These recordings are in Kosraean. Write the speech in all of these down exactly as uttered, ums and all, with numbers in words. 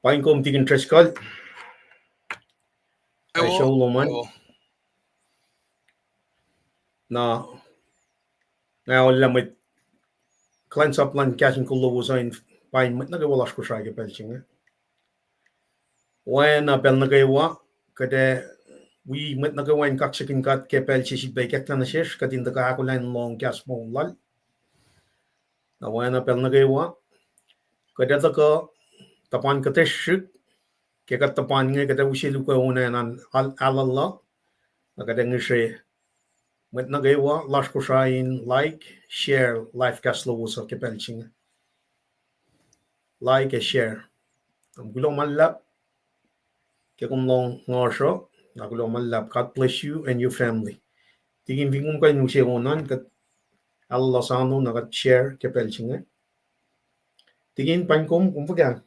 Paing kom Tikin Driscoll. Ac sucu lom an. Na nga ollah mwet kuhlwacnsap luhn Kahs in Kol lowos uh in paing mwet nuh kwewa lasr Kosrae ke pacl se inge. Oacna pacl nuh kwewa, kuht ac wi mwet nuh kwewa in kaksakihn God ke pacl se sifilpac ikacklah nuh sesr, kuht in tuhkuh ahkolah in lohng kahs moul lal. Na oacna pacl nuh kwewa, kuht ac tuhkuh tuhpan kuhtesrihk, ke kuht tuhpan inge kuht ac use luhk uh oacna in ahlul uh, na kuht ac ngihsre mwet nuh kwewa lasr Kosrae in like, share live cast lowos uh ke pacl se inge. Like ac share. Kom kuloh ma luhlahp ke kom lohng ngasr uh, na kuloh ma luhlahp. God bless you and your family. Tikin fin kom kuh in use on an, kuht ahlul uh sano na kuht share ke pacl se inge. Tikin, paing kom, kom fuhkah?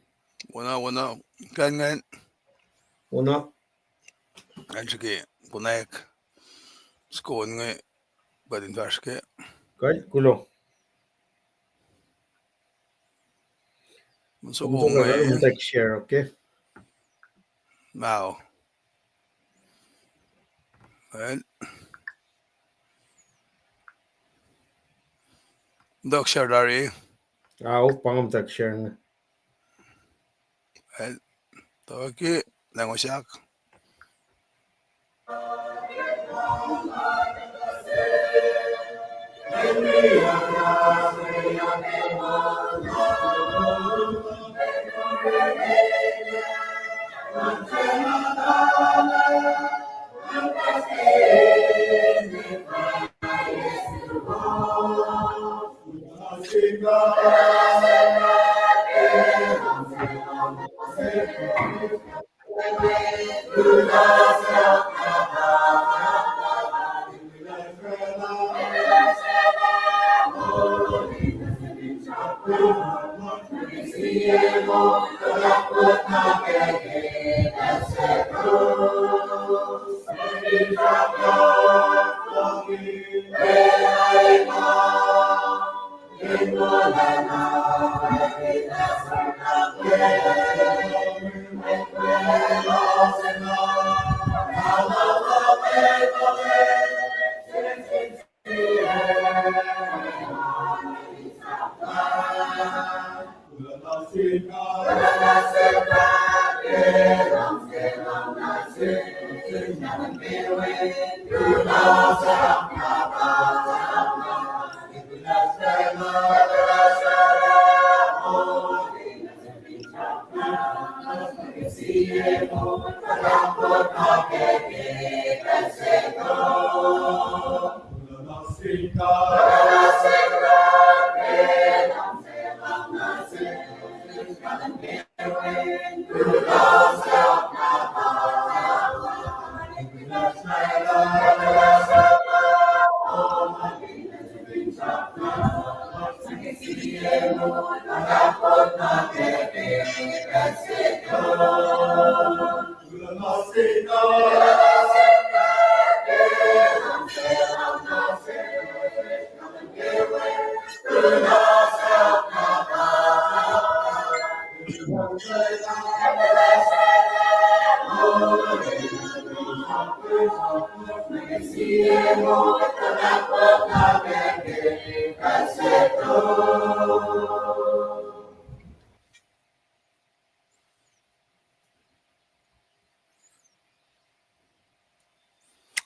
Wona, wona, kan ngan. Wona. Ngan srihke konwacack soko inge, kuht in fahsr ke. Kuh, kuloh. Soko inge. Kom tuh share, okay? Now. Well. Tuh share tari. Ao, pa nga tuh share inge. Well, tuh ke, lahngo sahk.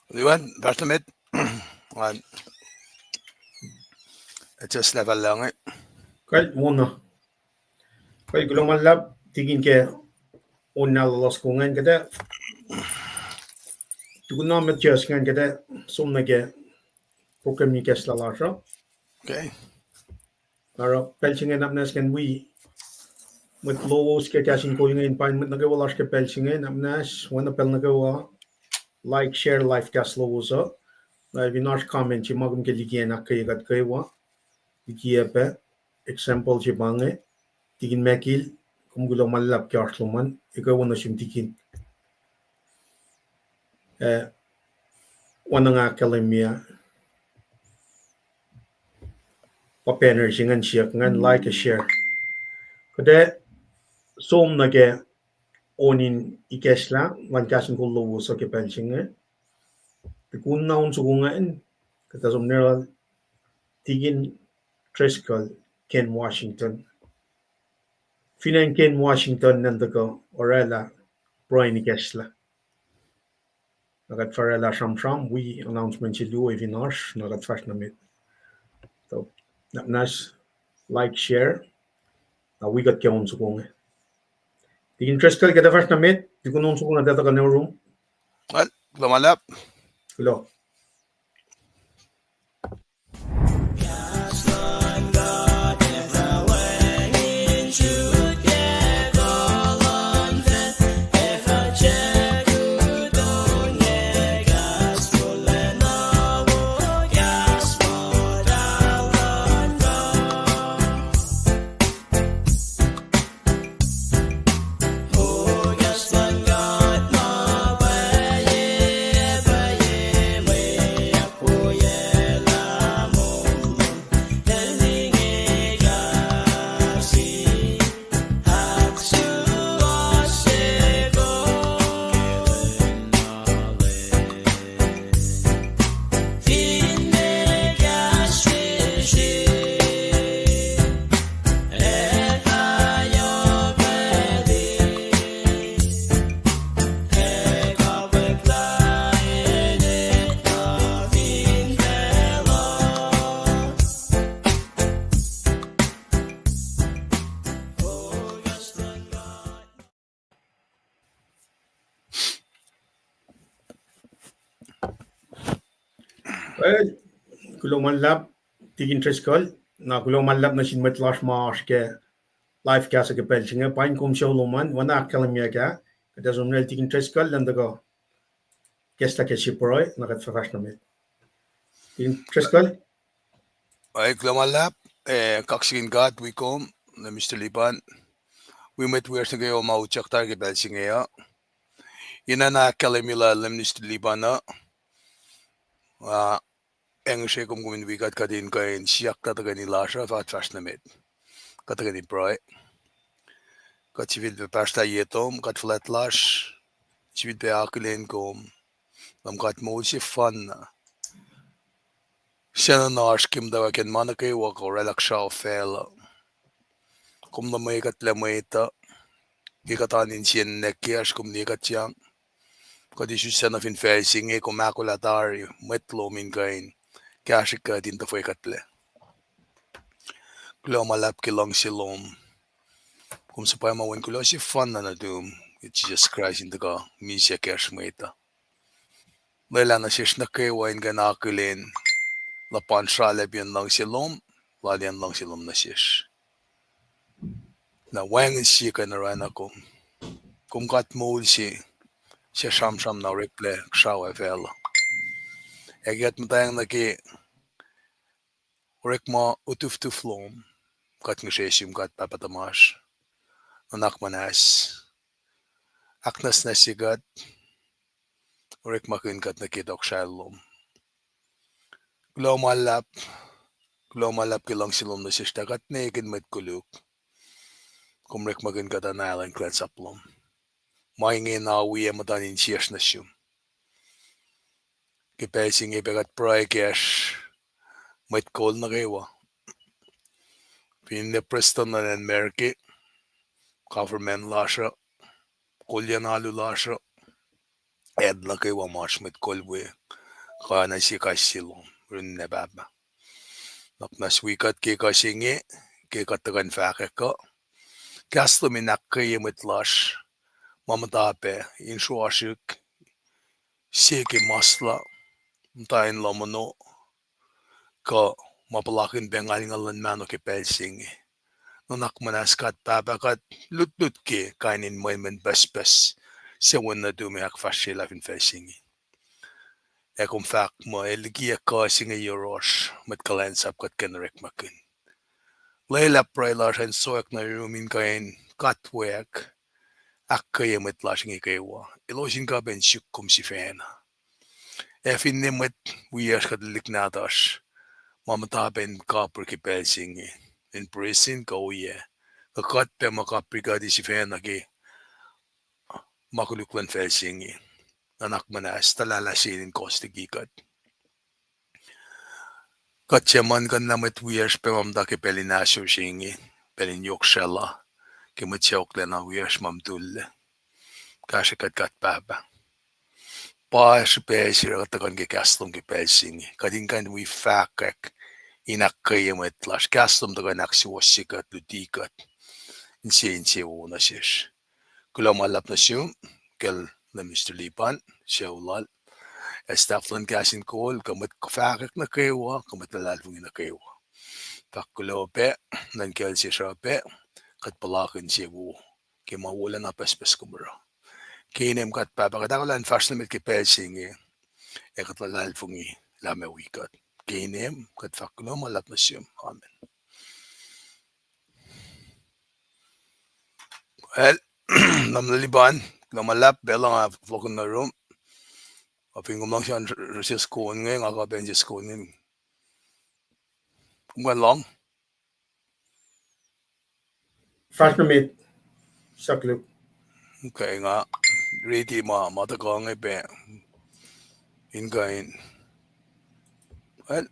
Liwan, Pastor Met, ngan adjust level inge. Kuh, wona. Kuh, kuloh ma luhlahp, Tikin, ke on na lalos ko ingacn kuht ac tukun na met just ingacn kuht ac som nuh ke program ikacslah lasr uh. Okay. Oruh pacl se inge na muhnahs ngan wi mwet lowos ke Kahs in Kol inge in paing mwet nuh kwewa lasr ke pacl se inge na muhnahs, oacna pacl nuh kwewa, like, share live cast lowos uh. Na fin oasr comment se ma kom ke liki an, ahkkweye kuht kwewa. Liki pac, example se pa inge, Tikin Mekil, kom kuloh ma luhlahp ke oasr lom an, ekuh wo nuh sum Tikin. Eh, oacna nga ahkkahlwemye, pa banner se ingacn siyuck ingacn, like ac share. Kuht ac som nuh ke on in ikacslah, ngan kahs in kol lowos uh ke pacl se inge. Tukun na on soko ingacn, kuht ac som nuh lal Tikin Driscoll, Kent, Washington. Fin acn Kent, Washington, nacn tuhkuh oraclah pruhe in ikacslah. Na kuht fah oraclah sramsram, wi announcement se luo fin oasr, na kuht fahsr nuh met. So, na, na like, share, na wi kuht ke on soko inge. Tikin Driscoll, kuht ac fahsr nuh met, tukun on soko inge, tuh tuhkuh nuh yurum. Kuloh ma luhlahp. Kuloh. Well, kuloh ma luhlahp, Tikin Driscoll, na kuloh ma luhlahp nuh sin mwet lasr ma oasr ke live cast ke pacl se inge, paing kom sucu lom an, oacna ahkkahlwemye ah, kuht ac som nuh lal Tikin Driscoll, elan tuhkuh ikacslah ke sie pruhe, na kuht fah fahsr nuh met. Tikin Driscoll? Ai, kuloh ma luhlahp, eh, kaksakihn God wi kom, Leum Mister Lipan, wi mwet wiyacsr nuh kwewa ma utyak tari ke pacl se inge uh. Ina na ahkkahlwemye lah Leum Mister Lipan uh, ah, ac ngihsre kom, kom in wi kuht, kuht in kuh in siyuck lah tuhkweni lasr uh fah fahsr nuh met. Kuht tuhkweni pruhe. Kuht sifilpac pahsrlah ye tom, God fuhlwact lasr, sifilpac akihlen kom, Leum God moul sefanna. Sacna oasr ke muhtwacwacack ma nuh kwewa kuh oraclah kuhsrao facluh. Kom luhmwe kuhtlac mwet uh, ke kuht oan insiyacn nwackyacsr, kom liye kuht yang. Kuht isus sacna fin facl se inge, kom ahkolah tari mwet lom in kuh in kahsrwe kuht in tuhfwe kuhtlac. Kuloh ma luhlahp ke luhngse lom. Kom suhpwacma wen kuloh sefanna nuhtum, ke Jisus Kraist in tuhkuh misac kacsr mwet uh. Lwelah nuh sesr nuh kwewa in kuh in akihlen luhpan sralacpiyacn luhngse lom, laliyacn luhngse lom nuh sesr. Na wacngihn sie kuh in oruh na kom. Kom God moul se, suc sramsram na oreklac kuhsrao ac facluh. Ac ke kuht muhtwacng nuh ke orekma utuftuf lom, kuht ngihsre sum God Pahpah tuhmasr, nuhnak muhnahs, ahknwacsnwacsye kuht, orekmakihn kuht nuh ke tohkohsrahi lom. Kuloh ma luhlahp, kuloh ma luhlahp ke luhngse lom nuh sesr, tuh kuht ne ke mwet koluk. Kom orekmakihn kuht, na elan kuhlwacnsap lom. Ma inge na wi ac muhtuhn insiyacsr nuh sum. Ke pacl se inge pac kuht pruhe kacsr mwet kol nuh kwewa. Finne prestuhn luhn acn America, government lasr uh, kolyacn alu lasr uh, ac nuh kwewa ma oasr mwet kol we, kuh na sie kais se lom, run na pahpah. Nuhnak muhnahs wi kuht ke kuh se inge, ke kuht tuhkuh in fahkwack uh. Kahs lom in ahkkweye mwet lasr ma muhta pac in sruasrihk, se ke masla, muhta in lohm ono, kuh ma puhlakihn pac ngalngal luhn mahno ke pacl se inge. Nuhnak muhnahs God Pahpah, kuht lutlut ke kain in mwenmwen pucspucs se wen nuhtum ac ahkfahsryelah fin facl se inge. Ac kom fahk muh el likiyac kuh se inge yohrohsr, mwet kuhlwacnsap kuht kuh in orekmakihn. Lwelah pruhe lasr in sowack nuh yurum in kuh in katwack, ahkkweye mwet lasr inge kwewa. Elos in kuh pac in suk kom sifacna. Ac finne mwet wiyacsr kuht lihk nahtuhsr, ma muhta pac in kapihr ke pacl se inge, in prison kuh ohiyac, kuh kuht pac ma kapihr kuht sifacna ke ma koluk luhn facl se inge. Nuhnak muhnahs, tuhlalah se in kohs liki kuht. Kuht suc muhlkuhnlah mwet wiyacsr pac ma muhta ke pacl in ahsor se inge, pacl in yohk sraclah, ke mwet sacohklacna wiyacsr ma mutullac. Kahsrwe kuht, kuht Pahpah. Pa srihpac se oruh kuht tuhkuh nuh ke kahs lom ke pacl se inge. Kuht in kuh in wi fahkwack in ahkkweye mwet lasr. Kahs lom tuhkuh in ahksuwohsye kuht, luti kuht, inse insewowo nuh sesr. Kuloh ma luhlahp nuh sum, kacl Minister Lipan, sucu lal, ac staff luhn Kahs in Kol, kuh mwet fahkwack nuh kwewa, kuh mwet luhlahlfongi nuh kwewa. Fahk kuloh pac, nuhnkacl sesr uh pac, kuht puhlakihn insewowo ke ma wolacna pucspucs kom oruh. Ke inem kuht Pahpah, kuht ahkolah in fahsr nuh met ke pacl se inge, ac kuht luhlahlfongi lah meac wi kuht. Ke inem kuht fahk kuloh ma luhlahp nuh sum. Amen. Well, Tamuhlwel Lipan, kuloh ma luhlahp, pacl uh nga fohlohkihn nuh yurum. Ac fin kom luhngse an, sis kon inge, nga kuh pac in sis kon inge. Kom kuh in lohng? Fahsr nuh met, Sakluk. Okay, nga riti ma, ma tuhkuh inge pac in kuh in. Well,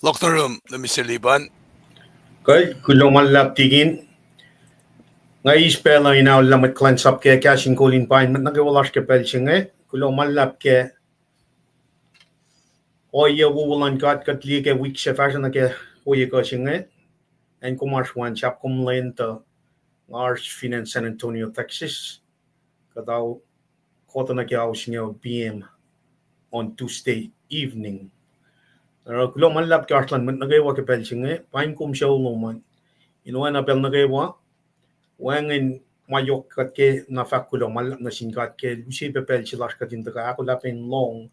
Lock the room, Minister Lipan. Kuh, kuloh ma luhlahp tikin. Nga eis pacl uh in aolla mwet kuhlwacnsap ke Kahs in Kol in pain mwet nuh kwewa lasr ke pacl se inge. Kuloh ma luhlahp ke ohiyac wowo luhn God kuht liye ke wik se fahsruh nuh ke ohiyac kuh se inge. Acn kom oasr wen sahp kom lwen tuh Nga oasr fin acn San Antonio, Texas. Kuht ao, kohtuh nuh ke ao singucul P M on Tuesday evening. Oruh kuloh ma luhlahp ke oasr luhn mwet nuh kwewa ke pacl se inge, paing kom sucu lom an. In oacna pacl nuh kwewa, wacngihn ma yohk kuht ke na fahk kuloh ma luhlahp nuh sin God ke El use pac pacl se lasr kuht in tuhkuh ahkolah pac in lohng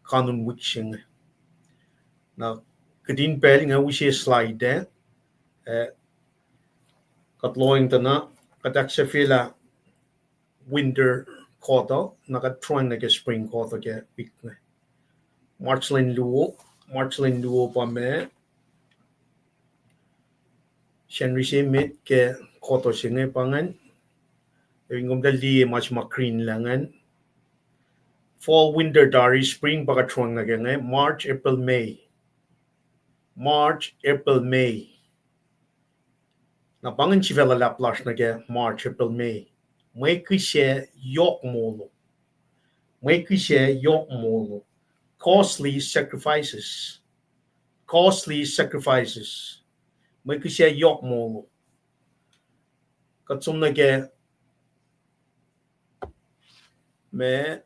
kanun wik se inge. Na kihtin pacl inge use slide, eh, kuht lohacng tuh na kuht ahksahfyelah winter kohtuh, na kuht throwing nuh ke spring kohtuh ke wik inge. March lwen luo, March lwen luo pa ma Sacnri se met ke kohtuh se inge pa ingacn. Ein kom tuh liye ma se ma green lah ingacn. Fall, winter tari, spring pa kuht throwing nuh ke inge, March, April, May. March, April, May. Na pa ingacn sifac luhlahp lasr nuh ke March, April, May. Mwe kihsac yohk molo. Mwe kihsac yohk molo. Costly sacrifices. Costly sacrifices. Mwe kihsac yohk molo. Kuht som nuh ke ma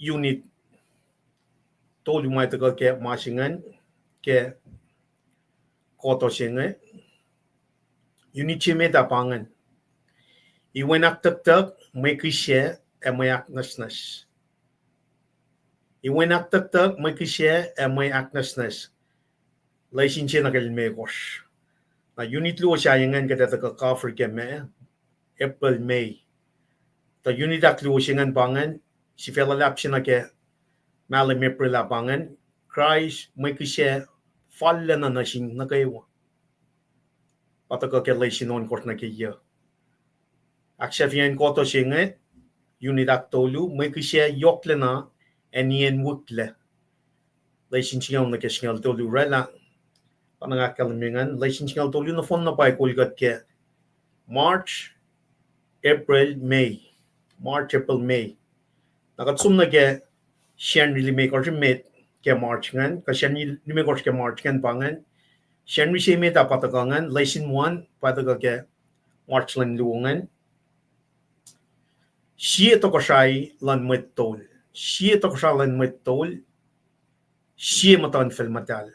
unit tolu ma tuhkuh ke ma se ingacn ke kohtuh se inge. Unit se met ah pa ingacn. Iwen ahktucktuck, mwe kihsac, ac mwe ahknwacsnwacs. Iwen ahktucktuck, mwe kihsac, ac mwe ahknwacsnwacs. Lesin se nuh ke limekohsr. Na unit luo se ingacn kuht ac tuhkuh cover ke ma April, May. Tuh unit ahkluo se ingacn pa ingacn, sifac luhlahp se nuh ke mahlwem April ah pa ingacn, Kraist mwe kihsac fallacna nuh sin nuh kwewa. Pa tuhkuh ke lesin ohnkohsr nuh ke yac. Ahksahfyacn kohtuh se inge, unit ahktolu, mwe kihsac yohklacna ac nien wihklac. Lesin singucul nuh ke singucul tolu oraclah. Pa na nga ahkkahlwemye ingacn, lesin singucul tolu nohfohn na pa kol kuht ke March, April, May. March, April, May. Na kuht som nuh ke Sacnri limekohsr met ke March ingacn, kuh Sacnri limekohsr ke March ingacn pa ingacn. Sacnri se met ah pa tuhkuh ingacn, lesin one pa tuhkuh ke March lwen luo ingacn. Sie tohkohsrahi luhn mwet tol. Sie tohkohsrahi luhn mwet tol. Sie muhtuhnfacl muhtahl.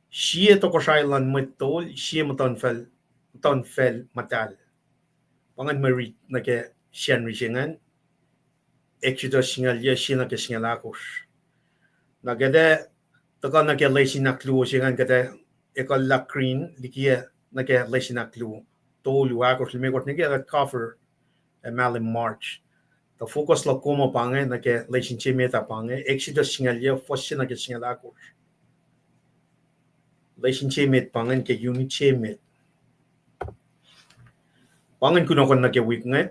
Sie tohkohsrahi luhn mwet tol, sie muhtuhnfacl, muhtuhnfacl muhtahl. Pa ingacn mwe rit nuh ke Sacnri se ingacn. Exodus singucul yac sie nuh ke singucul ahkosr. Na kuht ac tuhkuh nuh ke lesin ahkluo se ingacn, kuht ac ekuhllah green likiyac nuh ke lesin ahkluo, tolu, ahkosr, limekohsr, nuh ke kuht cover ac mahlwem March. Tuh focus luhk kom uh pa inge nuh ke lesin se met ah pa inge, Exodus singucul yac fuhs se nuh ke singucul ahkosr. Lesin se met pa ingacn ke unit se met. Pa ingacn kunohkohn nuh ke wik inge.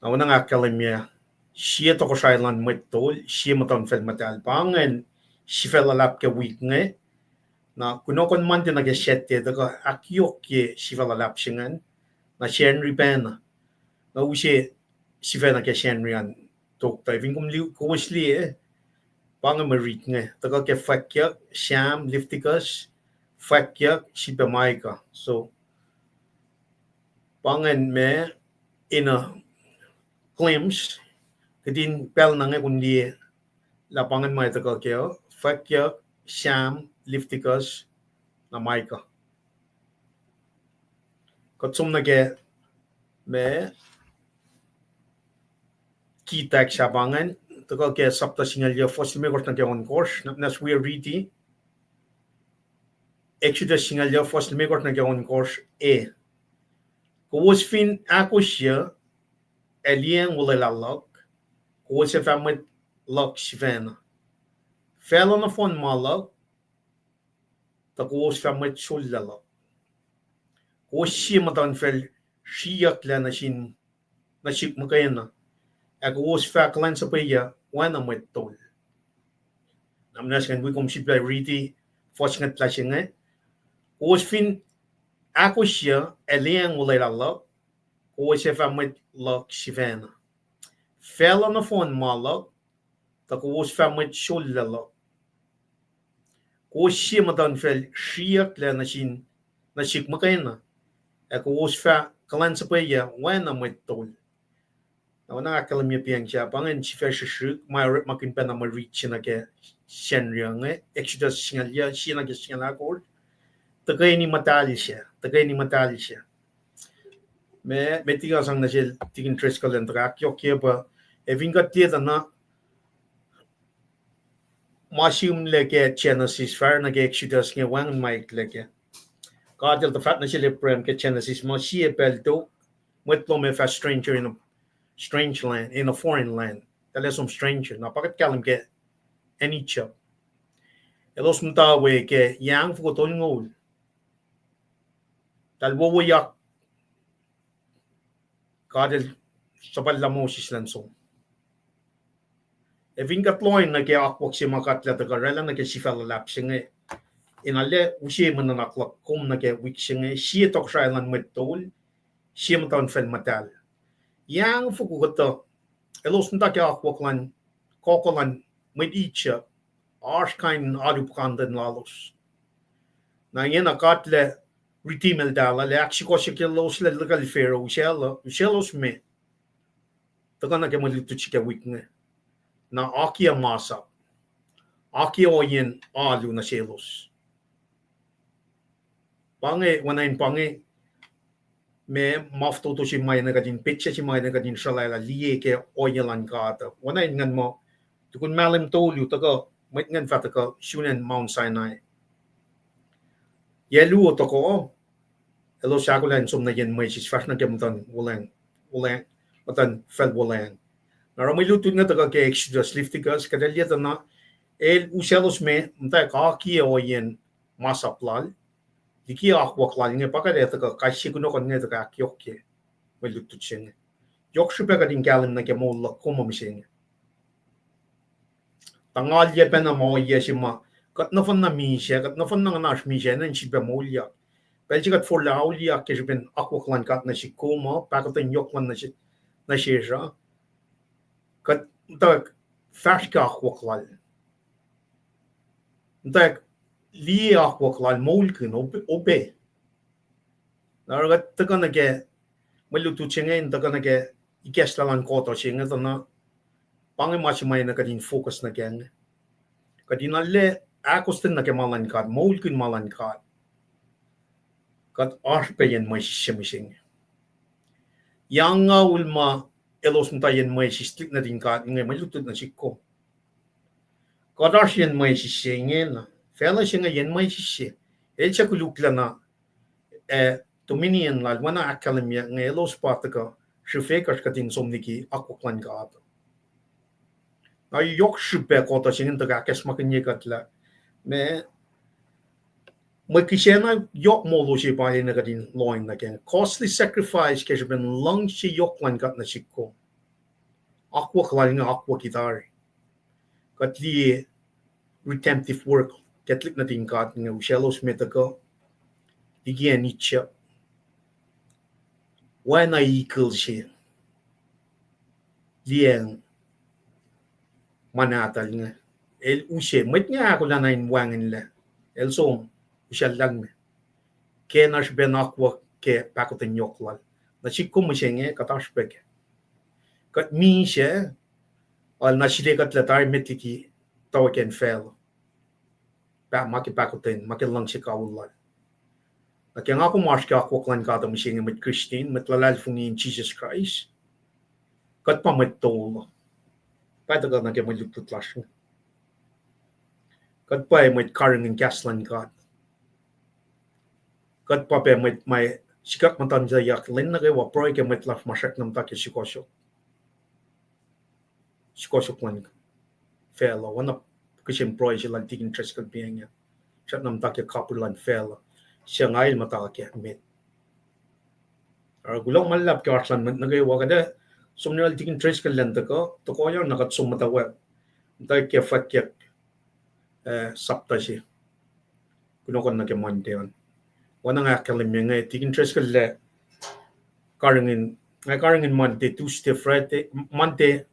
Na oacna nga ahkkahlwemye, sie tohkohsrahi luhn mwet tol, sie muhtuhnfacl muhtahl. Pa ingacn sifac luhlahp ke wik inge. Na kunohkohn Monday nuh ke Saturday tuhkuh ahkyohkye sifac luhlahp se ingacn. Na Sacnri pacna. Na use sifac nuh ke Sacnri an tok tuh fin kom liye, kowos liye, pa inge mwe rit inge. Tuhkuh ke Fwackyuck, Sam, Leviticus, Fwackyuck, sifilpac Micah. So, pa ingacn ma in a glimpse, kihtin pacl na inge kom liye lah pa ingacn ma tuhkuh ke, Fwackyuck, Sam, Leviticus, na Micah. Kuht som nuh ke ma key text ah pa ingacn, tuhkuh ke sapta singucul yac fuhs limekohsr nuh ke ohnkohsr, na, na wi riti Exodus singucul yac fuhs limekohsr nuh ke ohnkohsr, e. Kowos fin ahkosye ac liyacacng olwelah luhk, kowos ac fah mwet luhk sifacna. Facluh nohfohn ma luhk, tuh kowos fah mwet sollac luhk. Kowos sie muhtuhnfacl sriyucklac nuh sin, nuh sihk muhkwena, ac kowos fah kuhlwacnsapuh oacna mwet tol. Na muhnahs ngan wi kom sifilpac riti fuhs ngetlah se inge. Kowos fin ahkosye ac liyacacng olwelah luhk, kowos ac fah mwet luhk sifacna. Facluh nohfohn ma luhk, tuh kowos fah mwet sollac luhk. Kowos sie muhtuhnfacl sriyucklac nuh sin, nuh sihk muhkwena. Ac kowos fah kuhlwacnsapuh oacna mwet tol. Na oacna ahkkahlwemye pacng se, pa ingacn sifac srihsrihk, ma orekmakihn pacna mwe rit se nuh ke Sacnri inge, Exodus singucul yuh, sie nuh ke singucul ahkosr. Tuhkweni muhtahl se, tuhkweni muhtahl se. Meac, meac tiac sang nuh sel Tikin Driscoll an tuhkuh ahkyohkye pa, ac fin kuht liye tuh na ma sihmlac ke Genesis, fahsr nuh ke Exodus inge wacngihn ma eklac kac. God El tuh fahk nuh sel Abraham ke Genesis muh sie pacl tok, mwet lom ac fah stranger in a strange land, in a foreign land. Eltahl som stranger. Na pa kuht kahlwem ke acn Egypt. Elos muhta we ke yac angfoko tolngoul. Eltahl wowoyak, God El suhpwacllah Moses elan som. Ac fin kuht lohacng nuh ke akwuck se ma kuht lah tuhkuh oraclah nuh ke sifac luhlahp se inge, in arlac use mwe nuhnak luhk kom nuh ke wik se inge, sie tohkohsrahi luhn mwet tol, sie muhtuhnfacl muhtahl. Yac angfoko kuhtuh, elos muhta ke akwuck luhn, kohkoh luhn mwet Egypt, oasr kain alu puhkantwen lalos. Na ingena God El redeem eltahl, El ahksukohsohkyelos, El lihkacl Pharaoh, usaclos me, tuhkuh nuh ke mwe lutlut se ke wik inge. Na akiyac masap, akiyac ohiyacn alu nuh selos. Pa inge, oacna in pa inge, meac ma fototo se ma na kuht in petsac se ma na kuht in sruhlwaclah liye ke ohiyac luhn God uh. Oacna in ngan muh, tukun mahlwem tolu tuhkuh, mwet ingacn fah tuhkuh sun acn Mount Sinai. Yac luo tohkoh, elos ahkolah in som nuh yen mwesis, fahsr nuh ke muhtuhn wuhlweacng, wuhlweacng, muhtuhnfacl wuhlweacng. Na oruh mwe lutlut inge tuhkuh ke Exodus, Leviticus, kuht liye tuh na, El usaclos me, muhtwacwacack akiyac ohiyacn masap Lal, liki akwuck Lal inge pa kuht ac tuhkuh kais sie kunohkohn inge tuhkuh ahkyohkye mwe lutlut se inge. Yohk srihpac kuht in kahlwem nuh ke moul luhk kom mihsenge. Tuh ngal yac pacna ma ohiyac se ma kuht nohfohn na misac, kuht nohfohn na nguhnasr misac, enenuh in sifilpac moulyak. Pacl se kuht forlah auliyak ke srihpen akwuck luhn God nuh sihk kom uh, pahkotwen yohk luhn nuh se-, nuh sesr uh, kuht muhtwacwacack fahsr ke akwuck Lal. Muhtwacwacack liye akwuck Lal moulkihn, obe-, obey. Na oruh kuht tuhkuh nuh ke mwe lutlut se inge in tuhkuh nuh ke ikacslah luhn kohtuh se inge tuh na, pa inge ma se ma na kuht in focus nuh kac inge. Kuht in arlac ahkostwen nuh ke ma luhn God, moulkihn ma luhn God. Kuht oasr pac yen mwesis se mihsenge. Yac angngaul ma elos muhta yen mwesis tuhlihk nuhtin God inge, mwe lutlut nuh sihk kom. Kuht oasr yen mwesis se ingena. Facluh se inge yen mwesis se. El suc koluklacna, ah, dominion lal, oacna ahkkahlwemye inge, elos pa tuhkuh srihfekuhsr kuht in som liki akwuck luhn God. Na yohk srihpac kohtuh se inge in tuhkuh ahkacsmakihnye kuht lah, meac, mwe kihsacna yohk molo se pa enenuh kuht in lohacng nuh kac. Costly sacrifice ke srihpen luhngse yohk luhn God nuh sihk kom. Akwuck Lal inge akwucki tari. Kuht liye redemptive work ke tuhlihk nuhtin God inge, usaclos me tuhkuh liki acn Egypt. Oacna eagle se liyacacng ma nahtuhl inge. El use, mwet inge ahkolah na in wacngihnlac. El som, usacllah me. Ke na srihpen akwuck ke pahkotwen yohk lal. Nuh sihk kom mihsenge, kuht oasr pac kac. Kuht misac, arulacna sile kuht lah tari met liki tohkohsrahi facluh. Pa ma ke pahkotwen, ma ke luhngse kawihl lal. Na ke nga kom oasr ke akwuck luhn God uh mihsenge, mwet Christian, mwet luhlahlfongi in Jisus Kraist, kuht pa mwet tolu. Pa tuhkuh nuh ke mwe lutlut lasr inge. Kuht pa mwet karihngihn kahs luhn God. Kuht pa pac mwet ma sikyak muhtuhntacyak lwen nuh kwewa, pruhe ke mwet lasr ma srackna muhta ke sukohsohk, sukohsohk luhn facluh. Oacna kihsen pruhe se lal Tikin Driscoll pa inge, srackna muhta ke kapihr luhn facluh, suc nga el muhta kac met. Oruh kuloh ma luhlahp ke oasr luhn mwet nuh kwewa. Kuht ac som nuh lal Tikin Driscoll elan tuhkuh, tohkohyang na kuht som muhtwacwacack, muhtwacwacack ke fwackyuck, ah, sapta se kunohkohn nuh ke Monday an. Oacna nga ahkkahlwemye inge, Tikin Driscoll el karihngihn, nga karihngihn Monday, Tuesday, Friday, Monday,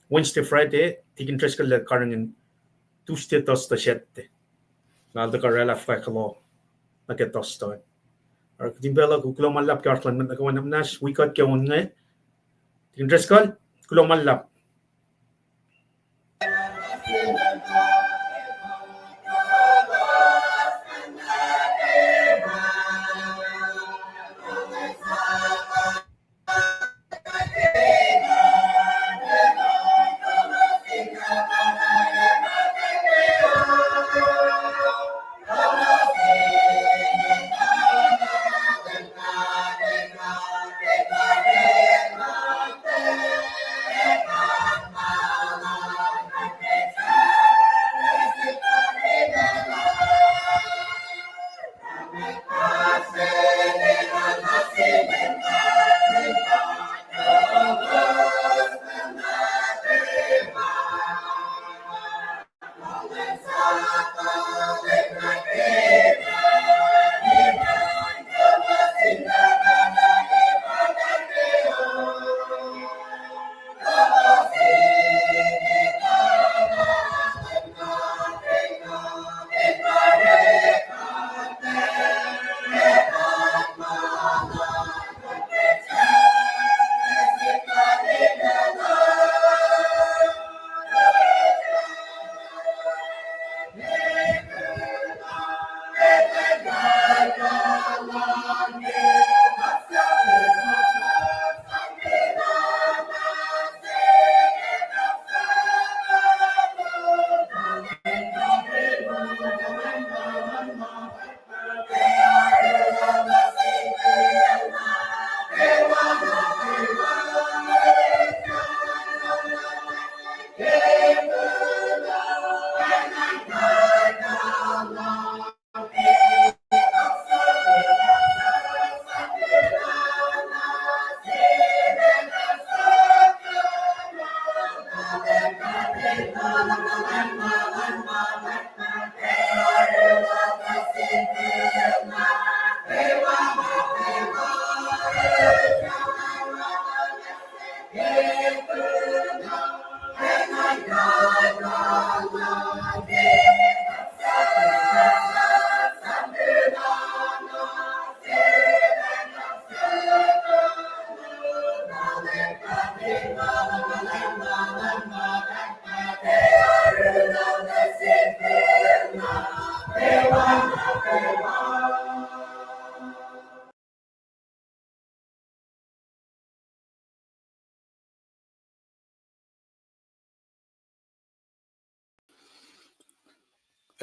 Wednesday, Friday, Tikin Driscoll el karihngihn Tuesday, Thursday, Saturday. Nga el tuhkuh oraclah fwack kuloh nuh ke Thursday. Oruh kihtin pacl uh, kuloh ma luhlahp ke oasr luhn mwet nuh kwewa nuhnak muhnahs wi kuht ke on inge. Deacon Driscoll, kuloh ma luhlahp.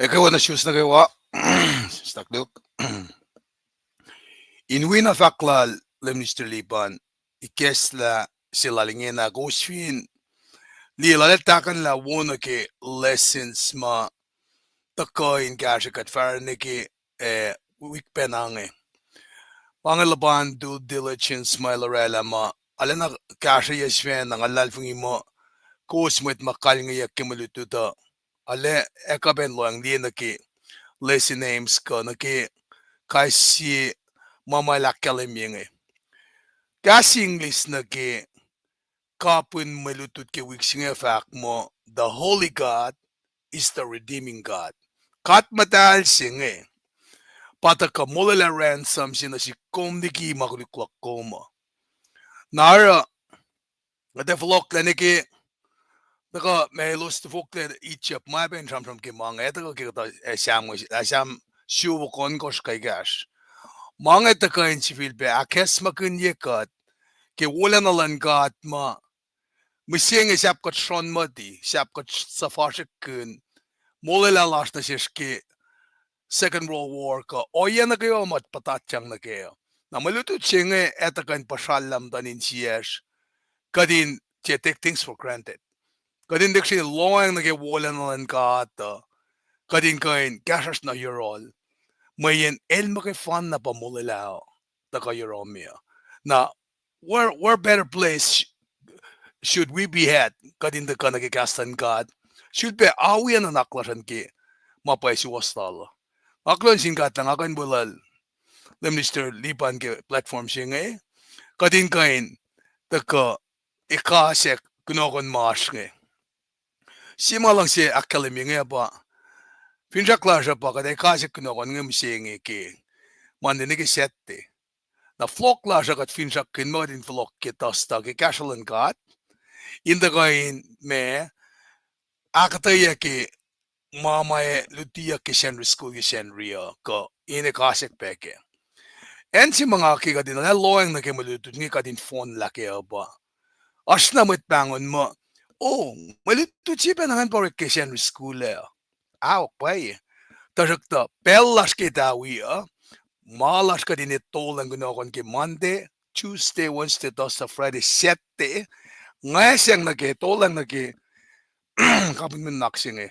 Ekuh wo nuh sum nuh kwewa. Stuck look. In wi na fahk lal Minister Lipan, ikacslah se lal ingena kowos fin liye lal el tahkuhnlah wo nuh ke lessons ma tuhkuh in kahsrwe kuht fahsr nuh ke, eh, wik pacna inge. Pa inge luhpan due diligence ma el orwaclah ma arulacna kahsrweyuc sifacna nga luhlahlfongi muh kowos mwet ma kalingeyuck ke mwe lutlut uh, arlac ac kuh pac in lohacng liye nuh ke lesson names kuh nuh ke kais sie ma ma el ahkkahlwemye inge. Kahs English nuh ke kapihn mwe lutlut ke wik se inge fahk muh, The holy God is the redeeming God. God muhtahl se inge pa tuhkuh molwelah ransom se nuh sihk kom liki ma koluk luhk kom uh. Na oruh, kuht ac fohlohklac nuh ke, tuhkuh ma elos tuh fohlohklac Egypt, ma pacna sramsram ke ma inge, tuhkuh ke kuhtuh, eh, Sam, eh, Sam siofok ohnkohsr kuh ekahsr. Ma inge tuhkuh in sifilpac ahkacsmakihnye kuht ke wolacna luhn God ma mihsenge sahp kuht sronmati, sahp kuht suhfasrihkkihn, molwelah lasr nuh sesr ke Second World War kuh ohiyac nuh kwewa ma puhtatyang nuh kac uh. Na mwe lutlut se inge ac tuhkuh in puhsrallah muhtuhn insiyacsr, kuht in tiac take things for granted. Kuht in tiac srihke lohacng nuh ke wolacna luhn God uh, kuht in kuh in kahsruhsr nuh yohrohl, mweyen el muhkwefanna pa molwelah uh, tuhkuh yohrohl me uh. Na, where, where better place should we be at? Kuht in tuhkuh nuh ke kahs luhn God, sulpac awi nuhnak lasr an ke ma pwacye suwohs lal uh. Nga kuloh nuh sin God lah nga kuh in weluhl Minister Lipan ke platform se inge, kuht in kuh in tuhkuh ekasack kunohkohn ma oasr inge. Sie ma luhngse ahkkahlwemye inge pa, finsrak lasr uh pa kuht ekasack kunohkohn inge mihsenge ke Monday nuh ke Saturday. Na fohlohk lasr uh kuht finsrakkihn muh kuht in fohlohk ke Thursday ke kahsruh luhn God, in tuhkuh in ma ahkuhtweyac ke ma ma lutiyuck ke Sacnri School ke Sacnri uh, kuh in ekasack pac kac. Acn se ma nga ke kuht in lohacng nuh ke mwe lutlut inge kuht in fohnlah kac uh pa, oasr na mwet pahngon muh, o, mwe lutlut se pacna ngan pa orek ke Sacnri School ah. Aok pwacye. Tuhsruhktuh pacl lasr ke tawi uh, ma lasr kuht in etolacng kunohkohn ke Monday, Tuesday, Wednesday, Thursday, Friday, Saturday, nga sang nuh ke, tolacng nuh ke kapihn nuhnak se inge.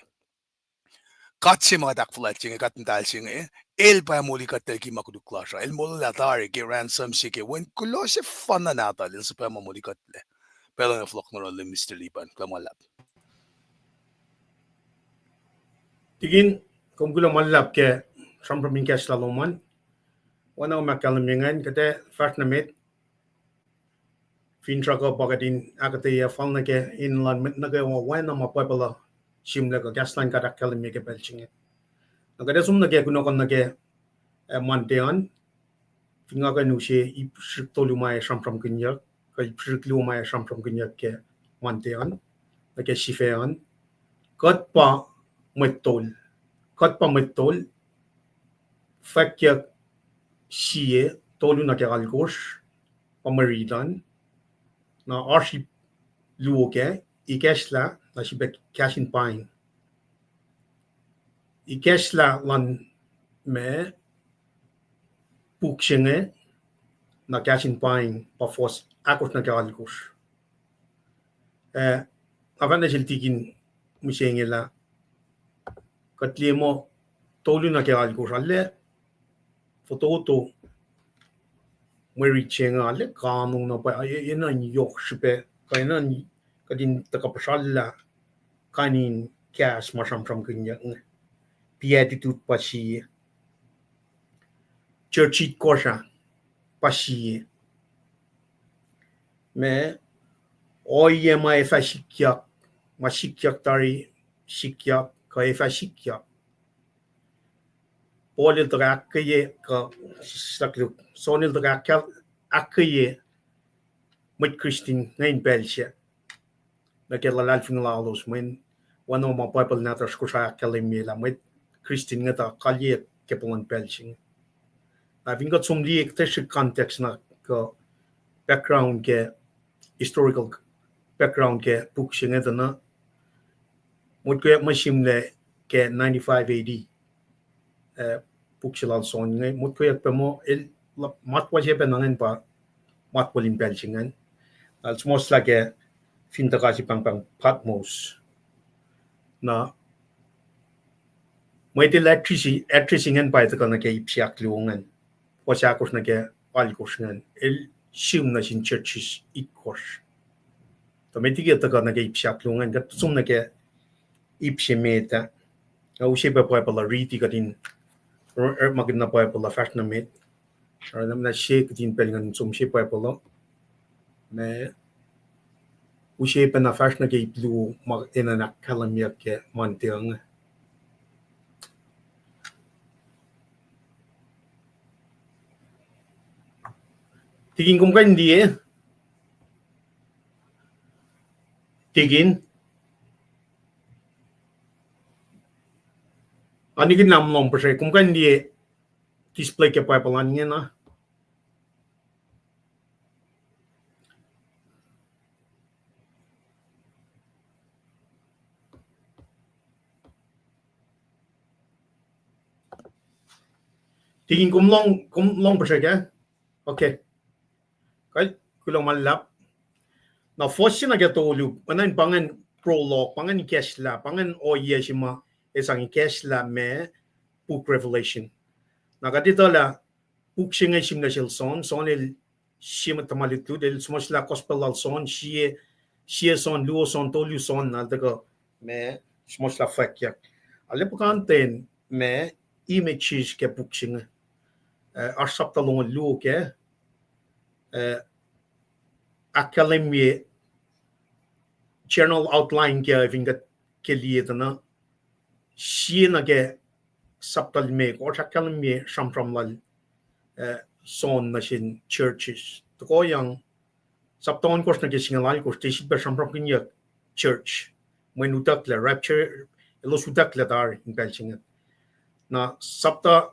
God se ma kuht ahkfuhlwactye inge, God muhtahl se inge, el pa molikuhtlac liki ma koluk lasr uh. El molwelah tari ke ransom se ke wen kuloh sefanna nahtuhl, el suhpwacma molikuhtlac. Pacl inge fohlohk nuh yohrohl Mister Liban, kuloh ma luhlahp. Tikin, kom kuloh ma luhlahp ke sramsram in kahsruh lom an. Oacna ma ahkkahlwemye ingacn, kuht ac fahsr nuh met, finsrak uh pa kuht in ahkuhtweyac fal nuh ke enenuh luhn mwet nuh kwewa oacna ma Bible uh sihmlac kuh kahs luhn God ahkkahlwemye ke pacl se inge. Na kuht ac som nuh ke kunohkohn nuh ke, eh, Monday an, fin nga kuh in use ip srihk tolu ma ac sramsramkihnyuck, kuh ip srihk luo ma ac sramsramkihnyuck ke Monday an, nuh ke sifac an. Kuht pa mwet tol. Kuht pa mwet tol. Fwackyuck sie, tolu nuh ke alkosr, pa mwe rit an. Na oasr ip luo kac, ikacslah, na srihpac kahs in paing. Ikacslah luhn ma puk se inge, na kahs in paing pa fuhs ahkosr nuh ke alkosr. Eh, nga fahk nuh sel tikin mihsenge lah kuht liye muh tolu nuh ke alkosr arlac, fototo mwe rit se inge arlac kanu na pa, e, enenuh in yohk srihpac, kuh enenuh in kuht in tuhkuh puhsrallah kain in kahs ma sramsramkihnyuck inge. Beatitude pa sie. Church itkohsr ah pa sie. Ma ohiyac ma ac fah sikyak, ma sikyak tari sikyak, kuh ac fah sikyak. Paul el tuhkuh ahkkweye, kuh, sislah koluk, Saul el tuhkuh ahk-, ahkkweye mwet Kristin inge in pacl se nuh ke luhlahlfongi lalos, mweyen oacna ma Bible nahtuhsr Kosrae ahkkahlwemye lah mwet Kristin inge tuh kalyei ke puhlan pacl se inge. Na fin kuht som liye kuhtuh srihk context na kuh background ke, historical background ke puk se inge tuh na, motkoyuck muh sihmlac ke ninety-five A D, eh, puk se lal Saul inge, motkoyuck pac muh el, matwac se pacna ingacn pa matwacl in pacl se ingacn. Na el suhmuhslah ke fin tuhkuh se pahngpahng Patmos. Na mwet el address, address ingacn pa el tuhkuh nuh ke ip se ahkluo ingacn, fuhs ahkosr nuh ke alkosr ingacn, el sihm nuh sin churches itkohsr. Tuh met liki tuhkuh nuh ke ip se ahkluo ingacn, kuht som nuh ke ip se met ah. Na use pac Bible uh riti kuht in, orekmakihn na Bible uh fahsr nuh met. Oruh na se kuht in pacl ngan som se Bible uh. Ma use pac na fahsr nuh ke ip luo ma enenuh in ahkkahlwemyeyuck ke Monday inge. Tikin, kom kuh in liye? Tikin, anikin lam lom puhsre, kom kuh in liye display ke Bible an ingena? Tikin, kom lohng, kom lohng puhsre kac? Okay. Kuh, kuloh ma luhlahp. Na fuhs se nuh ke tolu, oacna in pa ingacn prologue, pa ingacn ikacslah, pa ingacn ohiyac se ma el sang ikacslah ma puk Revelation. Na kuht etuh lah puk se inge sihmlac sel John, John el sie mwet tuhma lutlut, el suhmuhslah gospel lal John, sie, sie John, luo John, tolu John, na el tuhkuh ma suhmuhslah fwackyuck. Arlac puhkantwen ma images ke puk se inge. Eh, oasr sapta longoul luo kac, eh, ahkkahlwemye general outline ke, fin kuht ke liye tuh na, sie nuh ke sapta limekohsr ahkkahlwemye sramsram lal eh, John nuh sin churches. Tohkohyang, sapta ohnkohsr nuh ke singucul alkohsr, tiac sifilpac sramsramkihnyuck church. Mweyen utucklac, rapture, elos utucklac tari in pacl se ingacn. Na sapta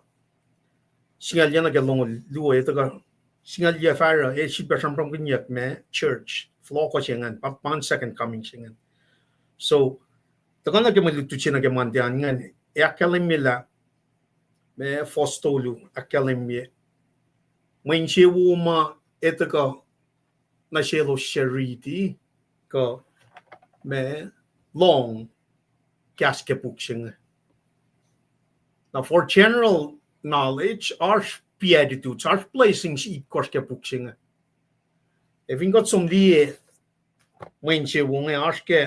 singucul yac nuh ke longoul luo, e tuhkuh singucul yac fahsruh, e sifilpac sramsramkihnyuck ma church, fohlohk se ingacn, pa, pa ingacn second coming se ingacn. So, tuhkuh nuh ke mwe lutlut se nuh ke Monday an ingacn, e ahkkahlwemye lah, ma fohs tolu ahkkahlwemye, mwe insewowo ma e tuhkuh nuh selos suc riti, kuh ma lohng kahs ke puk se inge. Na for general knowledge, oasr Beatitudes, oasr blessings itkohsr ke puk se inge. Ac fin kuht som liye mwe insewowo inge, oasr ke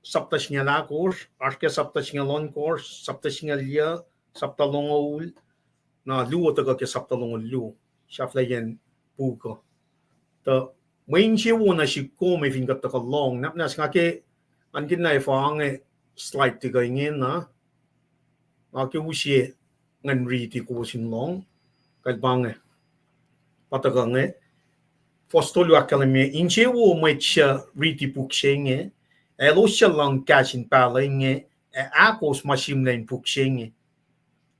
sapta singucul ahkosr, oasr ke sapta singucul ohnkohsr, sapta singucul yac, sapta longoul, na luo tuhkuh ke sapta longoul luo, sahflahiyacn puk uh. Tuh mwe insewowo na sihk kom ac fin kuht tuhkuh lohng, napnas nga ke, ngan kena efuh inge slide tuhkuh ingena, nga ke use ngan riti kowos in lohng, kuh pa inge, pa tuhkuh inge, fohs tolu ahkkahlwemye, insewowo mwet suc riti puk se inge, ac elos suc lohng kahs in pahluh inge, ac ahkos ma simlac in puk se inge.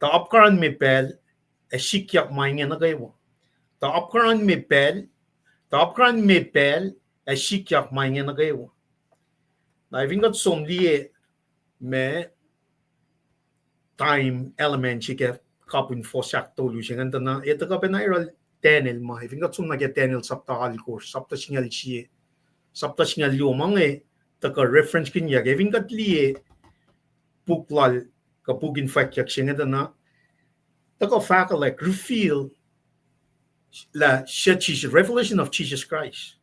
Tuh apkuhran me pacl ac sikyak ma inge nuh kwewa. Tuh apkuhran me pacl, tuh apkuhran me pacl ac sikyak ma inge nuh kwewa. Na fin kuht som liye ma time element se ke kapihn fohs ahktolu se ingacn, tuh na e tuhkuh pacna yohrohl Daniel ma, ac fin kuht som nuh ke Daniel sapta alkohsr, sapta singucul sie, sapta singucul luo, ma inge tuhkuh reference kihnyuck, ac fin kuht liye puk lal, kuh puk in fwackyuck se inge, tuh na tuhkuh fahkwelihk, reveal lah suc Jesus, revelation of Jesus Christ.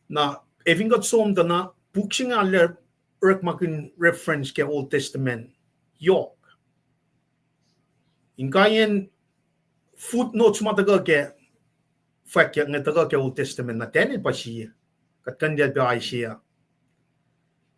Na ac fin kuht som, tuh na puk se inge arlac orekmakihn reference ke Old Testament yohk. Inkaiyacn footnotes ma tuhkuh ke fwackyuck inge tuhkuh ke Old Testament, na Daniel pa sie, kuht kuh in liye pac Isaiah.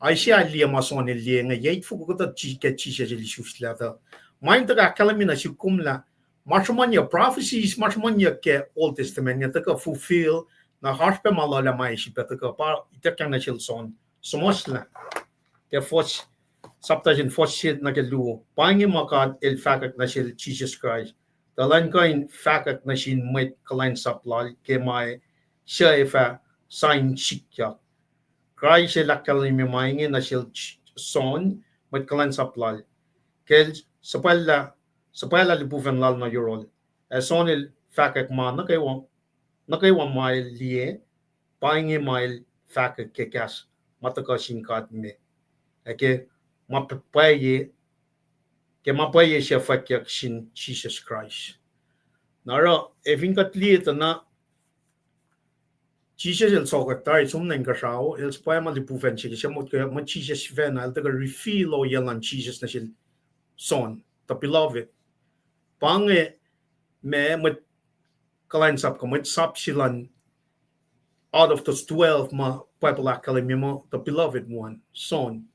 Isaiah el liye ma John el liye inge, yac itfoko kuhtuh ke Jisus el isuslac tuh. Ma in tuhkuh ahkkahlwemye nuh sihk kom lah ma sruhmuhnyuck, prophecies ma sruhmuhnyuck ke Old Testament inge tuhkuh fulfill, na oasr pac ma luhlah ma ac sifilpac tuhkuh, pa ituckyang nuh sel John, suhmuhslah ke fohs, sapta se inge, fohs se nuh ke luo. Pa inge ma God el fahkwack nuh sel Jisus Kraist, tuh elan kuh in fahkwack nuh sin mwet kuhlwacnsap lal ke ma suc ac fah sa in sikyak. Kraist el ahkkahlwemye ma inge nuh sel John, mwet kuhlwacnsap lal, ke el suhpwacllah, suhpwacllah lihpufacn lal nuh yohrohl. Ac John el fahkwack ma nuh kwewa, nuh kwewa ma el liye, pa inge ma el fahkwack ke kahs ma tuhkuh sin God me, ac ke ma pwacye, ke ma pwacye suc fwackyuck sin Jisus Kraist. Na oruh, ac fin kuht liye tuh na Jisus el sokwack tari som nuh inkuhsrao, el suhpwacma lihpufacn se ke suc motko mwet Jisus sifacna, el tuhkuh reveal ohiyac luhn Jisus nuh sel John the Beloved. Pa inge ma mwet kuhlwacnsap kuh mwet sap se luhn out of those twelve ma Bible ahkkahlwemye muh the beloved one, John.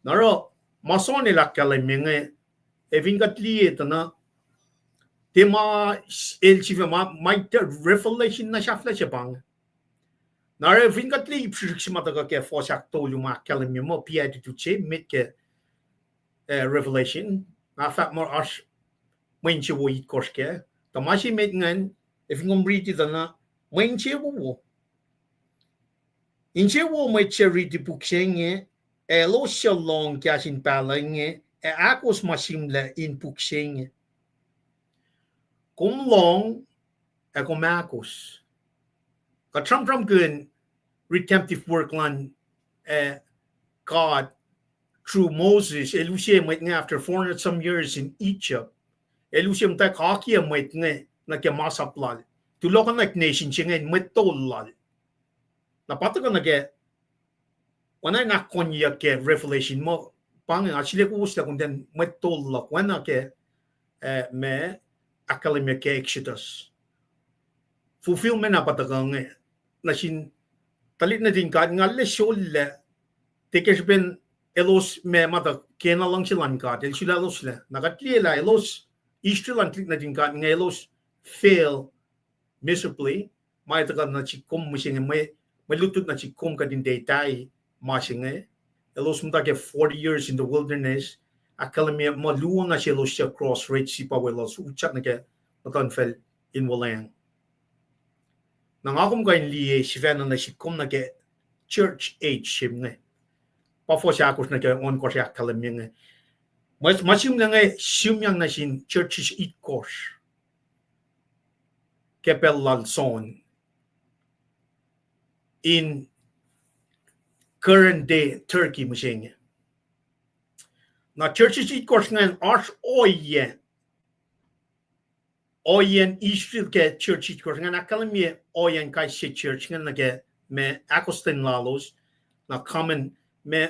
Na oruh ma John el ahkkahlwemye inge, ac fin kuht liye tuh na, tiac ma el sifacna, ma, ma revelation na sahflah se pa inge. Na oruh fin kuht liye ip srihsrihk se ma tuhkuh ke fohs ahktolu ma ahkkahlwemye muh beatitude se met ke, eh, Revelation, nga fahk muh oasr mwe insewowo itkohsr kac. Tuh ma se met ingacn, ac fin kom riti tuh na, mwe insewowo. Insewowo mwet suc riti puk se inge, ac elos suc lohng kahs in pahluh inge, ac ahkos ma simlac in puk se inge. Kom lohng, ac kom ahkos. Kuht sramsramkihn redemptive work luhn, eh, God through Moses, el use mwet inge after four hundred some years in Egypt. El use muhtwacwacack oakiyac mwet inge nuh ke masap lal. Tulohkohnak nation se inge in mwet tol lal. Na pa tuhkuh nuh ke, oacna in ahkkoneyuck ke Revelation muh, pa inge nga sule kowos lah kom ten mwet tol luhk, oacna ke, eh, ma ahkkahlwemye ke Exodus. Fulfillment ah pa tuhkuh inge nuh sin tuhlihk nuhtin God, nga arlac sollah, tiac ke srihpen elos ma, ma tuh kena luhngse luhn God el sulacloslac. Na kuht liye lah elos History luhn tuhlihk nuhtin God inge elos fail miserably. Ma etuh kuh nuh sihk kom mihsenge, mwe, mwe lutlut nuh sihk kom kuht in tiac tari ma se inge. Elos muhta ke forty years in the wilderness, ahkkahlwemye muh luo na selos suc cross Red Sea pa weluhl, utyak nuh ke muhtuhnfacl in wuhlweacng. Na nga kom kuh in liye sifacna nuh sihk kom nuh ke church age se inge. Pa fuhs ahkosr nuh ke ohnkohsr ahkkahlwemye inge. Ma, ma sihmlac inge sihmyang nuh sin churches itkohsr ke pacl lal John in current day Turkey mihsenge. Na churches itkohsr ingacn oasr ohiyac, ohiyacn Israel ke church itkohsr ingacn ahkkahlwemye ohiyacn kais sie church ingacn nuh ke ma ahkostwen lalos, na common ma,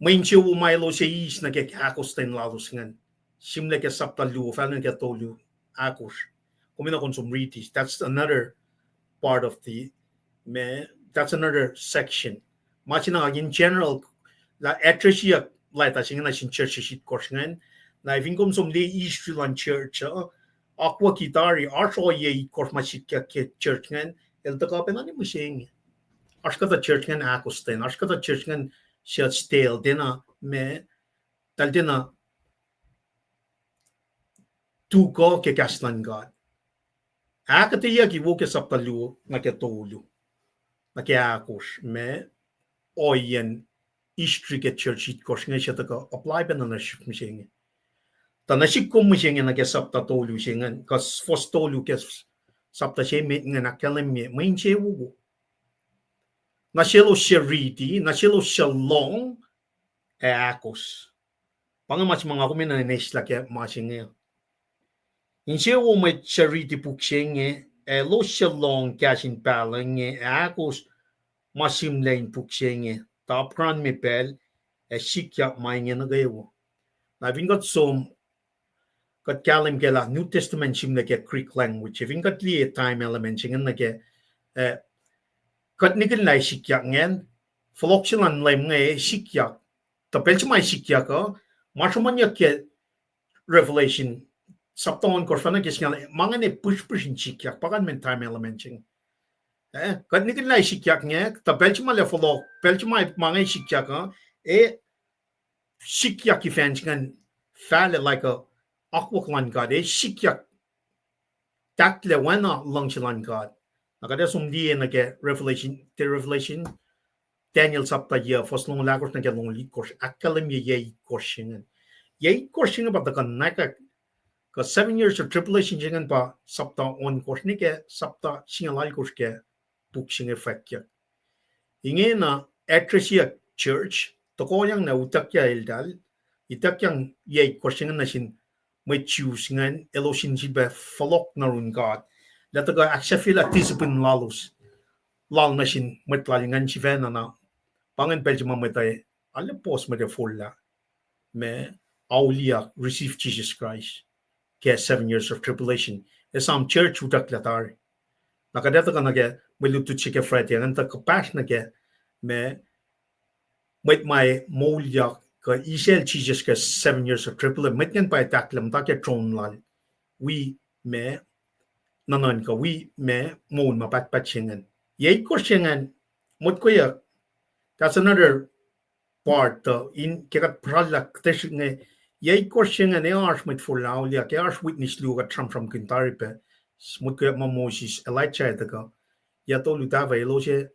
mwe insewowo ma elos eis nuh ke ahkostwen lalos ingacn. Sihmlac ke sapta luo, fahla nuh ke tolu, ahkosr. Kom enenuh kom som riti. That's another part of the, ma, that's another section. Ma se na in general, lah address-iyuck leta se inge nuh sin church itkohsr ingacn. Na fin kom som liye history luhn church uh, akwucki tari, oasr ohiyac itkohsr ma sikyak ke church ingacn, el tuhkuh pacna mihsenge. Oasr kuhtuh church ingacn ahkostwen, oasr kuhtuh church ingacn suc stale, tiacna ma, eltahl tiacna tuhkuh ke kahs luhn God. Ahkuhtweyucki wo ke sapta luo nuh ke tolu, nuh ke ahkosr, ma ohiyacn history ke church itkohsr inge suc tuhkuh apply pacna nuh sihk mihsenge. Tuh nuh sihk kom mihsenge nuh ke sapta tolu se ingacn, kuh fuhs tolu ke sapta se met ingacn ahkkahlwemye mwe insewowo nuh selos suc riti, nuh selos suc lohng ac ahkos. Pa inge ma se ma nga kom enenuh in eslah ke ma se inge. Insewowo mwet suc riti puk se inge, ac elos suc lohng kahs in pahluh inge ac ahkos ma sihmlac in puk se inge, tuh apkuhranme pacl ac sikyak ma inge nuh kwewa. Na fin kuht som, kuht kahlwem ke lah New Testament sihmlac ke Greek language. Fin kuht liye time element se inge nuh ke, eh, kuht nihkihn lah sikyak ingacn, fohlohk se luhn Leum inge sikyak. Tuh pacl se ma sikyak uh, ma sruhmuhnyuck ke Revelation sapta ohnkohsr fahna ke singucul, ma ingacn pihsrpihsr in sikyak, pa kalmacn time element se inge. Eh, kuht nihkihn lah sikyak inge, tuh pacl se ma lah fohlohk, pacl se ma ma inge sikyak uh, e sikyak event ingacn fahlac like a akwuck luhn God, e sikyak tahklac oacna luhngse luhn God. Na kuht ac som liye nuh ke Revelation, the Revelation, Daniel sapta yac, fuhs longoul ahkosr nuh ke longoul itkohsr, ahkkahlwemye yac itkohsr se ingacn. Yac itkohsr se inge pa tuhkuh nwacklah, kuh seven years of tribulation se ingacn pa sapta ohnkohsr nuh ke sapta singucul alkohsr ke puk se inge fwackyuck. Ingena address-iyuck church, tohkohyang na utuckyak eltahl, ituckyang yac itkohsr se ingacn nuh sin mwet Jews ingacn, elos in sifilpac fohlohk nuh yurin God. Lah tuhkuh ahksahfyelah discipline lalos, lal nuh sin mwet lal ingacn sifacna na. Pa ingacn pacl se ma mwet uh, arlac puhs mwet uh forlah ma auliyak receive Jesus Christ ke seven years of tribulation. Esam church utucklah tari. Na kuht etuh kuh nuh ke mwe lutlut se ke Friday ingacn tuh kuhpahsr nuh ke ma mwet ma moulyak kuh isacl Jesus ke seven years of tribulation. Mwet ingacn pa tahklac muhta ke tron lal, wi ma nuhnuhnkuh, wi ma moul ma pahtpaht se ingacn. Yac itkohsr se ingacn, motkweyuck, that's another part uh, in ke kuht puhsrallah kuhtasrihk inge, yac itkohsr se ingacn ac oasr mwet forlah auliyak, ac oasr witness luo kuht sramsramkihn tari pac, motkweyuck ma Moses, Elijah, ac tuhkuh, yac tolu tahfuh elos ac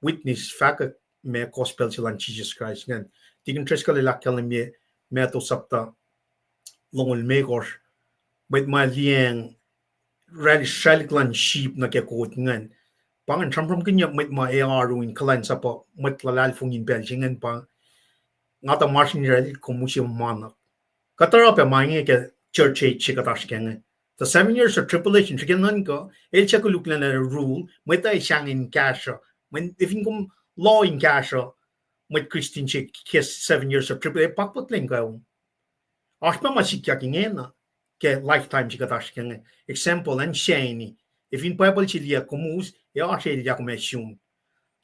witness, fahkwack ma gospel se luhn Jesus Christ ingacn. Tikin Driscoll el ahkkahlwemye Matthew sapta longoul limekohsr, mwet ma liyacacng ralih sralihk luhn sheep nuh ke goat ingacn. Pa ingacn sramsramkihnyuck mwet ma ac oaru in kuhlwacnsapuh mwet luhlahlfongi in pacl se ingacn pa, nga tuh masrinsracl kom use ma nuh. Kuht oruh pac ma inge ke church age se kuht oasr kac inge. The seven years of tribulation, srihke nuhnkuh, el suc koluklacna rule, mwet uh ac sahngweng in kahsruh, mweyen fin kom loh in kahsruh mwet Christian se ke seven years of tribulation, pakpucklac in kuh. Oasr pac ma sikyak ingena ke lifetime se kuht oasr kac inge. Example, acn Sani. Fin Bible se liye kom us, ac oasr elyah kom ac sun.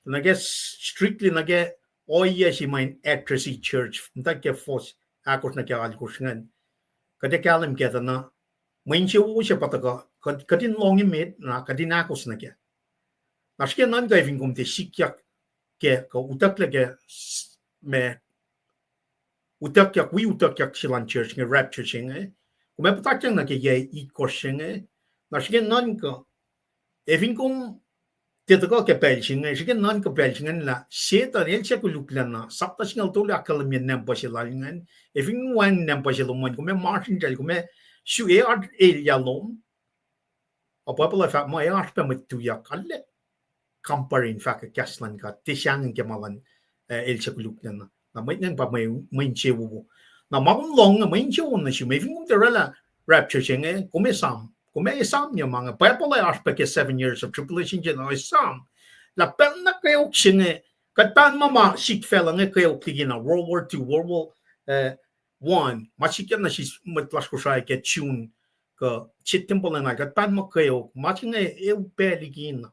Nuh ke strictly nuh ke ohiyac se ma in address church, muhta ke fuhs ahkosr nuh ke alkosr ingacn. Kuht ac kahlwem kac tuh na, mwe insewowo se pa tuhkuh, kuht, kuht in lohng emet, na kuht in ahkos nuh kac. Na srihke nuhnkuh fin kom tiac sikyak ke, kuh utucklac ke, s-, ma, utuckyak, wi utuckyak se luhn church inge, rapture se inge, kom ac puhtatyang nuh ke yac itkohsr se inge, na srihke nuhnkuh, ac fin kom tiac tuhkuh ke pacl se inge, srihke nuhnkuh pacl se ingacn lah Setuhn el suc koluklacna, sapta singucul tolu ahkkahlwemye nampuh se lal ingacn, ac fin wacngihn nampuh se lom an, kom ac masrinsral, kom ac su-, ac oasr elyah lom, a Bible uh fahk muh ac oasr pac mwet tuyak, arlac kampare in fahkwack kahs luhn God, tiac sahngweng ke ma luhn, eh, el suc koluklacna. Na mwet ingacn pa mwe, mwe insewowo. Na ma kom lohng inge, mwe insewowo nuh sum, ac fin kom tiac orwaclah rapture se inge, kom ac esam. Kom ac esamyac ma inge. Bible ac oasr pac ke seven years of tribulation se na esam. Lah pacl nuh kweok se inge, kuht pahn muh ma sikfacl inge kweok liki na World War Two, World War, eh, One. Ma sikyak nuh sesr mwet lasr Kosrae ke June, kuh September lwen ah, kuht pahn muh kweok. Ma se inge ac upac liki na.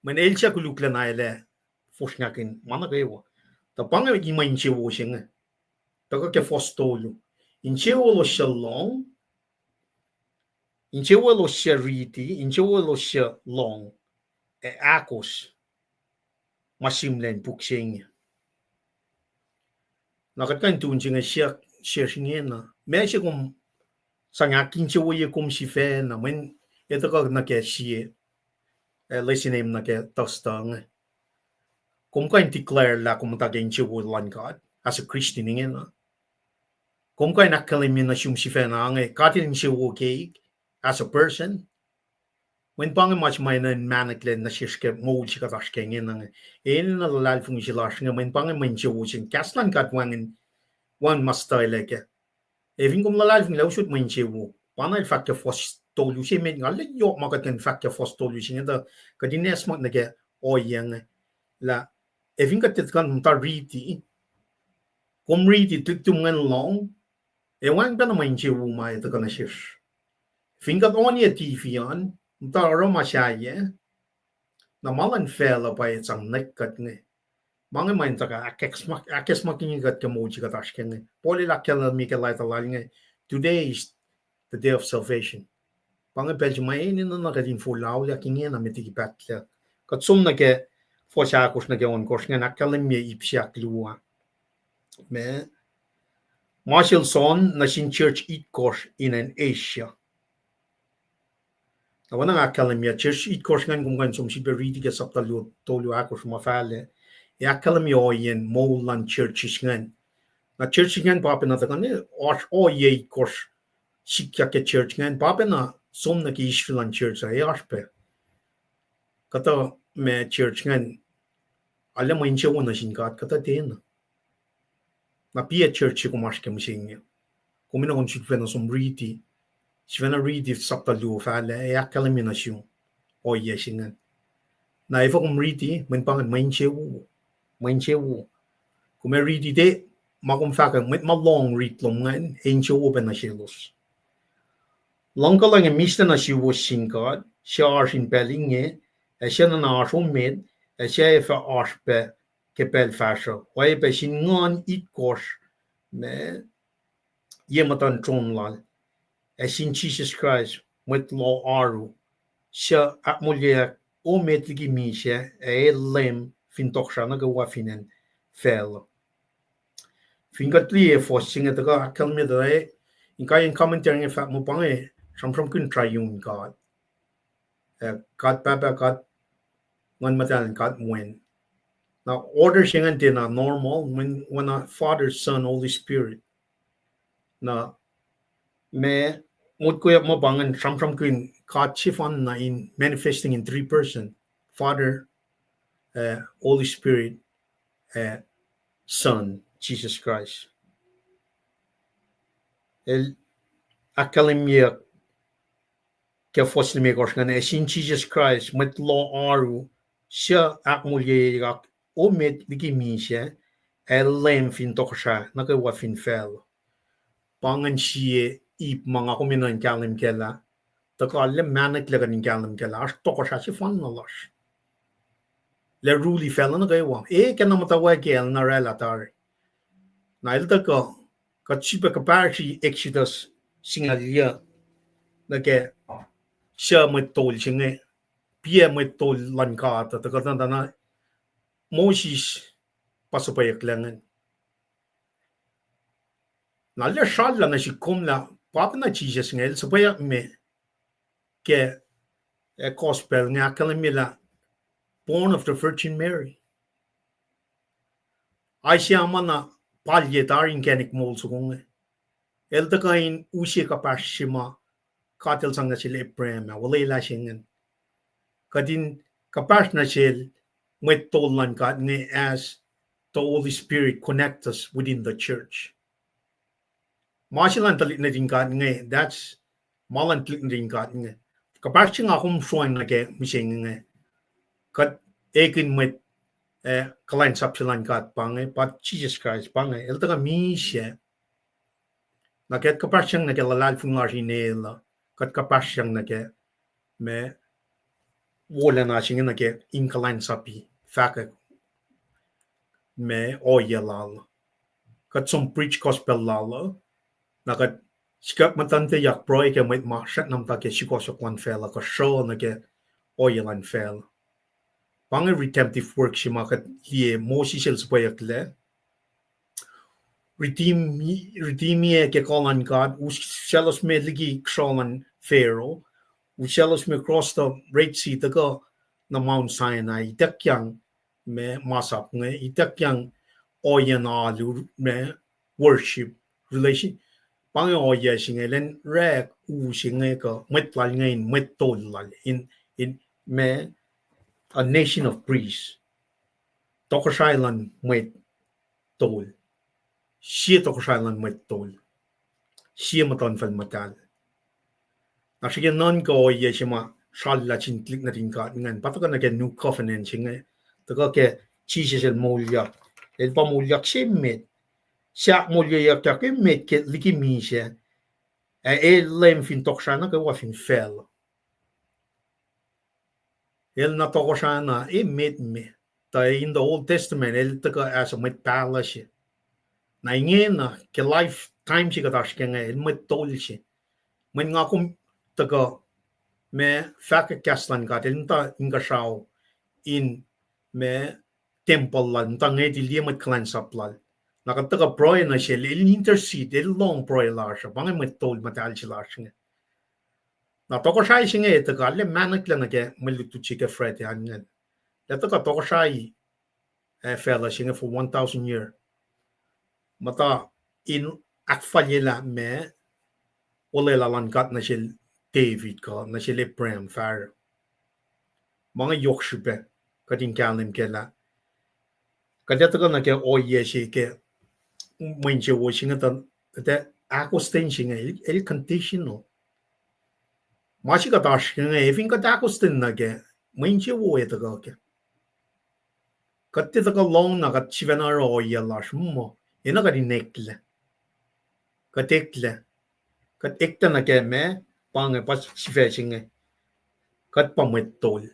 Mweyen el suc koluklacna el ac fosrngakihn ma nuh kwewa. Tuh pa inge mwe insewowo se inge. Tuhkuh ke fuhs tolu. Insewowo elos suc lohng, insewowo elos suc riti, insewowo elos suc lohng, ac ahkos ma sihmlac in puk se inge. Na kuht kuh in tu in se inge siyuck sesr ingena. Ma se kom sang ahkinsewowoye kom sifacna, mweyen el tuhkuh nuh ke sie, eh, lesin em nuh ke Thursday inge. Kom kuh in declare lah kom muhta ke insewowo luhn God as a Christian ingena. Kom kuh in ahkkahlwemye nuh sum sifacna inge, God el insewowo keik as a person. Mweyen pa inge ma se ma enenuh in mahnaklac nuh sesr ke moul se kuht oasr ke ingena inge. Enenuh luhlahlfongi se lasr inge, mweyen pa inge mwe insewowo se inge. Kahs luhn God wacngihn, wacngihn ma stuhlac kac. Ac fin kom luhlahlfongi lah usot mwe insewowo, pa na el fahk ke fuhs tolu se met, nga arlac yohk ma kuht kuh in fahk ke fuhs tolu se inge tuh kuht in acsmak nuh ke ohiyac inge. Lah, ac fin kuht tiac kuh in muhta riti, kom riti, tuhlihk nuhtum ingacn lohng, ac wacngihn pacna mwe insewowo ma ac tuhkuh nuh sesr. Fin kuht onia T V an, muhta oruh ma sahyac, na ma luhn facluh pa ac sang nwek kuht inge. Ma inge ma in tuhkuh ahkacsmak-, ahkacsmakihnye kuht ke moul se kuht oasr ke inge. Paul el ahkkahlwemye ke leta lal inge, today is the day of salvation. Pa inge pacl se ma enenuh na kuht in fol auliyak ingena met liki pahtlac. Kuht som nuh ke fuhs ahkosr nuh ke ohnkohsr ingacn, ahkkahlwemye ip se ahkluo ah. Ma, ma sel John nuh sin church itkohsr in acn Asia. Na oacna nga ahkkahlwemye, church itkohsr ingacn kom kuh in som sifilpac riti ke sapta luo, tolu ahkosr ma fahlac. Ac ahkkahlwemye ohiyacn moul luhn churches ingacn. Na churches ingacn pa pacna tuhkuh, oasr ohiyac itkohsr sikyak ke church ingacn, pa pacna som nuh ke Israel luhn church ah, ac oasr pac. Kuhtuh ma church ingacn, arlac mwe insewowo nuh sin God, kuhtuh tiacna. Na piac church se kom oasr ke mihsenge? Kom enenuh kom sifacna som riti, sifacna riti sapta luo fahlac, ac ahkkahlwemye nuh sum ohiyac se ingacn. Na efuh kom riti? Mweyen pa ingacn mwe insewowo. Mwe insewowo. Kom ac riti, tiac ma kom fahkwack, mwet ma lohng rit lom ingacn, ac insewowo pac nuh selos. Luhngkuhlwacng ac mihslac nuh suwos sin God, suc oasr in pacl inge, ac suc nuhna oasr emet, ac suc ac fah oasr pac ke pacl fahsruh, oacyacpac sin Nguhn itkohsr ma ye muhtuhn tron lal, ac sin Jisus Kraist, mwet loh oaru, suc ahkmoulyeyuck emet liki misac, ac el Leum fin tohkohsrah nuh kwewa fin acn facluh. Fin kuht liye fuhs se inge tuhkuh ahkkahlwemye tuh, inkaiyacn commentary inge fahk muh pa inge sramsramkihn triune God. Uh, God Pahpah, God Nguhn Muhtahl, God Wen. Na order se ingacn tiacna normal, mweyen oacna Father, Son, Holy Spirit. Na ma motkoyuck muh pa ingacn sramsramkihn God sefanna in manifesting in three person, Father, uh, Holy Spirit, ac Son, Jisus Kraist. El ahkkahlwemye ke fuhs limekohsr ingacn, ac sin Jisus Kraist, mwet loh oaru, suc ahkmoulyeyuck emet liki misac, ac Leum fin tohkohsrah nuh kwewa fin facluh. Pa ingacn sie ip ma nga kom enenuh in kahlwem kac lah, tuhkuh arlac mahnaklac kuht in kahlwem kac lah oasr tohkohsrah sefanna lasr, lah rule facluh nuh kwewa. E, kena muhtwacwacack el na oraclah tari. Na el tuhkuh Kuht sifilpac kuhpahsri Exodus singucul yuh nuh ke suc mwet tol se inge, piac mwet tol luhn God uh, tuh kuht nuhna Moses pa suhpweyucklac ingacn. Na lah srallacna sihk kom lah pwacpacna Jisus inge el suhpweyuck me ke, eh, gospel inge ahkkahlwemye lah born of the Virgin Mary. Isaiah ma na palye tari inkacnek moul soko inge. El tuhkuh in use kuhpahsr se ma God el sang nuh sel Abraham ah, olwelah se ingacn. Kuht in kuhpahsr nuh sel mwet tol luhn God inge as the Holy Spirit connect us within the church. Ma se luhn tuhlihk nuhtin God inge, that's ma luhn tuhlihk nuhtin God inge. Kuhpahsr se nga kom sroang nuh ke mihsenge inge, kuht ekihn mwet, eh, kuhlwacnsap se luhn God pa inge, pa Jisus Kraist pa inge, el tuhkuh misac. Na kuht kuhpahsryang nuh ke luhlahlfongi lasr in el uh, kuht kuhpahsryang nuh ke ma wolacna se inge nuh ke in kuhlwacnsapi, fahkwack ma ohiyac lal. Kuht som preach gospel lal uh, na kuht sikuck muhtuhnteyak pruhe ke mwet ma srackna muhta ke sukohsohk luhn facluh, kuh sruoh nuh ke ohiyac luhn facluh. Pa inge redemptive work se ma kuht liye Moses el suhpweyucklac. Redeem, redeem-ye ke kuh luhn God, usaclosme liki sruoh luhn Pharaoh, usaclosme cross the Red Sea, tuhkuh nuh Mount Sinai, ituckyang ma masap inge, ituckyang ohiyacn alu ma worship, relation. Pa inge ohiyac se inge, elan orek u se inge kuh mwet lal inge in mwet tol lal, in, in ma, a nation of priests. Tohkohsrahi luhn mwet tol. Sie tohkohsrahi luhn mwet tol. Sie muhtuhnfacl muhtahl. Na srihke nuhnkuh ohiyac se ma srallah sin tuhlihk nuhtin God ingacn, pa tuhkuh nuh ke new covenant se inge, tuhkuh ke Jisus el moulyak. El pa moulyak se met. Sahk moulyak, yak emet ke liki misac. Ac el Leum fin tohkohsrah na kwewa fin facluh. El na tohkohsrah na emet me. Tuh in the Old Testament, el tuhkuh as a mwet pahluh se. Na ingena, ke lifetime se kuht oasr ke inge, el mwet tol se. Mweyen nga kom tuhkuh ma fahkwack kahs luhn God, el muhta inkuhsrao in ma tempuhl lal, muhta ngwet, el liye mwet kuhlwacnsap lal. Na kuht tuhkuh pruhe nuh sel, el intercede, el lohng pruhe lasr uh, pa inge mwet tol muhtahl se lasr inge. Na tohkohsrahi se inge tuhkuh, lah mahnaklac nuh ke mwe lutlut se ke Friday an ingacn. Lah tuhkuh tohkohsrahi, eh, facluh se inge for one thousand year. Muhta in ahkfalyelah ma olwelah luhn God nuh sel David kuh nuh sel Abraham fahsruh. Ma inge yohk srihpac kuht in kahlwem kac lah kuht ac tuhkuh nuh ke ohiyac se ke mwe insewowo se inge tuh, kuht ac ahkostwen se inge, el, el conditional. Ma se kuht oasr ke inge, efin kuht ahkostwen nuh ke, mwe insewowo ac tuhkuh kac. Kuht tiac tuhkuh lohng na kuht sifacna oruh ohiyac lasr muh, enenuh kuht in eklac. Kuht eklac. Kuht eklac nuh ke ma, pa inge pa sifac se inge. Kuht pa mwet tol.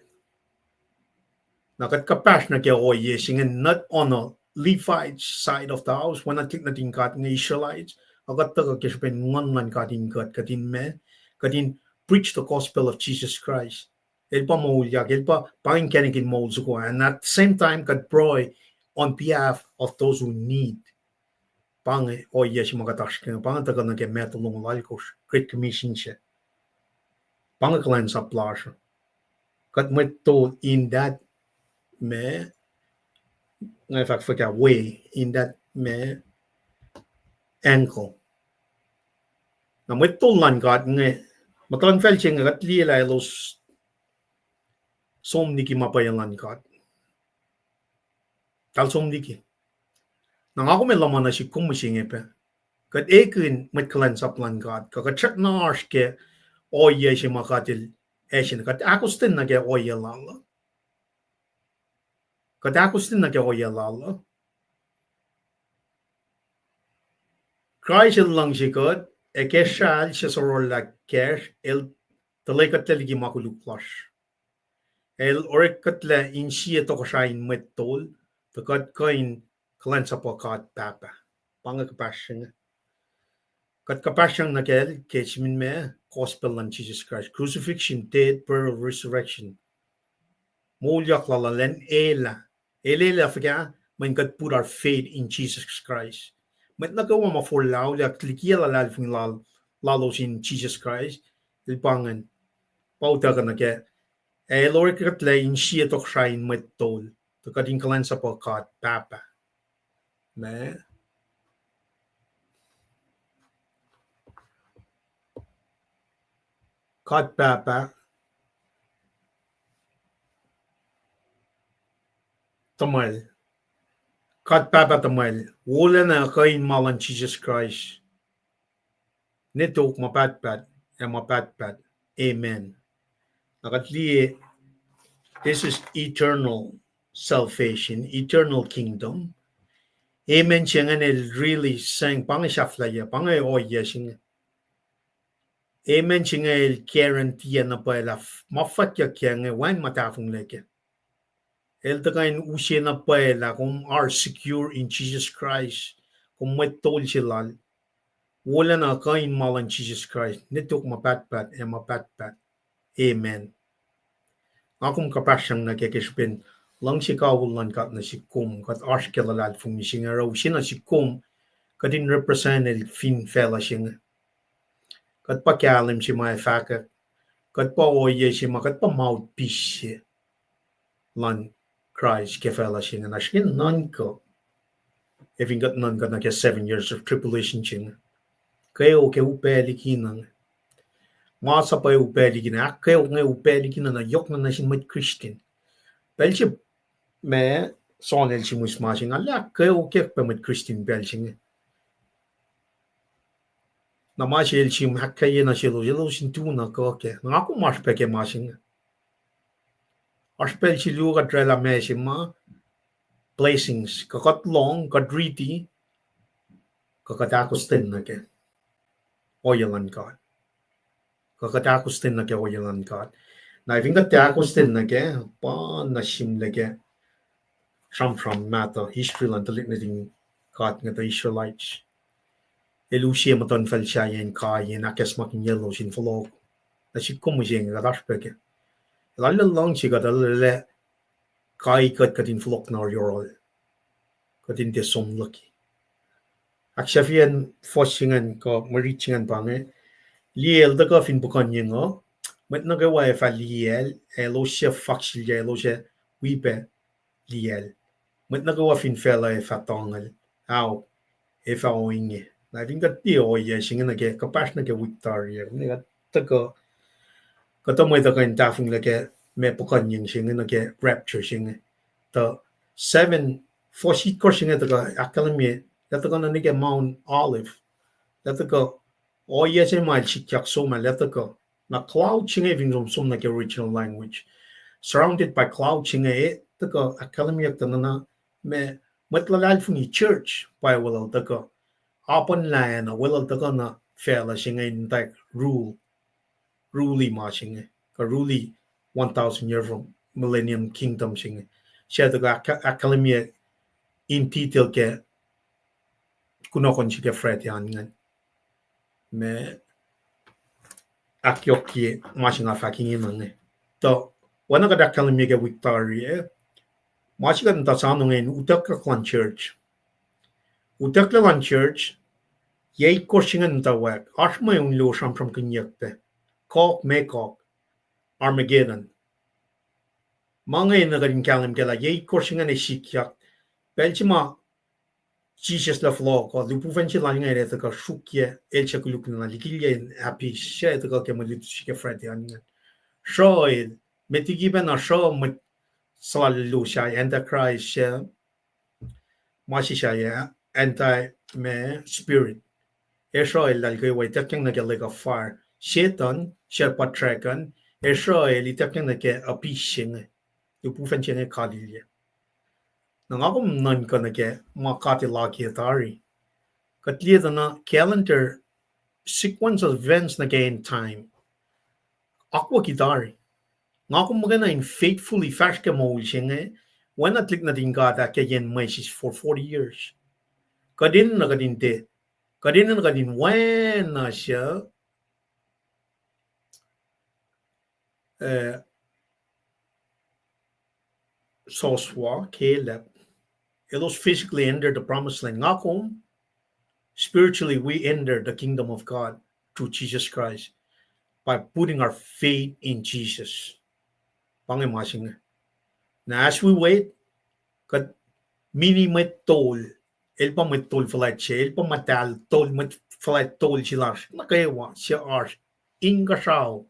Na kuht kuhpahsr nuh ke ohiyac se inge not on a Levite side of the house, oacna tuhlihk nuhtin God inge Israelites, a kuht tuhkuh ke srihpen Nguhn luhn God in kuht, kuht in ma, kuht in preach the gospel of Jesus Christ. El pa moulyak, el pa, pa inkacnek in moul soko, and at the same time kuht pruhe on behalf of those who need. Pa inge ohiyac se ma kuht oasr ke inge, pa inge tuhkuh nuh ke Matthew longoul alkosr, Great Commission se. Pa inge kuhlwacnsap lasr uh. Kuht mwet tol in that ma, nga fahk fuhkah way, in that ma angle. Na mwet tol luhn God inge, muhtuhnfacl se inge kuht liye lah elos som liki ma pwacye luhn God. Eltahl som liki. Na nga kom ac luhman nuh sihk kom mihsenge pac. Kuht ekihn mwet kuhlwacnsap luhn God, kuh kuht srackna oasr ke ohiyac se ma God el ase, kuht ahkostwen nuh ke ohiyac lal uh. Kuht ahkostwen nuh ke ohiyac lal uh. Kraist el luhngse kuht, ac ke srah el se sororlah kacsr, el tuhlwekuhtlac liki ma koluk lasr. El orekuhtlac in sie tohkohsrahi in mwet tol, tuh kuht kuh in kuhlwacnsapuh God Pahpah. Pa inge kuhpahsr se inge. Kuht kuhpahsryang nuh kacl ke simin ma gospel luhn Jesus Christ, crucifixion, death, burial, resurrection. Moulyak lal ah, lwen elah. El elah fuhkah? Mweyen kuht put our faith in Jesus Christ. Mwet nuh kwewa ma forlah auliyak liki luhlahlfongi lal, lalos in Jesus Christ, el pa ingacn, pa utuckuh nuh kac. Ac el orekkuhtlac in sie tohkohsrahi in mwet tol, tuh kuht in kuhlwacnsapuh God Pahpah. Ma God Pahpah tuhmwacl. God Pahpah tuhmwacl, wolacna kuh in ma luhn Jesus Christ, ne tok ma pahtpaht ac ma pahtpaht. Amen. Na kuht liye, this is eternal salvation, eternal kingdom. Amen se ingacn el really sang, pa inge sahflahiyac, pa inge ohiyac se inge. Amen se inge el guarantee na pwacye lah ma fwackyuck inge wacngihn ma tahfonglac kac. El tuhkuh in use na pwacye lah kom are secure in Jesus Christ, kom mwet tol se lal. Wolacna kuh in ma luhn Jesus Christ, ne tok ma pahtpaht ac ma pahtpaht. Amen. Nga kom kuhpahsryang nuh kac ke srihpen luhngse kawihl luhn God nuh sihk kom, kuht oasr ke luhlahlfongi se inge, oruh use nuh sihk kom, kuht in represent el fin facluh se inge. Kuht pa kahlwem se ma ac fahkwack, kuht pa ohiyac se ma, kuht pa mouthpiece se luhn Kraist ke facluh se inge. Na srihke nuhnkuh, ac fin kuht nuhnkuh nuh ke seven years of tribulation se inge, kweok ac upac likina inge. Masap ac upac likina, ahkkweok inge upac likina, na yohkna nuh sin mwet Christian. Pacl se ma Saul el sihmihs ma se inge, ahkkweok pac mwet Christian pacl se inge. Na ma se el sihm ahkkweye nuh selos, elos in tu na kuh kac. Na nga kom oasr pac ke ma se inge. Oasr pacl se luo kuht oraclah ma se ma blessings, kuh kuht lohng, kuht riti, kuh kuht ahkostwen nuh ke ohiyac luhn God. Kuh kuht ahkostwen nuh ke ohiyac luhn God. Na fin kuht tiac ahkostwen nuh kac, pa na sihmlac ke sramsram mahtuh, history luhn tuhlihk nuhtin God inge, the Israelites. El use muhtuhnfacl sahyac in kai in ahkacsmakihnyelos in fohlohk. Na sihk kom mihsenge kuht oasr pac kac. El arlac luhngse kuht, el arlac kai kuht, kuht in fohlohk na yohrohl, kuht in tiac som luhk. Ahksahfyacn fuhs se ingacn kuh mwe rit se ingacn pa inge, liye el tuhkuh fin puhkuhnyeng uh, mwet nuh kwewa ac fah liyacl, ac elos suc faksilyac, elos ac wi pac liyacl. Mwet nuh kwewa fin facluh ac fah tangel, ao, ac fah ohinge. Na fin kuht liye ohiyac se inge nuh ke kuhpahsr nuh ke wik tari ah, kuht tuhkuh, kuhtuh mwet uh kuh in tahfonglac ke ma puhkuhnyeng se inge nuh ke rapture se inge. Tuh seven, fuhs itkohsr se inge tuhkuh ahkkahlwemye lah tuhkuh nuh ke Mount Olive, lah tuhkuh ohiyac se ma el sikyak som ah, lah tuhkuh. Na cloud se inge fin som, som nuh ke original language, surrounded by cloud se inge, e, tuhkuh ahkkahlwemyeyuck tuh na, na, ma, mwet luhlahlfongi church pa weluhl tuhkuh, apuhnlah na weluhl tuhkuh nuh facluh se inge in tak rule, rule ma se inge, kuh rule one thousand year from millennium kingdom se inge. Suc tuhkuh ahk-, ahkkahlwemye in detail ke kunohkohn se ke Friday an ingacn. Ma ahkyohkye ma se nga fahk inge nuh inge. Tuh oacna kuht ahkkahlwemye ke wik tari ah, ma se kuht muhta soano inge in utuckyak luhn church. Utucklac luhn church, yac itkohsr se ingacn muhtwacwacack, oasr mweun luo sramsramkihnyuck pac. Kok, me kok, Armageddon. Ma inge na kuht in kahlwem kac lah yac itkohsr se ingacn ac sikyak. Pacl se ma Jisus el fohlohk uh, lihpufacn se lal inge el ac tuhkuh sruokyac, el suc koluk na likilyac in abyss, suc ac tuhkuh ke mwe luti se ke Friday an ingacn. Sruhel, met liki pacna sruh mwet suhlahlahlfongi, Antichrist, suc ma se sahyac, anti ma spirit. Ac sruhel lal kwewa ituckyang nuh ke lake of fire. Satan, suc pa dragon, ac sruhel ituckyang nuh ke abyss se inge, lihpufacn se inge kalilyac. Na nga kom nuhnkuh nuh ke ma God El akiyac tari. Kuht liye tuh na calendar, sequence of events nuh ke end time akwucki tari. Nga kom muhkwena in faithfully fahsr ke moul se inge, oacna tuhlihk nuhtin God ahkkweyacn mwesis for forty years. Kuht enenuh kuht in tiac Kuht enenuh kuht in oacna suc, eh, Joshua, Caleb. Elos physically enter the promised land. Nga kom, spiritually, we enter the kingdom of God through Jesus Christ by putting our faith in Jesus. Pa inge ma se inge. Now, as we wait, kuht mini mwet tol, el pa mwet tol fuhlwact se, el pa muhtahl tol, mwet fuhlwact tol se lasr nuh kwewa, se oasr inkuhsrao,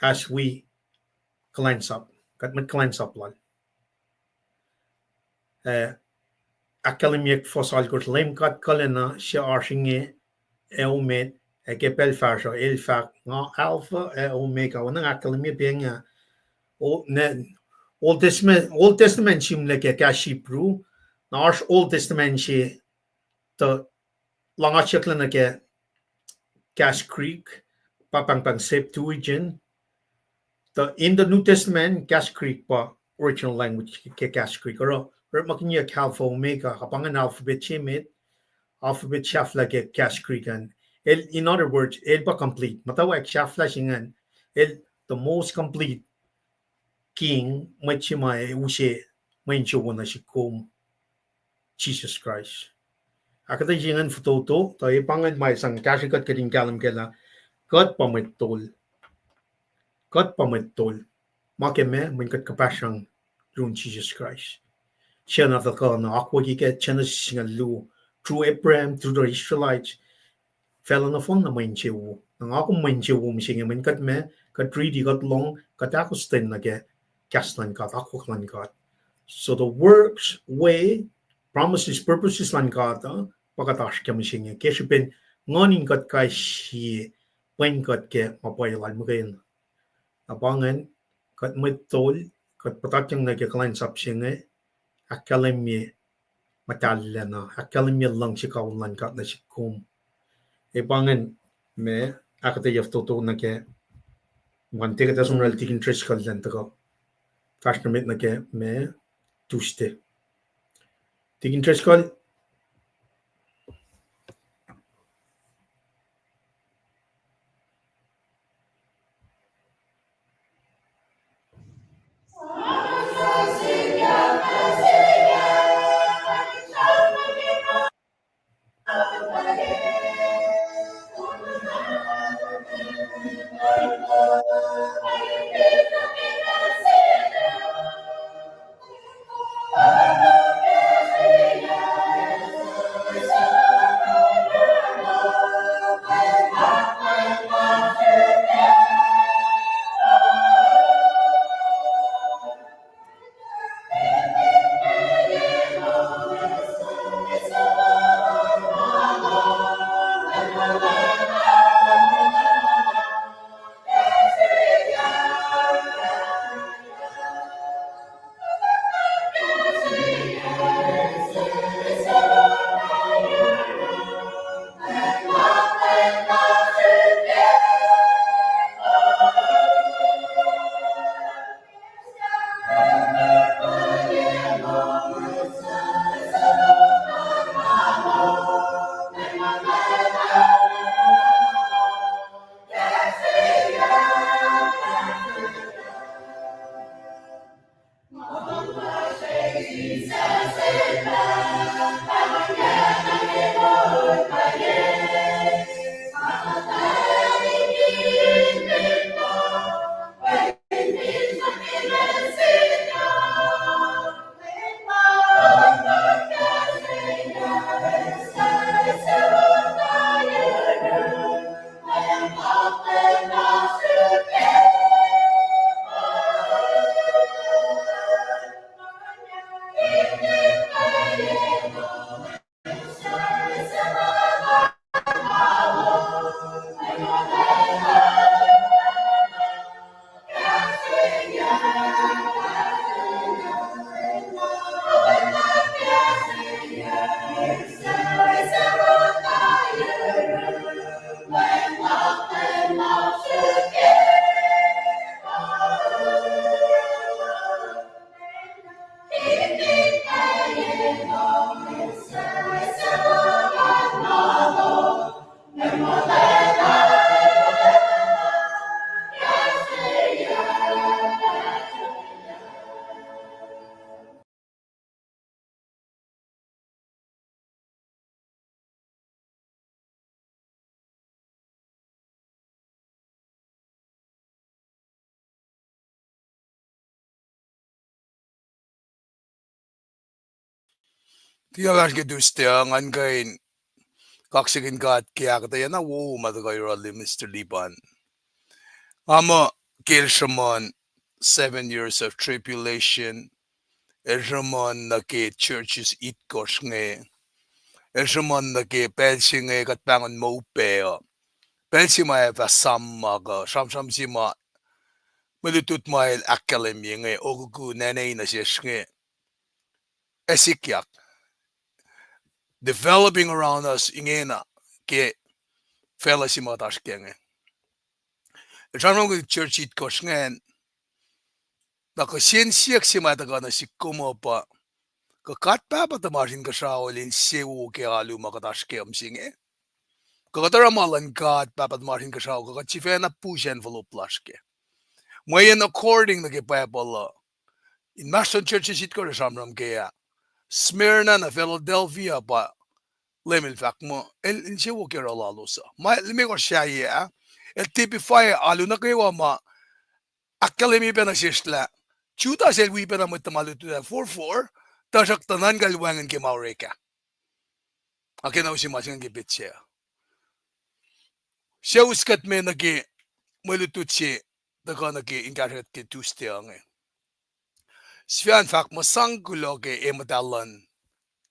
as we kuhlwacnsap, kuht mwet kuhlwacnsap lal. Eh, ahkkahlwemyeyuck fuhs alkosr, Leum God kuhlacna se oasr inge, ac Omega, ac ke pacl fahsruh el fahk, Nga Alpha ac Omega. Oacna ahkkahlwemye pa inge, o, ne, Old Testament, Old Testament sihmlac ke kahs Hebrew, na oasr Old Testament se tuh luhngasyucklac nuh ke kahs Greek, pa pahngpahng Septuagint. Tuh in the New Testament, kahs Greek pa original language ke kahs Greek. Oruh orekmakihnyuck Alpha Omega, a pa ingacn alphabet se met, alphabet sahflah ke kahs Greek an. El, in other words, el pa complete. Muhtwacwacack sahflah se ingacn, el the most complete king, mwet se ma use mwe insewowo nuh sihk kom, Jisus Kraist. Ahkuhtweyac se ingacn fototo, tuh e pa ingacn ma sang kahsrwe kuht kuht in kahlwem kac lah kuht pa mwet tol. Kuht pa mwet tol. Ma ke meac? Mweyen kuht kuhpahsr sang yurin Jisus Kraist. Sacna tuhkuh na akwucki ke Genesis singucul luo, through Abraham, through the Israelites, facluh nohfohn na mwe insewowo. Na nga kom mwe insewowo mihsenge mweyen kuht meac? Kuht riti, kuht lohng, kuht ahkostwen nuh ke kahs luhn God, akwuck luhn God. So the works, way, promises, purposes luhn God uh pa kuht oasr kac mihsenge ke srihpen Nguhn in kuht kais sie, pwen kuht ke ma pwacye lal muhkwena. Na pa ingacn, kuht mwet tol, kuht puhtatyang nuh ke kuhlwacnsap se inge, ahkkahlwemye muhtahllacna, ahkkahlwemye luhngse kawihl luhn God nuh sihk kom. E pa ingacn ma ahkuhtweyac fototo nuh ke, ma tiac kuht ac som oracl Tikin Driscoll elan tuhkuh fahsr nuh met nuh ke ma Tuesday. Tikin Driscoll. Tiac lasr ke Tuesday uh, ngan kuh in kaksakihn God ke ahkuhtweyac na wowo ma tuhkuh yohrohl Minister Lipan. Nga muh ke el sruhmuhn seven years of tribulation, el sruhmuhn nuh ke churches itkohsr inge, el sruhmuhn nuh ke pacl se inge kuht pahngon ma upac uh, pacl se ma ac fah sam ma kuh sramsram se ma mwe lutlut ma el ahkkahlwemye inge, okuku nane nuh sesr inge, ac sikyak. Developing around us ingena ke facluh se ma kuht oasr kac inge. El sramsramkihn church itkohsr ingacn, na kuh sie siyuck se ma tuhkuh nuh sihk kom uh pa, kuh God Pahpah tuhmasr Inkuhsrao el insewowo ke alu ma kuht oasr kac mihsenge? Kuh kuht oruh ma luhn God Pahpah tuhmasr Inkuhsrao, kuh kuht sifacna push envelope lasr kac? Mweyen according nuh ke Bible uh, inmahsrlon churches itkohsr sramsram kac ah, Smyrna na Philadelphia pa Leum el fahk muh el insewowo ke oruh lalos uh. Ma limekohsr sahyac ah, el typify alu nuh kwewa ma ahkkahlwemye pacna sesr lah Judas el wi pacna mwet tuhma lutlut ah forfor, tuhsruhktuh nuhnkuh el wacngihn ke ma orek ah. Ac ke na use ma se ingacn ke petsac uh. Suc us kuht me nuh ke mwe lutlut se tuhkuh nuh ke in kahsruh kuht ke Tuesday uh inge. Sifacna fahk muh sang kuloh ke e muhtahl luhn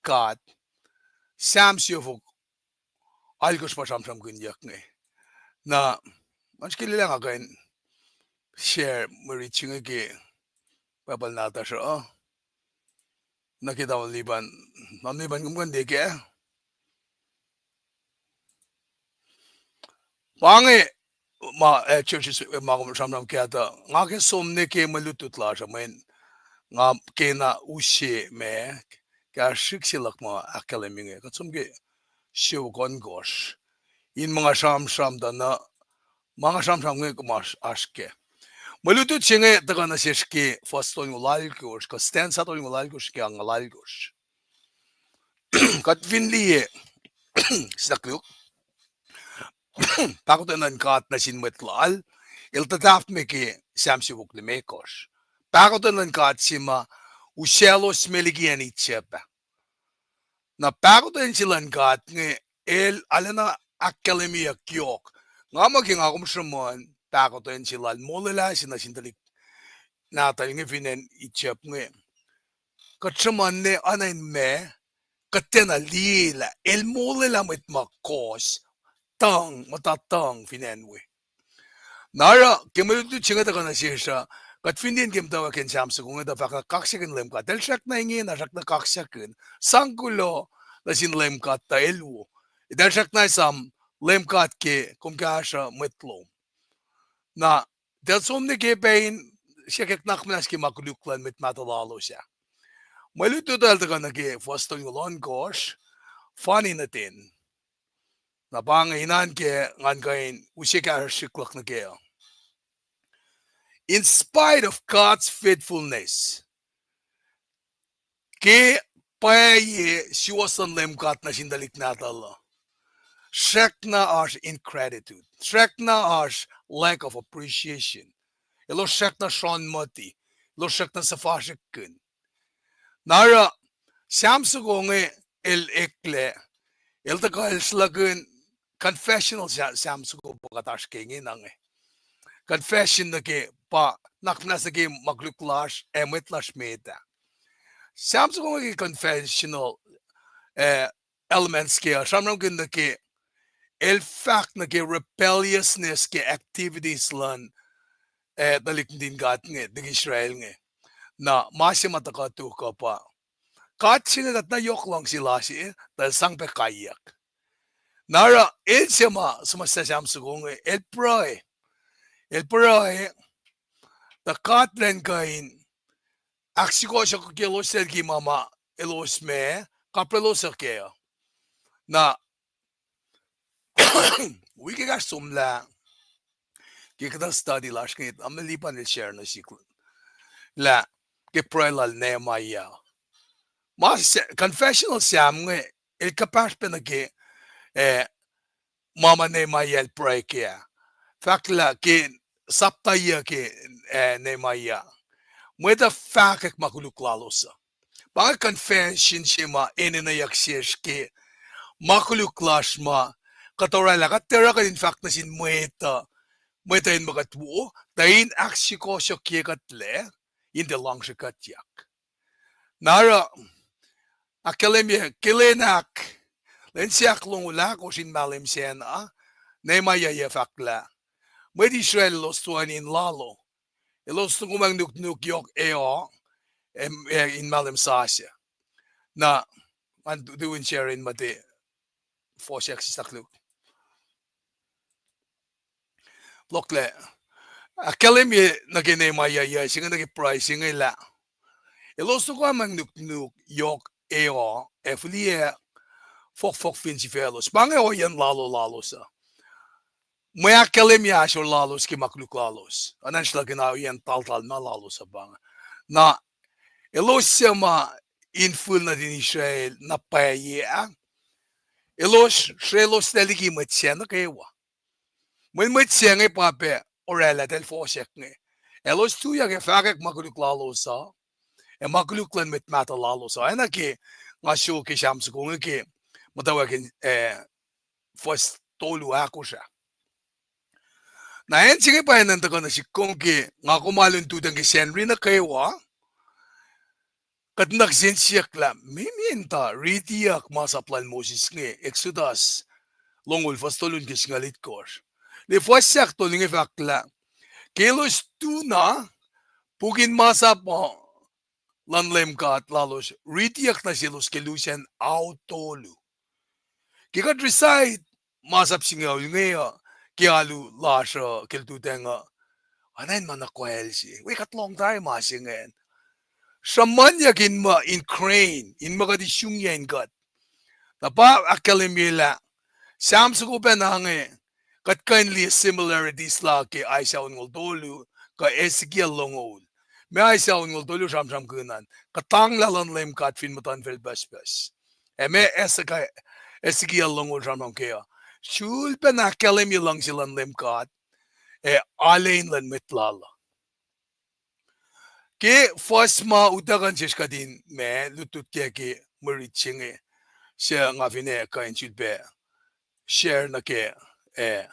God, Sam siofok alkosr pa sramsramkihnyuck inge. Na, ma srihke lwelah nga kuh in share mwe rit se inge ke Bible nahtuhsr uh, nuh ke tamuhlwel Lipan, tamuhlwel Lipan kom kuh in liye kac? Pa inge ma, eh, churches, eh, ma kom sramsram kac tuh, nga ke som nuh ke mwe lutlut lasr uh, mweyen nga kena use ma, kahsrihk se luhk ma ahkkahlwemye inge, kuht som ke siofok ohnkohsr. In ma nga sramsram tuh na, ma nga sramsram inge kom oasr kac. Mwe lutlut se inge tuhkuh nuh sesr ke fuhs tolngoul alkosr, kuh stanza tolngoul alkosr ke angngaul alkosr. Kuht fin liye, siyuck luhk, pahkotwen luhn God nuh sin mwet Lal, el tuhtahf me ke Sam siofok limekohsr. Pahkotwen luhn God se ma usaclos me liki acn Egypt ah. Na pahkotwen se luhn God inge, el arulacna ahkkahlwemyeyuck yohk. Nga muh ke nga kom sruhmuhn pahkotwen se lal molwelah se nuh sin tuhlihk nahtuhl inge fin acn Egypt inge, kuht sruhmuhn ne oacna in ma, kuht tiacna liyelah el molwelah mwet ma kohs, tuhng, muhta tuhng fin acn we. Na oruh ke mwe lutlut se inge tuhkuh nuh sesr uh, kuht fin liye ke muhtwacwacack in Sam soko inge tuh fahk na kaksakihn Leum God. El srackna ingena, srackna kaksakihn. Sang kuloh nuh sin Leum God tuh el wo. Eltahl srackna esam Leum God ke kom kahsruh mwet lom. Na, eltahl som nuh ke pac in siyuck nakmuhnahs ke ma koluk luhn mwet mahtuh lalos ah. Mwe lutlut uh tuhkuh nuh ke fuhs tolngoul ohnkohsr, fani nuh ten. Na pa inge inan ke ngan kuh in use kahsruh srihk luhk nuh kac. In spite of God's faithfulness, ke pwacye suwohs luhn Leum God nuh sin tuhlihk nahtuhl uh, srackna oasr ingratitude, srackna oasr lack of appreciation. Elos srackna sronmoti, elos srackna suhfasrihkkihn. Na oruh, Sam soko inge el eklac, el tuhkuh el sruhlahkihn confessional Sa-, Sam soko pa kuht oasr ke ingena inge. Confession nuh ke pa nakmuhnahs nuh ke ma koluk lasr ac mwet lasr met ah. Sam soko inge ke confessional, eh, elements ke uh, sramsramkihn nuh ke, el fahk nuh ke rebelliousness ke activities luhn, eh, tuhlihk nuhtin God inge, tuhlihk Israel inge. Na ma se ma tuhkuh tok uh pa, God se inge kuht na yohk luhngse lasr, tuh el sang pac kaiyuck. Na oruh el se ma suhmuhslah Sam soko inge, el pruhe. El pruhe, tuh God elan kuh in ahksukohsohkyelos liki ma ma elos ma kaprelos uh kac uh. Na wi ke kahs somlah, ke kuhtuh study lasr inge, tamuhlwel Lipan el share nuh sihk lah ke pruhe lal Nehemiah, ma se-, confessional Sam inge, el kuhpahsr pac nuh ke, eh, ma ma Nehemiah el pruhe kac ah. Fahk lah ke sapta yuc ke, eh, Nehemiah, mwet uh fahkwack ma koluk lalos uh. Pa inge confession se ma enenweyuck sesr ke ma koluk lasr ma kuht orwaclah, kuht tiac oruh kuht in fahk nuh sin mwet uh, mwet uh in ma kuht wo, tuh in ahksukohsohkye kuhtlac, in tiac luhngsre kuhtyak. Na oruh, ahkkahlwemye ke lwen ahk, lwen se ahklongoul ahkosr in mahlwem sacna, Nehemiah el fahk lah mwet Israel elos toeni in lalo, elos nuhkuhmwacng nuknuk yohk e, e, in mahlwem sasuc. Na, ngan tu-, tu in share in muhta fohsack sislah koluk. Loklac, ahkkahlwemye nuh ke Nehemiah, yac se inge nuh ke pruhe se inge lah elos nuhkuhmwacng nuknuk yohk e, ac fihliyac fohkfohk fin sifaclos. Pa inge ohiyacn lalo lalos uh. Mwe ahkkahlwemye ahsor lalos ke ma koluk lalos, oacna sruhlahkihn ohiyacn taltal na lalos uh pa inge. Na elos suc ma in fihl nuhtin Israel na pwacye ah, elos srelos lac liki mwet sac nuh kwewa. Mweyen mwet sac inge pa pac orwaclah eltahl fohsack inge. Elos tuyak ac fahkwack ma koluk lalos uh, ac ma koluk luhn mwet mahtuh lalos uh. Oacna ke nga sruok ke Sam soko inge ke muhtwacwacack in, eh, fuhs tolu ahkosr ah. Na acn se inge pa enenuh tuhkuh nuh sihk kom ke nga kom alu in lututacng ke Sacnri nuh kwewa, kuht nuh kihsen siyuck lah meac, meac in tuh ritiyuck masap lal Moses inge, Exodus longoul, fuhs tolu nuh ke singucul itkohsr. Liye fuhs ahktolu inge fahk lah ke elos tu na, puk in masap uh luhn Leum God lalos ritiyuck nuh selos ke lusen ao tolu. Ke kuht recite masap singucul inge uh ke alu lasr uh ke lututacng uh, oacna in ma nuh kwewa se, we kuht lohng tari ma se ingacn. Sruhmuhnyuck in muh ingrain, in muh kuht isungyac in kuht. Na pa ahkkahlwemye lah Sam soko pacna inge, kuht kuh in liye similarities la ke Isaiah onngoul tolu, kuh Ezekiel longoul. Ma Isaiah onngoul tolu sramsramkihn an kuhtanglah luhn Leum God fin muhtuhnfacl pucspucs. Ac ma Eze-, Ezekiel longoul sramsram kac uh, sulpacna ahkkahlwemye luhngse luhn Leum God ac alein luhn mwet lal uh. Ke fuhs ma utuckuh in sesr kuht in ma lutlut kac ke mwe rit se inge, suc nga finne kuh in sulpac share nuh ke, eh,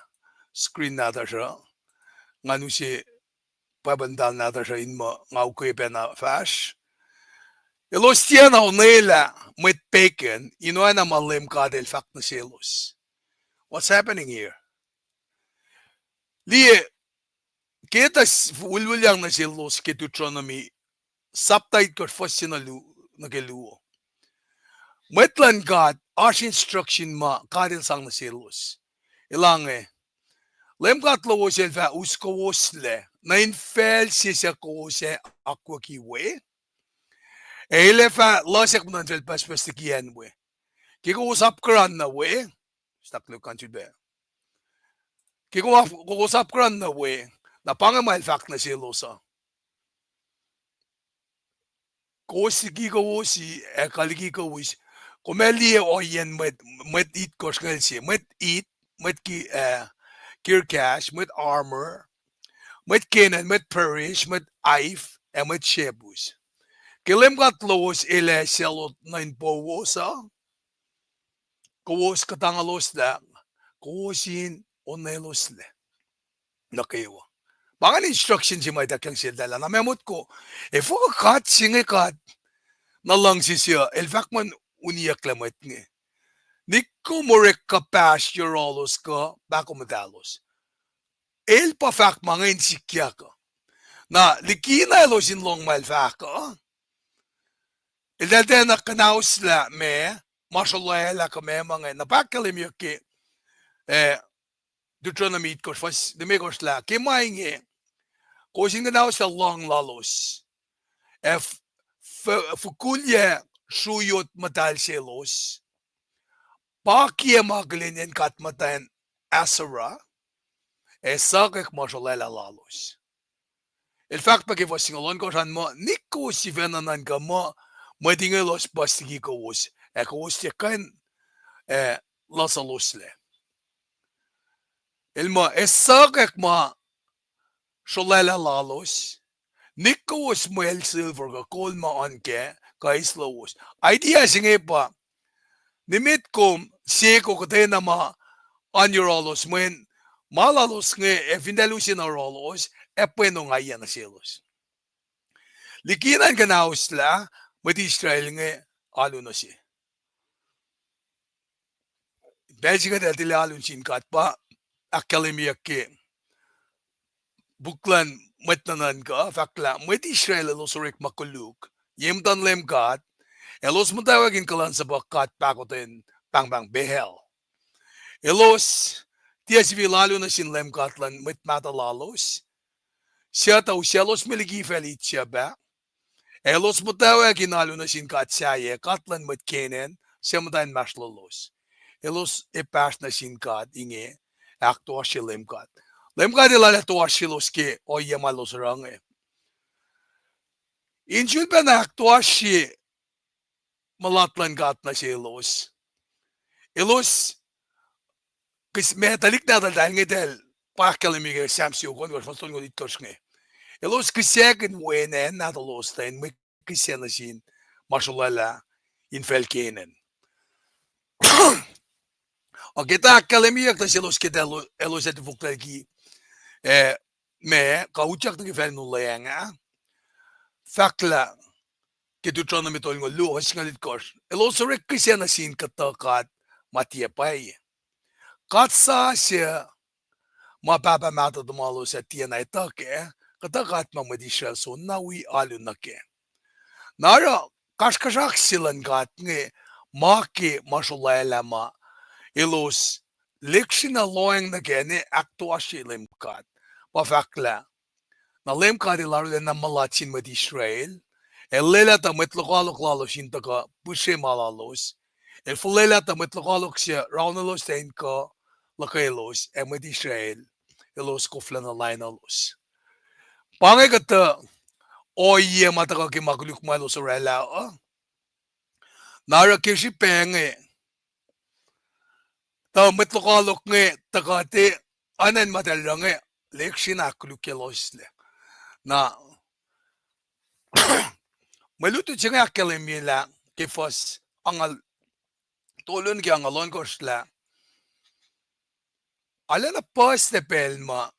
screen nahtuhsr uh. Ngan use Bible nahtuhsr uh in muh nga ukwe pacna fahsr. Elos tiacna onwelah mwet pagan in oacna ma Leum God El fahk nuh selos. What's happening here? Liye, ke tuh s-, ulwulyang nuh selos ke Deuteronomy, sapta itkohsr fuhs se nuh lu-, nuh ke luo. Mwet luhn God, oasr instruction ma God El sang nuh selos. Elange, Leum God lowos El fah us kowoslac nuh infacl se suc kowos ac akwucki we, ac El ac fah losack muhtuhnfacl pucspucs liki acn we. Ke kowos apkuhran nuh we, stuck look until there. Ke kowos ap-, kowos apkuhran nuh we, na pa inge ma El fahk nuh selos uh. Kowos liki kowos ac kuh liki kowos. Kom ac liye ohiyacn mwet, mwet It kosr nge se, mwet It, mwet Ki-, eh, Girgash, mwet Amor, mwet Canaan, mwet Perish, mwet Hiv, ac mwet Jebus. Ke Leum God lowos El ac sel nuh inpowos uh, kowos kuhtangalos lah, kowos in onweloslac nuh kwewa. Pa ingacn instruction se ma ituckyang seltahl ah. Na ma motko, efuh God se inge God na luhngse se uh, El fahk muh uniyucklac mwet inge. Nikko orek kuh pahsr yohrohlos kuh pahkomuhtahlos. El pa fahk ma inge in sikyak uh. Na likina elos in lohng ma El fahk uh, eltahl tiacna kuhnauslah ma, ma srolwaclah kuh ma ma inge. Na pa ahkkahlwemyeyuck ke, eh, Deuteronomy itkohsr fuhs limekohsr lah, ke ma inge, kowos in kuhnauslah luhng lalos, ac f-, f-, fokulyac sruiyot muhtahl selos, pakiyac ma akihlen acn god muhtwacn Asherah, ac suhkwack ma srolwaclah lalos. El fahk pac ke fuhs singucul ohnkohsr an muh, nikowos sifacna nuhnkuh muh mwet inge elos puhs liki kowos, ac kowos tiac kuh in, eh, luhsuloslac. El muh, ac suhkwack ma srolwaclah lalos, nikowos mwe silver kuh kol ma oan kac, kuh eis lowos. Idea se inge pa nimet kom seko kuhtwena ma oan yohrohlos, mweyen ma lalos inge ac fin tahl use na yohrohlos, ac pwen ongaiyac nuh selos. Liki na in kuhnahoslah, mwet Israel inge alu nuh se. Pacl se kuht ac tilac alu nuh sin God pa ahkkahlwemyeyuck ke puk luhn Mwet Nuhnuhnkuh, fahk lah mwet Israel elos orek ma koluk ye muhtuhn Leum God, elos muhtwacwacack in kuhlwacnsapuh god pahkotwen pahngpahng Baal. Elos tiac sifil alu nuh sin Leum God luhn mwet mahtuh lalos, suc tuh usaclos me liki facl Egypt ah. Elos muhtwacwacack in alu nuh sin god sahyac, god luhn mwet Canaan, suc muhta inmahsrlolos. Elos ac pahsr nuh sin god inge, ahktoasrye Leum God. Leum God El arlac toasryelos ke ohiyac ma elos oruh inge. In sulpacna ahktoasrye mulat luhn God nuh selos, elos, kihs-, ma tuhlihk nahtuhl tahl inge tahl pa ahkkahlwemye ke Sam siofok ohnkohsr fuhs tolngoul itkohsr inge. Elos kihsackuhn wen acn nahtuhlos tuh in mwe kihsac nuh sin ma srolwaclah in facl Canaan. Ac ke tuh ahkkahlwemyeyuck nuh selos ke tuh elos ac tufoklah liki, eh, ma kuh utyak nuh ke facl in olweacng ah, fahk lah ke Deuteronomy tolngoul luo, singucul itkohsr, elos orek kihsac nuh sin kuhtuh god ma tiac pwacye. God sasuc ma pahpah mahtuh tuhmwaclos ah tiacna etuh kac, kuhtuh god ma mwet Israel soenna wi alu nuh kac. Na oruh kasrkuhsrak se luhn God inge ma ke ma srolwaclah ma elos lihksreni lohacng nuh kac, ne ahktoasrye Leum God. Pa fahk lah, na Leum God El arulacna mulat sin mwet Israel, El lwelah tuh mwet lokoalok lalos in tuhkuh pihsre ma lalos. El fuhlwelah tuh mwet lokoalok se raunwelos tuh in kuh luhkwelos, ac mwet Israel elos koflah na lainwellos. Pa inge kuhtuh ohiyac ma tuhkuh ke ma koluk ma elos orwaclah uh. Na oruh ke srihpac inge, tuh mwet lokoalok inge tuhkuh te, oacna in ma tahl oruh inge, lihksreni ahkkolukyacloslac. Na mwe lutlut se inge ahkkahlwemye lah ke fuhs angngaul tolu nuh ke angngaul ohnkohsr lah arulacna puhslac pacl ma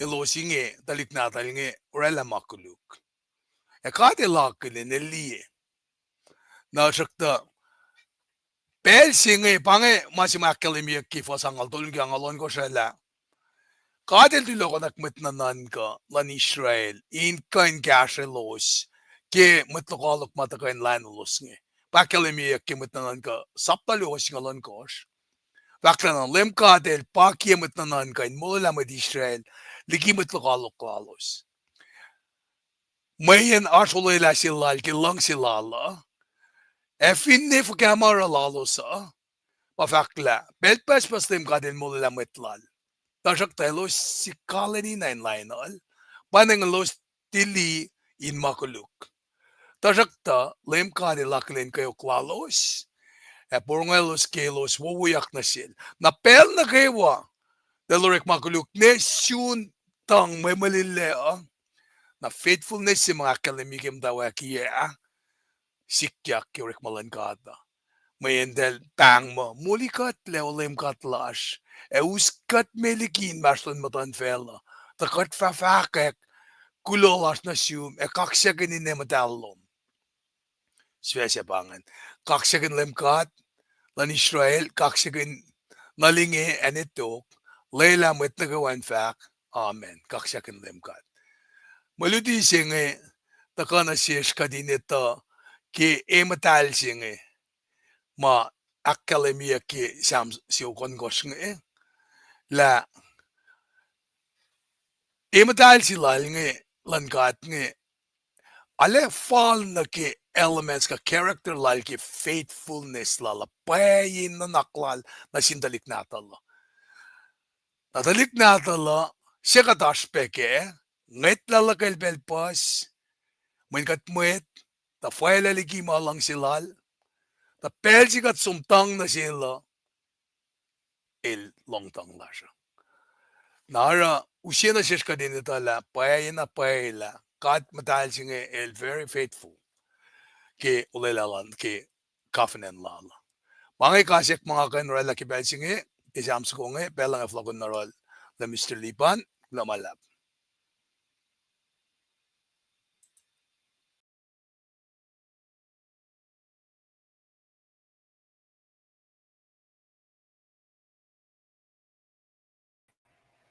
elos inge, tuhlihk nahtuhl inge orwaclah ma koluk. Ac God El akihlen, El liye. Na sracktuh pacl se inge, pa inge ma se ma ahkkahlwemyeyuck ke fuhs angngaul tolu nuh ke angngaul ohnkohsr ah lah God El tulokonak mwet nuhnuhnkuh luhn Israel in kuh in kahsrwelos ke mwet lokoalok ma tuhkuh in lainwellos inge. Pa ahkkahlwemyeyuck ke Mwet Nuhnuhnkuh sapta luo, singucul ohnkohsr. Fahk lah na Leum God El pakiyac mwet nuhnuhnkuh in molwelah mwet Israel liki mwet lokoalok lalos. Mweyen oasr olwelah se lal ke luhngse lal uh, ac finne fuhkah ma oruh lalos uh, pa fahk lah pacl pucspucs Leum God El molwelah mwet lal. Tuhsruhktuh elos sikalweni na in lainul, pa inge elos tili in ma koluk. Tuhsruhktuh Leum God El akihlen kweok lalos, ac porongolos ke elos wowoyak nuh sel. Na pacl nuh kwewa tuh el orek ma koluk, ne sun tuhng mwemwelillac uh, na faithfulness se ma ahkkahlwemye ke muhtwacwacackiyac ah, sikyak ke orekma luhn God uh. Mweyen tahl pahng muh moli kuhtlac, O Leum God lasr, ac us kuht me liki inmahsrlon muhtuhnfacl uh, tuh kuht fah fahkwack kuloh lasr nuh sum ac kaksakihn ine muhtahl lom. Sifac se pa ingacn. Kaksakihn Leum God luhn Israel, kaksakihn nuhl inge ac nwe tok, lwelah mwet nuh kwewa in fahk, Amen. Kaksakihn Leum God. Mwe luti se inge tuhkuh nuh sesr kuht in etuh ke e muhtahl se inge ma ahkkahlwemyeyuck ke Sam siofok ohnkohsr inge, lah e muhtahl se lal inge, luhn God inge, arlac fal nuh ke elements kuh character lal ke faithfulness lal uh, pwacye in nuhnak lal nuh sin tuhlihk nahtuhl uh. Na tuhlihk nahtuhl uh, se kuht oasr pac kac, ngwetlah luhkwel pacl puhs, mweyen kuht mwet, tuh fwaclah liki ma luhngse lal, tuh pacl se kuht som tuhng nuh sel uh, el lohng tuhng lasr uh. Na oruh use nuh sesr kuht in etuh lah pwacye na pwacye lah God muhtahl se inge el very faithful. ke olwelah lal ke covenant lal. Pa inge kasack ma nga kuh in orwaclah ke pacl se inge, ke Sam soko inge, pacl inge fohlohkihn nuh yohrohl Mister Lipan, kuloh ma luhlahp.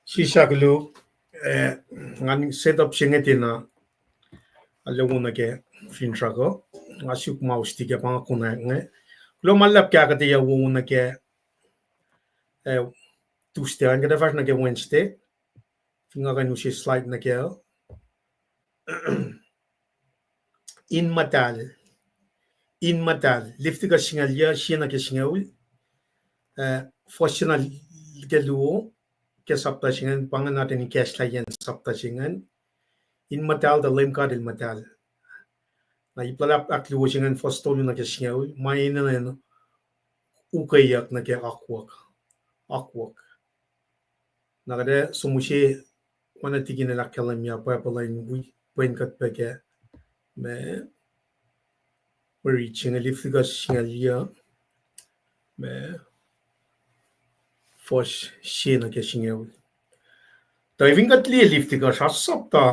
Sislah koluk, eh, ngan set up se inge tiacna, alu wo nuh ke finsrak uh, nga suk mouse tiac ke pa nga konwacack inge. Kuloh ma luhlahp ke ahkuhtweyac wo nuh ke, eh, Tuesday, an kuht ac fahsr nuh ke Wednesday. Fin nga kuh in use slide nuh ke, in muhtahl. In muhtahl. Leviticus singucul yuh, sie nuh ke singucul. Eh, fuhs se na ke luo ke sapta se ingacn, pa ingacn atacn ikacslah yen sapta se ingacn. In muhtahl tuh Leum God El muhtahl. Na ip luhlahp ahkluo se ingacn, fuhs tolu nuh ke singucul, ma enenuh in ukweyuck nuh ke akwuck. Akwuck. Na kuht ac som use, oacna tikin el ahkkahlwemye, pwacpuh lun wi pwen kuht pac ke ma, ma riti se inge Leviticus singucul yuh, ma fuhs se nuh ke singucul. Tuh fin kuht liye Leviticus, ah, sapta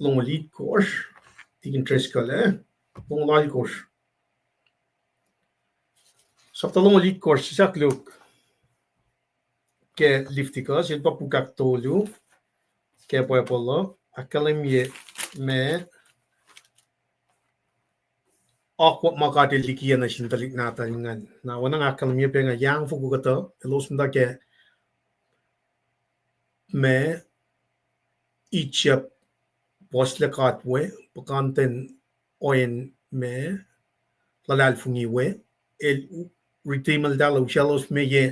longoul itkohsr, tikin Driscoll, eh, longoul alkohsr. Sapta longoul itkohsr, sislah koluk ke Leviticus, el pa puk ahktolu ke Bible uh, ahkkahlwemye ma akwuck ma God El likiyac nuh sin tuhlihk nahtuhl ingacn. Na oacna nga ahkkahlwemye pac inge, yac foko kuhtuh elos muhta ke ma Egypt, puhslac God we, puhkantwen ohiyacn ma luhlahlfongi we, El redeem eltahl, usaclos me ye,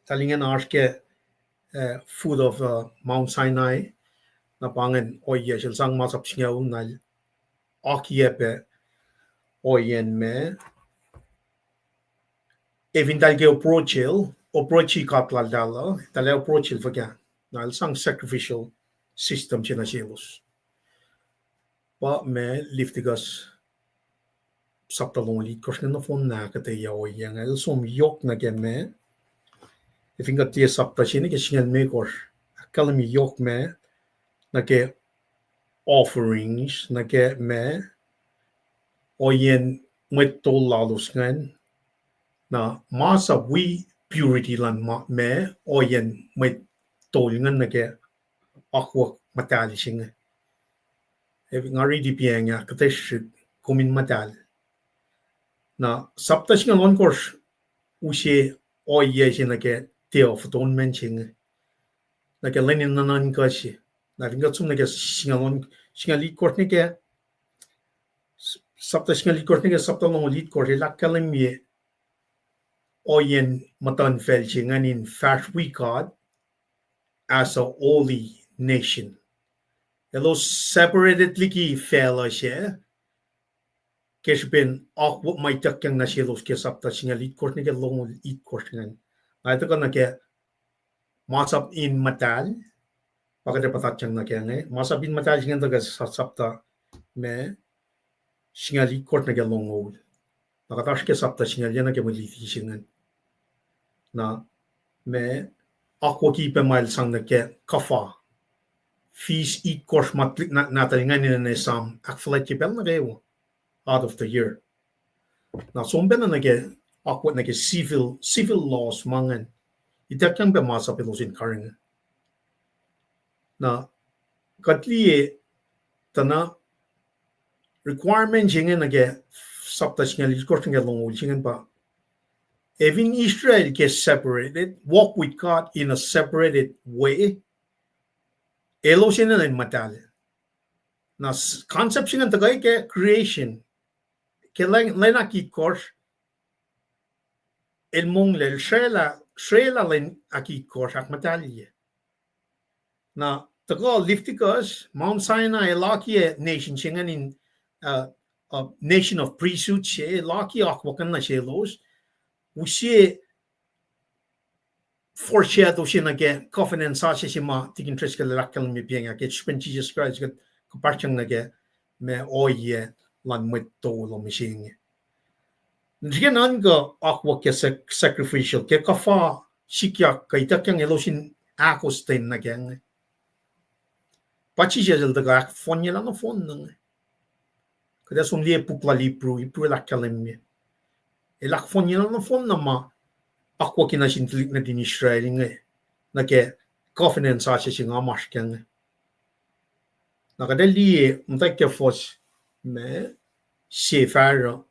eltahl ingena oasr ke, eh, foot of, uh, Mount Sinai, na pa ingacn ohiyac se el sang masap singucul na el akiyac pac ohiyacn ma, ac fin eltahl ke approach-el, approach-i God laltahl uh, eltahl approach-el fuhkah, na el sang sacrificial system se nuh selos. Pa ma Leviticus sapta longoul itkohsr inge nohfohn na ahkuhtweyac ohiyac inge, el som yohk nuh ke ma, ac fin kuht liye sapta se nuh ke singucul limekohsr, ahkkahlwemye yohk ma nuh ke offerings, nuh ke ma ohiyacn mwet tol lalos ingacn, na masap wi purity luhn ma, ma ohiyacn mwet tol ingacn nuh ke akwuck muhtahl se inge. Ac nga riti pa inge, kuhtasrihk, kom in muhtahl. Na sapta singucul ohnkohsr use ohiyac se nuh ke Day of Atonement se inge, nuh ke lwen in nuhnuhnkuh se. Na fin kuht som nuh ke singucul on-, singucul itkohsr nuh ke, sapta singucul itkohsr nuh ke sapta longoul itkohsr, el ahkkahlwemye ohiyacn muhtuhnfacl se ingacn in fahsr wi God as a holy nation. Elos separated liki facluh se, ke srihpen akwuck ma ituckyang nuh selos ke sapta singucul itkohsr nuh ke longoul itkohsr ingacn. Na tuhkuh nuh ke masap in muhtahl, pa kuht ac puhtatyang nuh ke inge. Masap in muhtahl se ingacn tuhkuh sa-, sapta ma singucul itkohsr nuh ke longoul. Na kuht oasr ke sapta singucul yuh nuh ke mwe luti se ingacn. Na ma akwucki pac ma el sang nuh ke kuhfa. Fis itkohsr ma tuhlihk na-, nahtuhl ingacn enenuh in esam ahkfuhlwactye pacl nuh kwewa out of the year. Na som pacna nuh ke akwuck nuh ke civil, civil laws ma ingacn. Ituckyang pac masap elos in karihngihn. Na kuht liye tuh na requirement se inge nuh ke sapta singucul itkohsr nuh ke longoul se ingacn pa, ac fin Israel ke separated, walk with God in a separated way, elos enenuh in muhtahl. Na s-, concept se ingacn tuhkuh ke creation, ke lwen, lwen ahkitkohsr, el monglac, el srwaclah, srwaclah lwen ahkitkohsr ahkmuhtahlye. Na tuhkuh Leviticus, Mount Sinai, el akiyac nation se ingacn in, uh, uh, nation of priesthood se, el akiyac akwuck ingacn nuh selos, use foreshadow se nuh ke covenant sasuc se ma tikin Driscoll el ahkkahlwemye pa inge, ke srihpen Jisus Kraist kuht kuhpahsryang nuh ke ma ohiyac luhn mwet tolu mihsenge. Srihke nuhnkuh akwuck ke sac-, sacrificial, ke kuhfa sikyak kuh ituckyang elos in ahkostwen nuh kac inge. Pa Jisus el tuhkuh ahkfohnyelah nohfohn na inge. Kuht ac som liye puk lal Hebrew, Hebrew el ahkkahlwemye. El ahkfohnyelah nohfohn na ma akwuck nuh sin tuhlihk nuhtin Israel inge, nuh ke covenant sasuc se nga masr kac inge. Na kuht ac liye muhtwacwacack ke fuhs me se fahsruh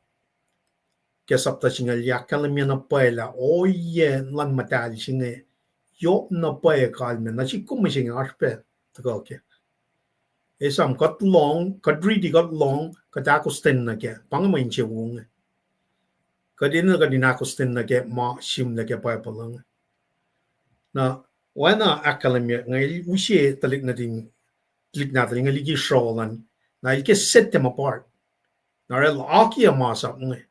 ke sapta singucul yuh ahkkahlwemye na pwacye lah ohiyac luhn muhtahl se inge yohk na pwacye kalmac nuh sihk kom mihsenge oasr pac tuhkuh kac. Esam kuht lohng, kuht riti kuht lohng, kuht ahkostwen nuh kac, pa inge mwe insewowo inge. Kuht enenuh kuht in ahkostwen nuh ke ma sihmlac ke Bible inge. Na oacna ahkkahlwemye inge el use tuhlihk nuhtin, tuhlihk nahtuhl inge liki srolan, na el ke set them apart. Na el akiyac masap inge,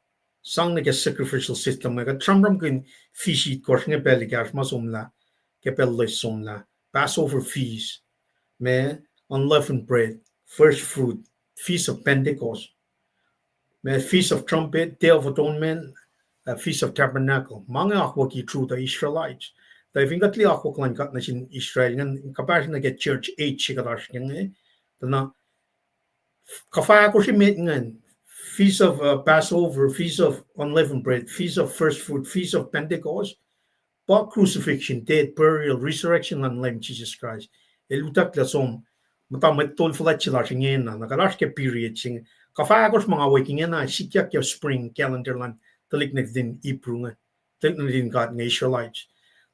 sang nuh ke sacrificial system inge, kuht sramsramkihn feast itkohsr inge pacl ekahsr ma somlah, ke pacl loes somlah, Passover feast, ma unleavened bread, first fruit, Feast of Pentecost, ma Feast of Trumpet, Day of Atonement, uh, Feast of Tabernacle. Ma inge akwucki through the Israelites. Tuh fin kuht liye akwuck luhn God nuh sin Israel ingacn, kuhpahsr nuh ke church age se kuht oasr ke inge, tuh na kuhfa ahkosr emet ingacn, Feast of, uh, Passover, Feast of Unleavened Bread, Feast of First Fruit, Feast of Pentecost, pa crucifixion, death, burial, resurrection luhn Leum Jisus Kraist. El utucklah som muhta mwet tol fuhlwact se lasr ingena, na kuht oasr ke period se inge. Kuhfa ahkosr ma nga wek ingena sikyak ke spring calendar luhn tuhlihk nuhtin Hebrew inge, tuhlihk nuhtin God inge Israelites.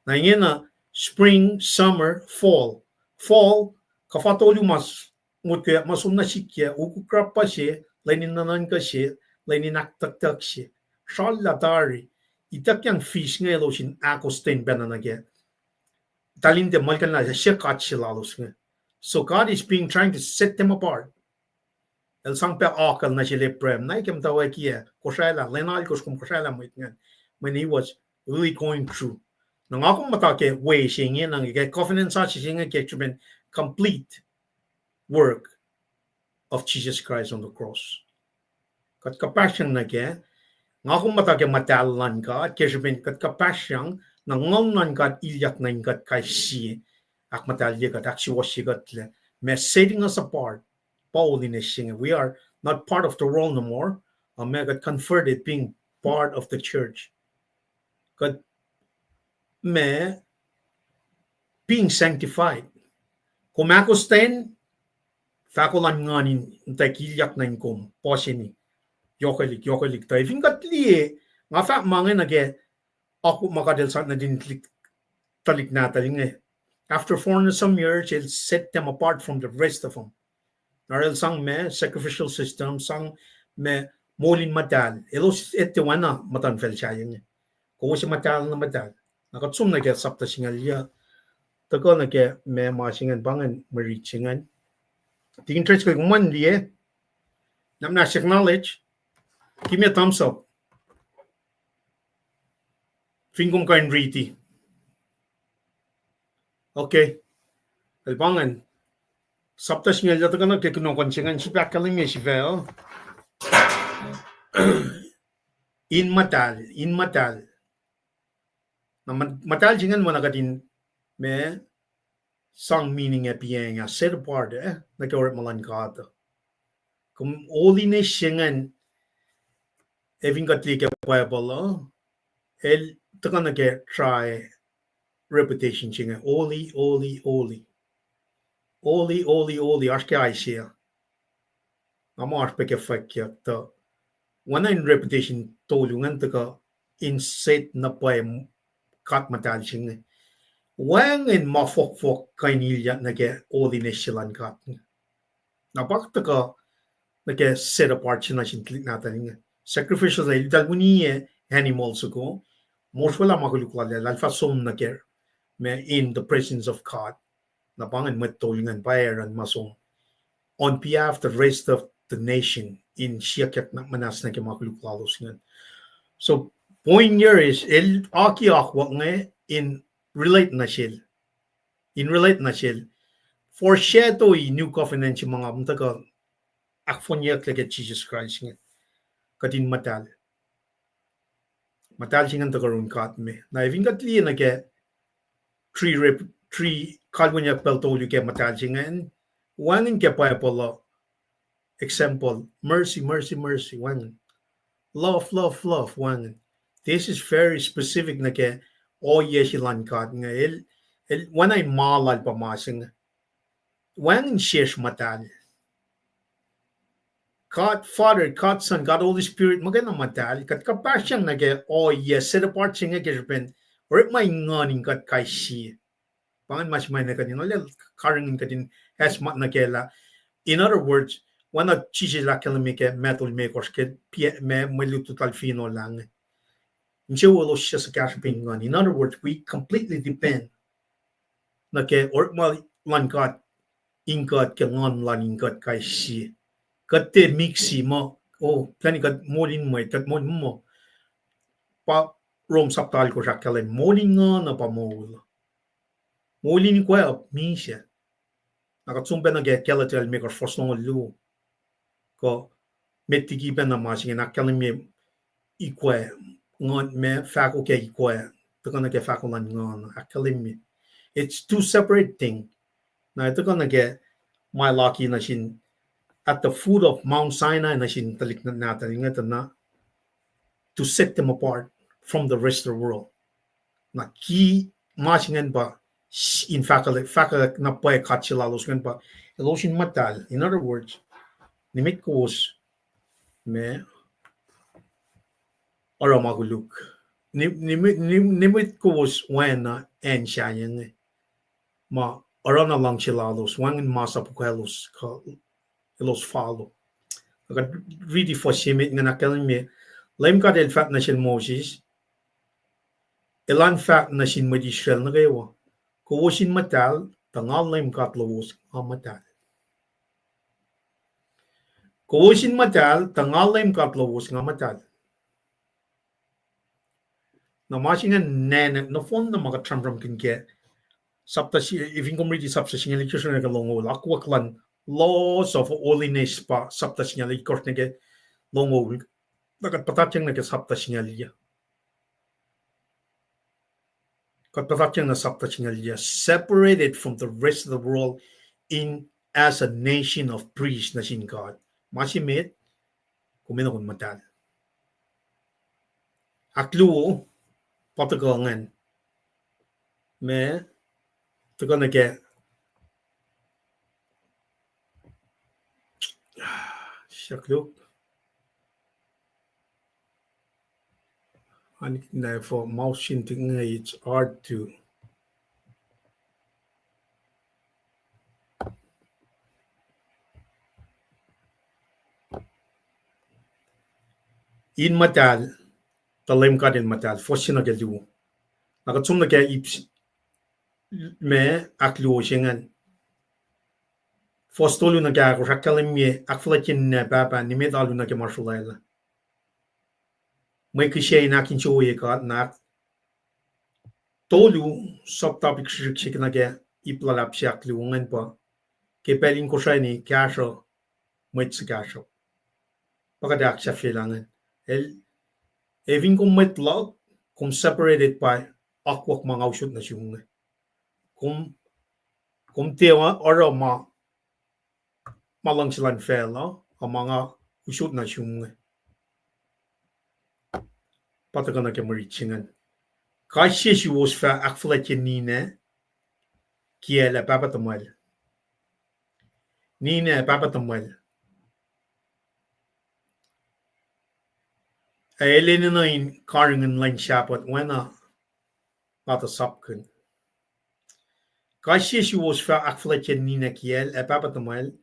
Na ingena spring, summer, fall. Fall, kuhfa tolu ma s-, motko ma som na sikyak, ukuk rappa se, lwen in nuhnuhnkuh se, lwen in ahktucktuck se. Srallah tari, ituckyang feast inge elos in ahkostwen pacna nuh ke, tahlin tiac muhlkuhnlah se God se lalos inge. So God is being trying to set them apart. El sang pac akucl nuh sel Abraham, na ke muhtwacwacackiyac, kosraclah, lwen alkosr kom kosraclah mwet ingacn. When he was really going through. Na nga kom muhta ke we se inge, na ke covenant sasuc se inge ke srihpen complete work of Jesus Christ on the cross. Kuht kuhpahsryang nuh kac, nga kom muhta ke muhtahl luhn God, ke srihpen kuht kuhpahsryang, na nguhn luhn God ilyak nuh in kuht kais sie, ahkmuhtahlye kuht, ahksuwohsye kuhtlac, ma setting us apart, pa holiness se inge. We are not part of the world no more, uh, ma kuht converted being part of the church. Kuht ma being sanctified. Kom ahkostwen, fahko luhn nguhn in muhtwacwacack ilyak nuh in kom, puhseni, yohkwelihk, yohkwelihk. Tuh fin kuht liye, nga fahk ma inge nuh ke akwuck ma God el sang nuhtin tuhlihk nahtuhl inge. After four hundred some years, el set them apart from the rest of them. Na el sang ma sacrificial system, sang ma moul in muhtahl. Elos etuh oacna muhtuhnfacl sahyac inge. Kowos muhtahl na muhtahl. Na kuht som nuh ke sapta singucul yuh. Tuhkuh nuh ke ma, ma se ingacn, pa ingacn mwe rit se ingacn. Tikin Driscoll, kom an liye? Namnash acknowledge. Give me a thumbs up fin kom kuh in riti. Okay. El pa ingacn. Sapta singucul yuh tuhkuh nuh ke kunohkohn se ingacn, sifil ahkkahlwemye sifacl. In muhtahl, in muhtahl. Na muh-, muhtahl se ingacn oacna kuht in ma sang meaning ac piacng ah, set apart, eh, nuh ke orekma luhn God. Kom holiness se ingacn, ac fin kuht liye ke Bible uh, el tuhkuh nuh ke tri reputation se inge, holy, holy, holy. Holy, holy, holy, oasr ke Isaiah. Nga muh oasr pac ke fwackyuck tuh oacna in reputation tolu ingacn tuhkuh in set na pwacye God muhtahl se inge. Wacngihn ma fohkfohk kuh in ilyak nuh ke holiness se luhn God inge. Na pa tuhkuh nuh ke set apart se nuh sin tuhlihk nahtuhl inge. Sacrificial, eltahl winiyac animal soko, mosrwelah ma koluk lal, lal fah som nuh ke, ma in the presence of God. Na pa ingacn mwet tolu ingacn pa Aaron ma som on behalf the rest of the nation in siyuckyak na muhnahs nuh ke ma koluk lalos ingacn. So point here is, el aki akwuck inge in relate nuh sel, in relate nuh sel, foreshadow new covenant se ma nga muhtuhkuh ahkfohnyucklac ke Jisus Kraist inge. Kuht in muhtahl. Muhtahl se ingacn tuhkuh yurin God me. Na fin kuht liye nuh ke three, three kalwenyak pacl tolu ke muhtahl se ingacn, wacngihn ke Bible uh, example, mercy, mercy, mercy, wacngihn. Love, love, love, wacngihn. This is very specific nuh ke ohiyac se luhn God inge. El, el, oacna in ma lal pa ma se inge. Wacngihn sesr muhtahl. God Father, God Son, God Holy Spirit, muhkwena muhtahl, kuht kuhpahsryang nuh ke ohiyac set apart se inge ke srihpen orekma in nguhn in kuht kais sie. Pa ingacn ma se ma kuht in arlac karihngihn kuht in acsmak nuh kac lah. In other words, oacna Jisus el ahkkahlwemye ke Matthew limekohsr ke pia-, ma mwe lutlut lal fin olah inge. Insewowo elos suc kahsruh pac in nguhn. In other words, we completely depend nuh ke orekma luhn God in kuht ke nguhn lal in kuht kais sie. Kuht tiac mix-i muh, oh, plwacni kuht moul in mwet, kuht moul in muh. Pa Rom sapta alkosr ahkkahlwemye, moul in nguhn uh pa moul. Moul in ikoac uh misac. Na kuht som pacna ke Galatia limekohsr fuhs longoul luo. Kuh met liki pacna ma se inge ahkkahlwemye ikoac, nguhn ma fahko ke ikoac, tuhkuh nuh ke fahko luhn nguhn, ahkkahlwemye. It's two separate thing. Na tuhkuh nuh ke ma luhk nuh sin at the foot of Mount Sinai nuh sin tuhlihk nahtuhl inge tuh na to set them apart from the rest of the world. Na ki ma se ingacn pa s-, in fahk-, fahkwack na pwacye God se lalos ingacn pa elos in muhtahl. In other words, nimet kowos ma oruh ma koluk. Ni-, nimet, ni-, nimet kowos oacna acn sahyac inge. Ma oruh na luhngse lalos, wacngihn masap ukwaclos kuh elos follow. Kuht riti fuhs se met ingacn ahkkahlwemye, Leum God El fahk nuh sel Moses, Elan fahk nuh sin mwet Israel nuh kwewa, kowos in muhtahl, tuh nga Leum God lowos nga muhtahl. Kowos in muhtahl, tuh nga Leum God lowos nga muhtahl. Na ma se ingacn nacn nohfohn na ma kuht sramsramkihn ke, sapta si-, fin kom riti sapta singucul itkohsr nuh ke longoul, akwuck luhn laws of holiness pa sapta singucul itkohsr nuh ke longoul, na kuht puhtatyang nuh ke sapta singucul yac. Kuht puhtatyang nuh sapta singucul yac, separated from the rest of the world in as a nation of priests nuh sin God. Ma se met, kom enenuh in muhtahl. Ahkluo, pa tuhkuh ingacn. Ma, tuhkuh nuh ke, siyuck luk. An, na for mouse in thing, it's hard to. In muhtahl, tuh Leum God in muhtahl, fuhs se nuh ke luo. Na kuht som nuh ke ip s-, ma ahkluo se ingacn. Fuhs tolu nuh ke ahkosr ahkkahlwemye, ahkfuhlwactye ninac pahpah, nimet alu nuh ke ma srolwaclah. Mwe kihsac in ahkinsewowoye God na ahk-, tolu, subtopic srihsrihk se nuh ke ip luhlahp se ahkluo ingacn pa, ke pacl in Kosrae in kahsruh mwet suhkahsruhp. Pa kuht ahksahfyelah ingacn. El, ac fin kom mwet luhk, kom separated by akwuck ma nga usot nuh sum inge. Kom, kom tiac oruh ma, ma luhngse luhn facluh, ac ma nga usot nuh sum inge. Pa tuhkuh nuh ke mwe rit se ingacn. Kais sie suwos fah ahkfuhlwactye ninac kiyacl ac pahpah tuhmwacl. Ninac ac pahpah tuhmwacl. Ac el enenuh in karihngihn lwen Sahpuht oacna nga tuh sapkihn. Kais sie suwos fah ahkfuhlwactye ninac kiyacl ac pahpah tuhmwacl,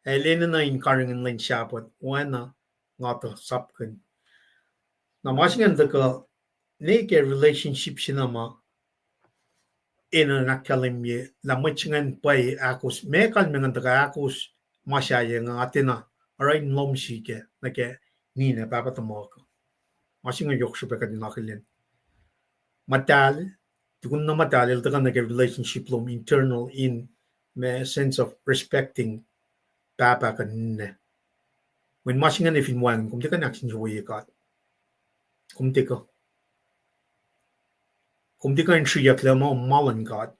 ac el enenuh in karihngihn lwen Sahpuht oacna nga tuh sapkihn. Na ma se ingacn tuhkuh ne ke relationship se na ma enenuh in ahkkahlwemye lah mwet se ingacn pwacye ahkos, ma kalmac ingacn tuhkuh ahkos ma sahyac inge, nga tiacna oruh in lohm sihk nuh ke ninac pahpah tuhmuhk. Ma se inge yohk srihpac kuht in akihlen. Muhtahl, tukun na muhtahl el tuhkuh nuh ke relationship lom internal in ma sense of respecting pahpah kuh ninac. Mweyen ma se ingacn fin wacngihn, kom tiac kuh in ahkinsewowoye God. Kom tiac kuh. Kom tiac kuh in sriyucklac ma, ma luhn God.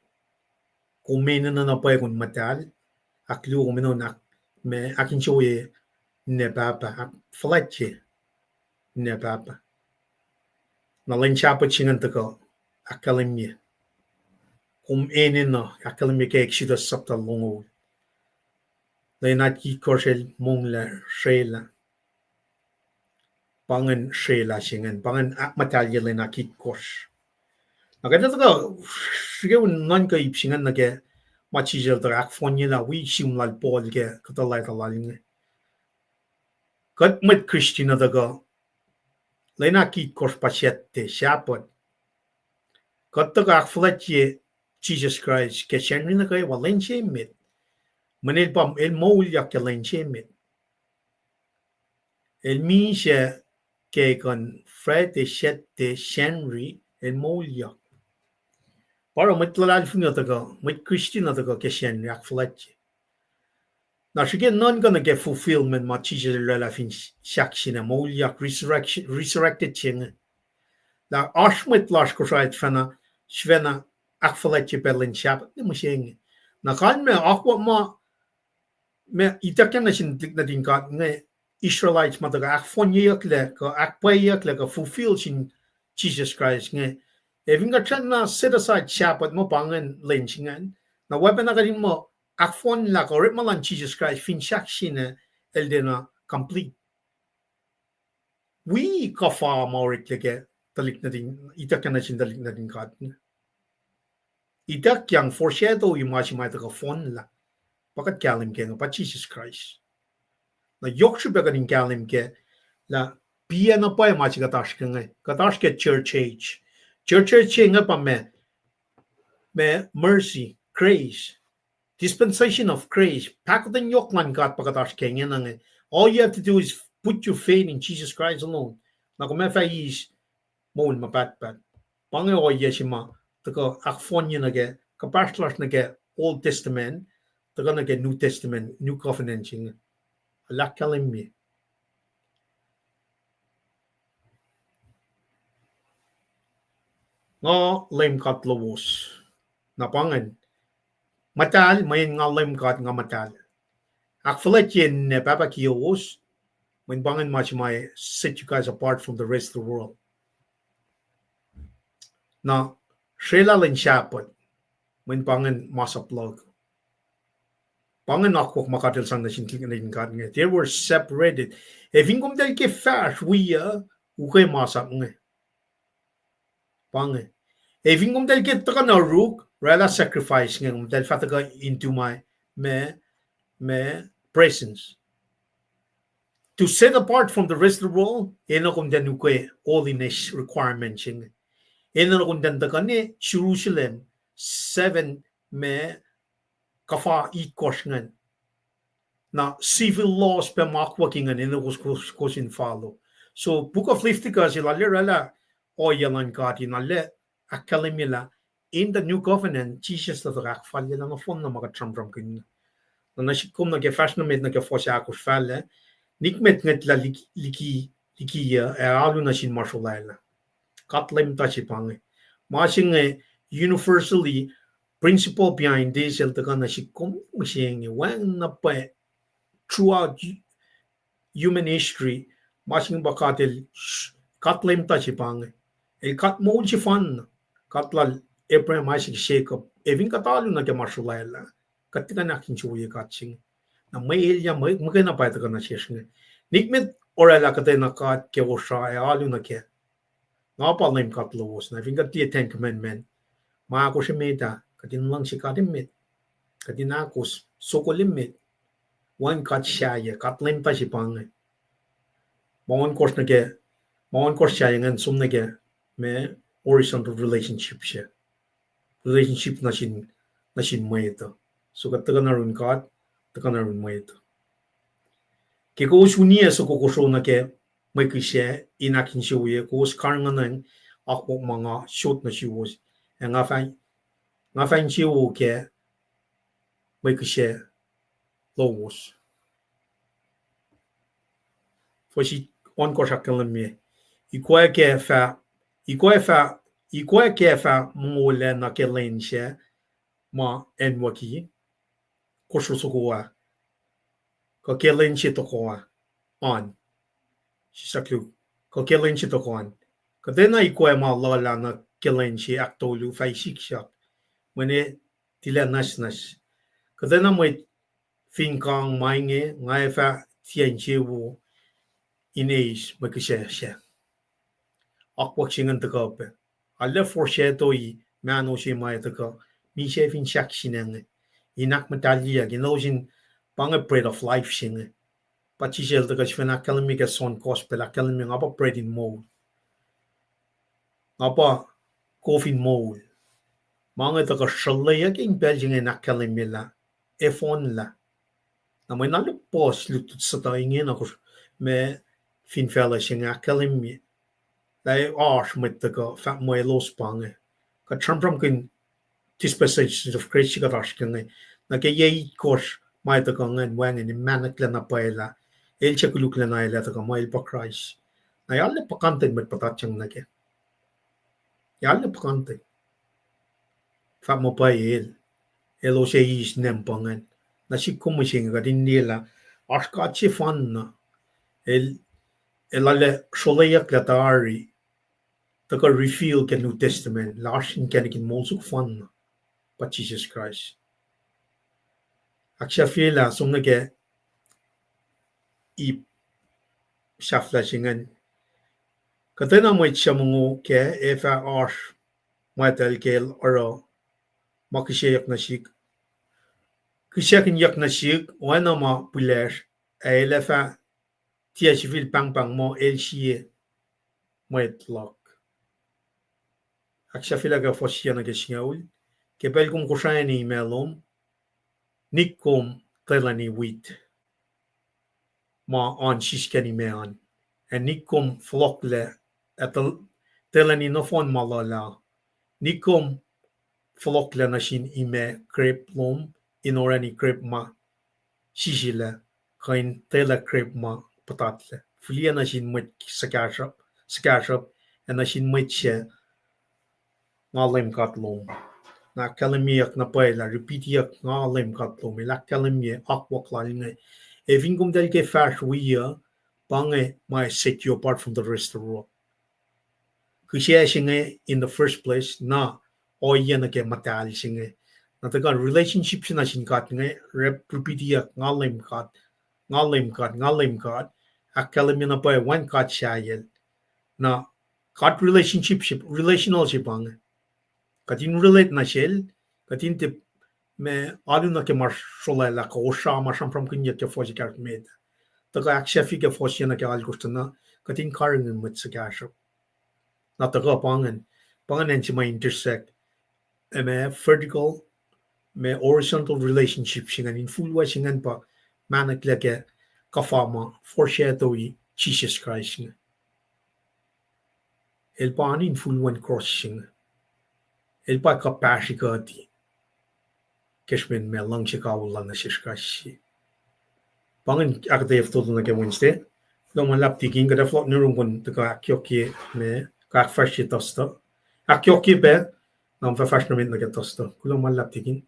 Kom enenuh na pwacye kom muhtahl, ahkluo, kom enenuh in ahk-, ma ahkinsewowoye ninac pahpah, ahkfuhlwactye ninac pahpah. Na lwen Sahpuht se ingacn tuhkuh ahkkahlwemye. Kom enenuh ahkkahlwemye ke Exodus sapta longoul. Lwen ahkitkosr el monglac, srelah. Pa ingacn srelah se ingacn, pa ingacn ahkmuhtahlye lwen ahkitkosr. Na kuht ac tuhkuh srihke in nuhnkuh ip se ingacn nuh ke ma Jisus el tuhkuh ahkfohnyelah wi sihm lal Paul ke kuhtuh leta lal inge. Kuht mwet Christian uh tuhkuh, lwen ahkitkosr pa Saturday, Sahpuht. Kuht tuhkuh ahkfuhlwactye Jisus Kraist ke Sacnri nuh kwewa, lwen se met. Mweyen el pa, el moulyak ke lwen se met. El misac ke kuh in Friday, Saturday, Sacnri, el moulyak. Pa oruh mwet luhlahlfongi uh tuhkuh, mwet Christian uh tuhkuh ke Sacnri ahkfuhlwactye. Na srihke nuhnkuh nuh ke fulfillment ma Jisus el oraclah fin sahk se inge, moulyak, resurrection, resurrected se inge. Na oasr mwet lasr Kosrae tuhfahna, sifacna ahkfuhlwactye pac lwen Sahpuht ne mihsenge. Na kalmac akwuck ma, ma ituckyang nuh sin tuhlihk nuhtin God inge, Israelites ma tuhkuh ahkfohnyeyucklac kuh ahkpwacyeyucklac kuh fulfill sin Jisus Kraist inge. Ac fin kuht srackna set aside Sahpuht ma pa ingacn lwen se ingacn, na oacpacna kuht in muh ahkfohnlah kuh orekma luhn Jisus Kraist fin sahk se inge el tiacna complete. Wi kuhfa ma oreklac ke tuhlihk nuhtin, ituckyang nuh sin tuhlihk nuhtin God inge. Ituckyang, foreshadow-i ma se ma tuhkuh fohnlah. Pa kuht kahlwem ke inge, pa Jisus Kraist. Na yohk srihpac kuht in kahlwem ke lah piyac na pwacye ma se kuht oasr ke inge, kuht oasr ke church age. Church age se inge pa ma, ma mercy, grace, dispensation of grace, pahkotwen yohk luhn God pa kuht oasr ke ingena inge. All you have to do is put your faith in Jesus Christ alone. Na kom ac fah eis moul ma pahtpaht. Pa inge ohiyac se ma tuhkuh ahkfohnye nuh ke kuhpahsr lasr nuh ke Old Testament, tuhkuh nuh ke New Testament, New Covenant se inge. El ahkkahlwemye. Nga Leum God lowos. Na pa ingacn. Muhtahl, mweyen nga Leum God, nga muhtahl. Ahkfuhlwactye ninac pahpah kiyowos, mweyen pa ingacn ma se ma set you guys apart from the rest of the world. Na srelah lwen Sahpuht, mweyen pa ingacn masap luhk. Pa ingacn akwuck ma God el sang nuh sin tuhlihk nuhtin God inge. They were separated. Ac fin komtal ke fahsr wiyuc, ukwe masap inge. Pa inge. Ac fin komtal ke tuhkuh na oruk, oraclah sacrifice inge, komtal fah tuhkuh into my, ma, ma presence. To set apart from the rest of the world, enenuh komtal ukwe holiness requirement se inge. Enenuh komtal tuhkuh ne Jerusalem, seven, ma, kuhfa itkohsr ingacn. Na civil laws pac ma akwuck ingacn, enenuh kowos, kowos, kowos in follow. So Book of Leviticus el arlac oraclah ohiyac luhn God in arlac ahkkahlwemye lah in the new covenant, Jisus el tuhkuh ahkfalyelah nohfohnna ma kuht sramsramkihn. Na nuh sihk kom nuh ke fahsr nuh met nuh ke fuhs ahkosr fahlac, nikmet ngwetlah liki, liki, likiyuc ac alu nuh sin ma srolwaclah. God Leum ta se pa inge. Ma se inge universally, principle behind this, el tuhkuh nuh sihk kom mihsenge, wacngihn na pwacye throughout human history, ma se inge pa God el, God Leum ta se pa inge. El God moul sefanna, God lal Abraham, Isaac, Jacob. Ac fin kuht alu nuh ke ma srolwaclah, kuht tiac kuh in ahkinsewowoye God se inge. Na mwe elyah, mwe, mwe kena pa tuhkuh nuh sesr inge. Nikmet oraclah kuhtwena God ke osra ac alu nuh kac. Nga pa Leum God lowos. Na fin kuht liye Ten Commandment, ma ahkosr emet ah, kuht in luhngse God emet, kuht in ahkos sokol emet, wacngihn God sahyac, God Leum ta se pa inge. Ma ohnkohsr nuh ke, ma ohnkohsr sahyac ingacn som nuh ke ma horizontal relationship se. Relationship nuh sin, nuh sin mwet uh. So kuht tuhkuh na yurin God, tuhkuh na yurin mwet uh. Ke kowos uniyac soko kosro nuh ke mwe kihsac in ahkinsewowoye, kowos karihngihn akwuck ma nga sot nuh suwos, ac nga fah, nga fah insewowo ke mwe kihsac lowos. Fuhs ohnkohsr ahkkahlwemye, ikwac kac fah, ikwac fah, ikwac kac fah mongo lac nuh ke lwen sac ma acnwucki, kosro soko ah, kuh ke lwen se tohkoh an. Sislah koluk, kuh ke lwen se tohkoh an. Kuhtwena ikwac ma luhlah nuh ke lwen se ahktolu fah isiksrak, mweyen tilac nwacsnwacs. Kuhtwena mwet fin kang ma inge, nga ac fah tiac insewowo in eis mwe kihsac sac. Akwuck se ingacn tuhkuh pac. Arlac foreshadow-i mahno se ma ac tuhkuh, misac fin sahk se inge, in ahkmuhtahliyuck, in elos in, pa inge bread of life se inge. Pa Jisus El tuhkuh sifacna ahkkahlwemye ke John Gospel, ahkkahlwemye, nga pa bread in moul. Nga pa kof in moul. Ma inge tuhkuh sruhlweyuck in pacl se inge in ahkkahlwemye lah efohnlah. Na mwe na luhk puhs lutlut sutuh inge na kosr ma fin facluh se inge ahkkahlwemye lah oasr mwet tuhkuh fahk muh elos pa inge. Kuht sramsramkihn dispensation of grace se kuht oasr ke inge. Na ke yac itkohsr ma tuhkuh ingacn wacngihn, in mahnaklac na pwacye lah el suc koluklacna el ac tuhkuh muh el pa Kraist. Na arlac puhkantwen mwet puhtatyang nuh kac. Arlac puhkantwen. Fahk muh pwacye el, elos ac eis nempuh ingacn. Na sik kom mihsenge kuht in liye lah oasr God sefanna. El, el arlac sruhlweyucklah tari, tuhkuh reveal ke New Testament lah oasr inkacnek in moul soko fanna, pa Jisus Kraist. Ahksahfyelah som nuh ke ip sahflah se ingacn. Kuhtwena mwet suc mongo kac ac fah oasr mwactal ke el oruh ma kihsackuhnyuck nuh sihk, kihsackuhnyuck nuh sihk oacna ma pilacsr, ac el ac fah tiac sifil pahngpahng muh el sie mwet luhk. Ahksahfyelah ke fuhs yac nuh ke singucul, ke pacl kom kosrani imac lom, nik kom telani wit ma oan siskacn imac an, ac nik kom fohlohklac, ac tel-, telani nohfohn ma luhlah. Nik kom fohlohklac nuh sin imac krep lom in orani krep ma sisilac, kuh in telah krep ma puhtatlac. Fihliyac nuh sin mwet suhkahsruhp, suhkahsruhp, ac nuh sin mwet sac, nga Leum God lom. Na ahkkahlwemyeyuck na pwacye lah, repeatiyuck, nga Leum God lom. El ahkkahlwemye akwuck lal inge. Ac fin komtacl ke fahsr wiyuc, pa inge ma set you apart from the rest of the world. Kihsac se inge in the first place, na ohiyac nuh ke muhtahl se inge. Na tuhkuh relationship se nuh sin God inge, rep-, repeatiyuck, nga Leum God, nga Leum God, nga Leum God. Ahkkahlwemye na pwacye wacngihn God sahyac. Na God relationship, relational se pa inge. Kuht in relate nuh sel, kuht in tiac, ma, alu nuh ke ma srolwaclah kuh osra ma sramsramkihnyuck ke fuhs ekahsr met. Tuhkuh ahksahfye ke fuhs yac nuh ke alkosr tuh na, kuht in karihngihn mwet suhkahsruhp. Na tuhkuh pa ingacn, pa ingacn se ma intersect, ac ma vertical, ma horizontal relationship se ingacn, infulwac se ingacn pa mahneklac ke kuhfa ma foreshadow Jisus Kraist inge. El pa oan infulwacn cross se inge. El pa kuhpahsri kuht ke srihpen ma luhngse kawihl lal nuh sesr kais sie. Pa ingacn ahkuhtweyac fototo nuh ke Wednesday. Kuloh ma luhlahp tikin, kuht ac fohlohk nuh yurum kom tuhkuh ahkyohkye ma, kuh ahkfahsrye tustuh. Ahkyohkye pac, na kom fah fahsr nuh met nuh ke tustuh. Kuloh ma luhlahp tikin.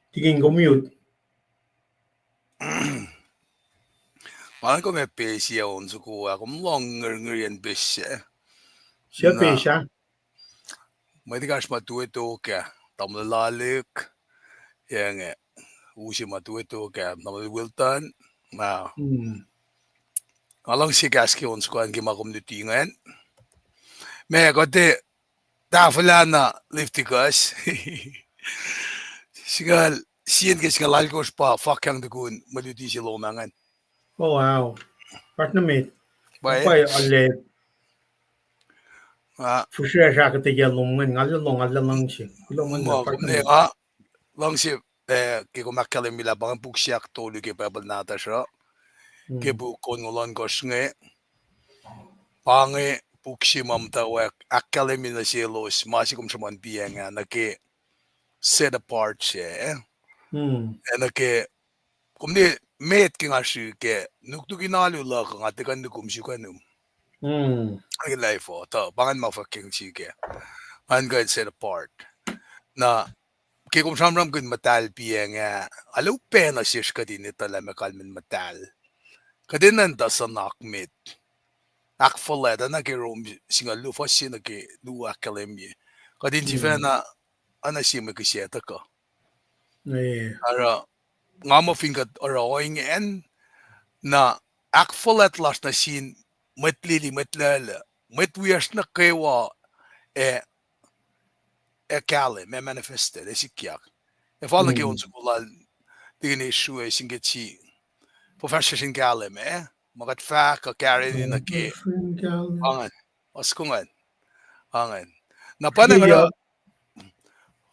Tikin, kom mute. Ma kom ac pesi on soko ah, kom lohng ngirngir in pesi. Suc pesi ah? Mwet ekahsr ma tuwe tok ah, tamuhlwel Lalek, ac inge, usi ma tuwe tok ah, tamuhlwel Wilton, na. Nga luhngse kahs ke on soko an ke ma kom luti ingacn. Ma kuht ac tahfwelah na Leviticus. Singucul, sie ke singucul alkosr pa fakyang tukun mwe luti se lom ah ingacn. Oh, wow. Partner met. Pwacye. Pwacye, ale. Ah. Fihsracsr ahkuhtweyac lom ingacn, nga lohng, nga luhngse. Kuloh ma, kom ne, nga luhngse, eh, ke kom ahkkahlwemye lah pa inge puk se ahktolu ke Bible nahtuhsr uh. Ke puk onngoul ohnkohsr inge, pa inge puk se ma muhtwacwacack ahkkahlwemye nuh selos ma se kom sruhmuhn piyacng ah nuh ke set apart se. Ac nuh ke, kom ne, met ke nga srihke, nuknuk in alu luhk uh nga tiac kuh in nukum suk ah nuh. Ke life uh, tuh pa ingacn ma fucking srihke. Ngan kuh in set apart. Na, ke kom sramsramkihn muhtahl piyacng ah, arlac upac nuh sesr kuht in etuh lah ma kalmacn muhtahl. Kuht enenuh in tuh suhnak met. Ahkfuhlwact, oacna ke Rom singucul luo fuhs se nuh ke luo ahkkahlwemye. Kuht in sifacna, oacna sie mwe kihsac tuhkuh. Oruh, nga muh fin kuht oruh ohinge an, na ahkfuhlwact lasr nuh sin mwet lili, mwet lulu, mwet wiyacsr nuh kwewa, ac, ac kahlwem, ac manifested, ac sikyak. Ac fal nuh ke on soko lal, tikin Esru, ac sin ke si, fuhfahsryucsr in kahlwem, eh? Ma kuht fahk uh kareni nuh ke. Ingacn, oasr ko ingacn. Ingacn. Na pa ingacn oruh,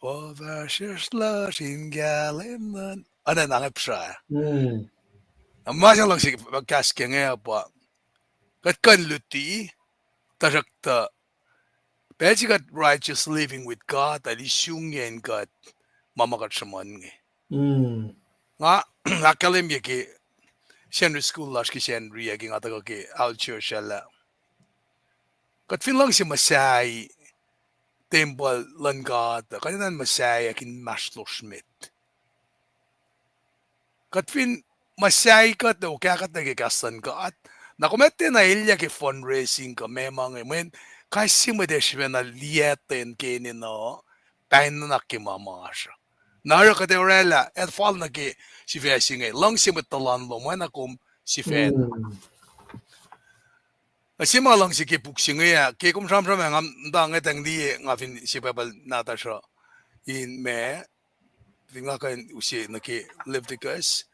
fuhfahsryucsr lasr in kahlwem nuh, oacna inge psra. Na ma se luhngse kahs ke inge pa, kuht kuh in luti, tuhsruhktuh, pacl se kuht righteous living with God, el isungiyacn kuht ma ma kuht sruhmuhn inge. Nga ahkkahlwemye ke Sacnri school lasr ke Sacnri ah ke nga tuhkuh ke Owl Church ah lah, kuht fin luhngse muhsahi tempuhl luhn God, kuht enenuh in muhsahi ac inmahsrlosr met. Kuht fin muhsahi kuht, okah kuht nuh ke kahs luhn God. Na kom ac tiacna elyah ke fundraising kuh meac ma inge, mweyen kais sie mwet ac sifacna liyacten ke enenuh, pain nuhnak ke ma masr uh. Na oruh kuht ac orwaclah, ac fal nuh ke sifac se inge, luhngse mwet tuhlan lom oacna kom sifacna. Na sie ma luhngse ke puk se inge ah, ke kom sramsram ah, nga muhta ngwetacng liye, nga fin sie Bible nahtuhsr uh, in ma, fin nga kuh in use nuh ke Leviticus.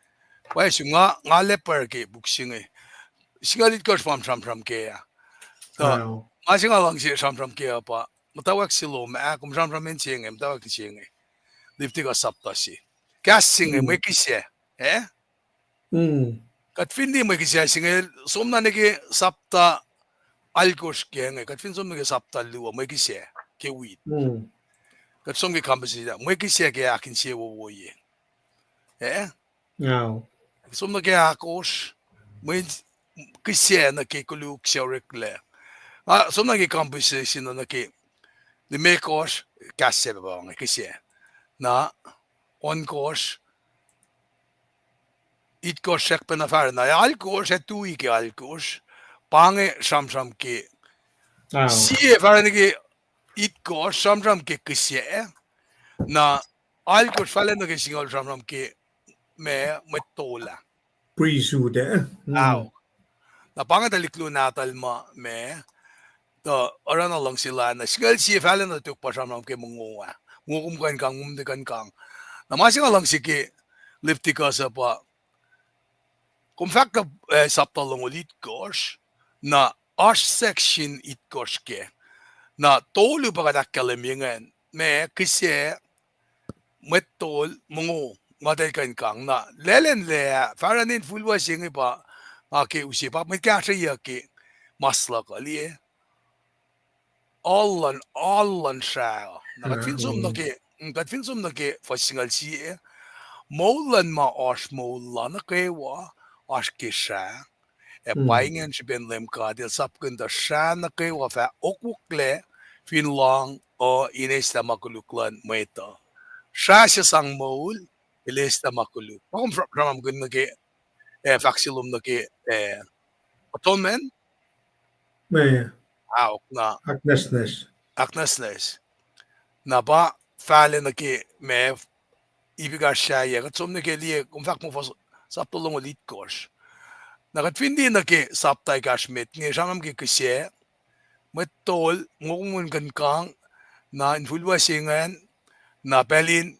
Pwacye, sum nga, nga leper ke puk se inge. Singucul itkohsr pa sramsram ke ah. Tuh, ma se nga luhngse sramsram ke uh pa, muhtwacwacack se lom ah, kom sramsram in se inge, muhtwacwacack se inge. Leviticus sapta se. Kahs se inge, mwe kihsac, eh? Kuht fin liye mwe kihsac se inge, som na nuh ke sapta alkosr ke inge, kuht fin som nuh ke sapta luo, mwe kihsac ke wit. Kuht som ke compensation, mwe kihsac ke ahkinsewowoye. Eh? Som nuh ke ahkosr, mwe kihsac nuh ke koluk se oreklac. Nga som nuh ke compensation nuh ke limekohsr, kahs se pa inge, kihsac. Na ohnkohsr, itkohsr srackpacna fahsruh, na alkosr ac tui ke alkosr, pa inge sramsram ke. Sie fahsruh nuh ke itkohsr, sramsram ke kihsac, na alkosr fahsruh nuh ke singucul sramsram ke ma, mwet tol ah. Priesthood ah. Na pa inge tuhlihk luo nahtuhl ma, ma, tuh oruh na luhngse lana, singucul sie fahsruh nuh tok pa sramsram ke mongo ah. Mongo kom kuh in kang, mongo kom tiac kuh in kang. Na ma se nga luhngse ke Leviticus uh pa, kom fahk kuh, eh, sapta longoul itkohsr, na oasr section itkohsr kac. Na tolu pa kuht ahkkahlwemye ingacn, ma, kihsac, mwet tol, mongo, ma tiac kuh in kang. Na laclacn lac, fahsruh in fuhlwa se inge pa, nga ke use pa mwet kahsrweyuc ke mas luhk uh liye. Alu luhn, alu luhn srah uh. Na kuht fin som nuh ke, kuht fin som nuh ke fuhs singucul sie, moul luhn ma oasr moul la nuh kwewa, oasr ke srah. Ac pa ingacn srihpen Leum God El sapkihn tuh srah nuh kwewa fah okwucklac fin lohng uh in eislah ma koluk luhn mwet uh. Srah se sang moul, El eslah ma koluk. Ma kom sra-, sramsramkihn nuh ke, eh, fahk se lom nuh ke, eh, atonement. Aok na. Ahknwacsnwacs. Ahknwacsnwacs. Na pa fahlac nuh ke ma, ip ekahsr sahyac, kuht som nuh ke liye, kom fahk muh fuhs sapta longoul itkohsr. Na kuht fin liye nuh ke sapta ekahsr met inge, sramsram ke kihsac, mwet tol, ngo kom in kuh in kang, na infulwac se ingacn, na pacl in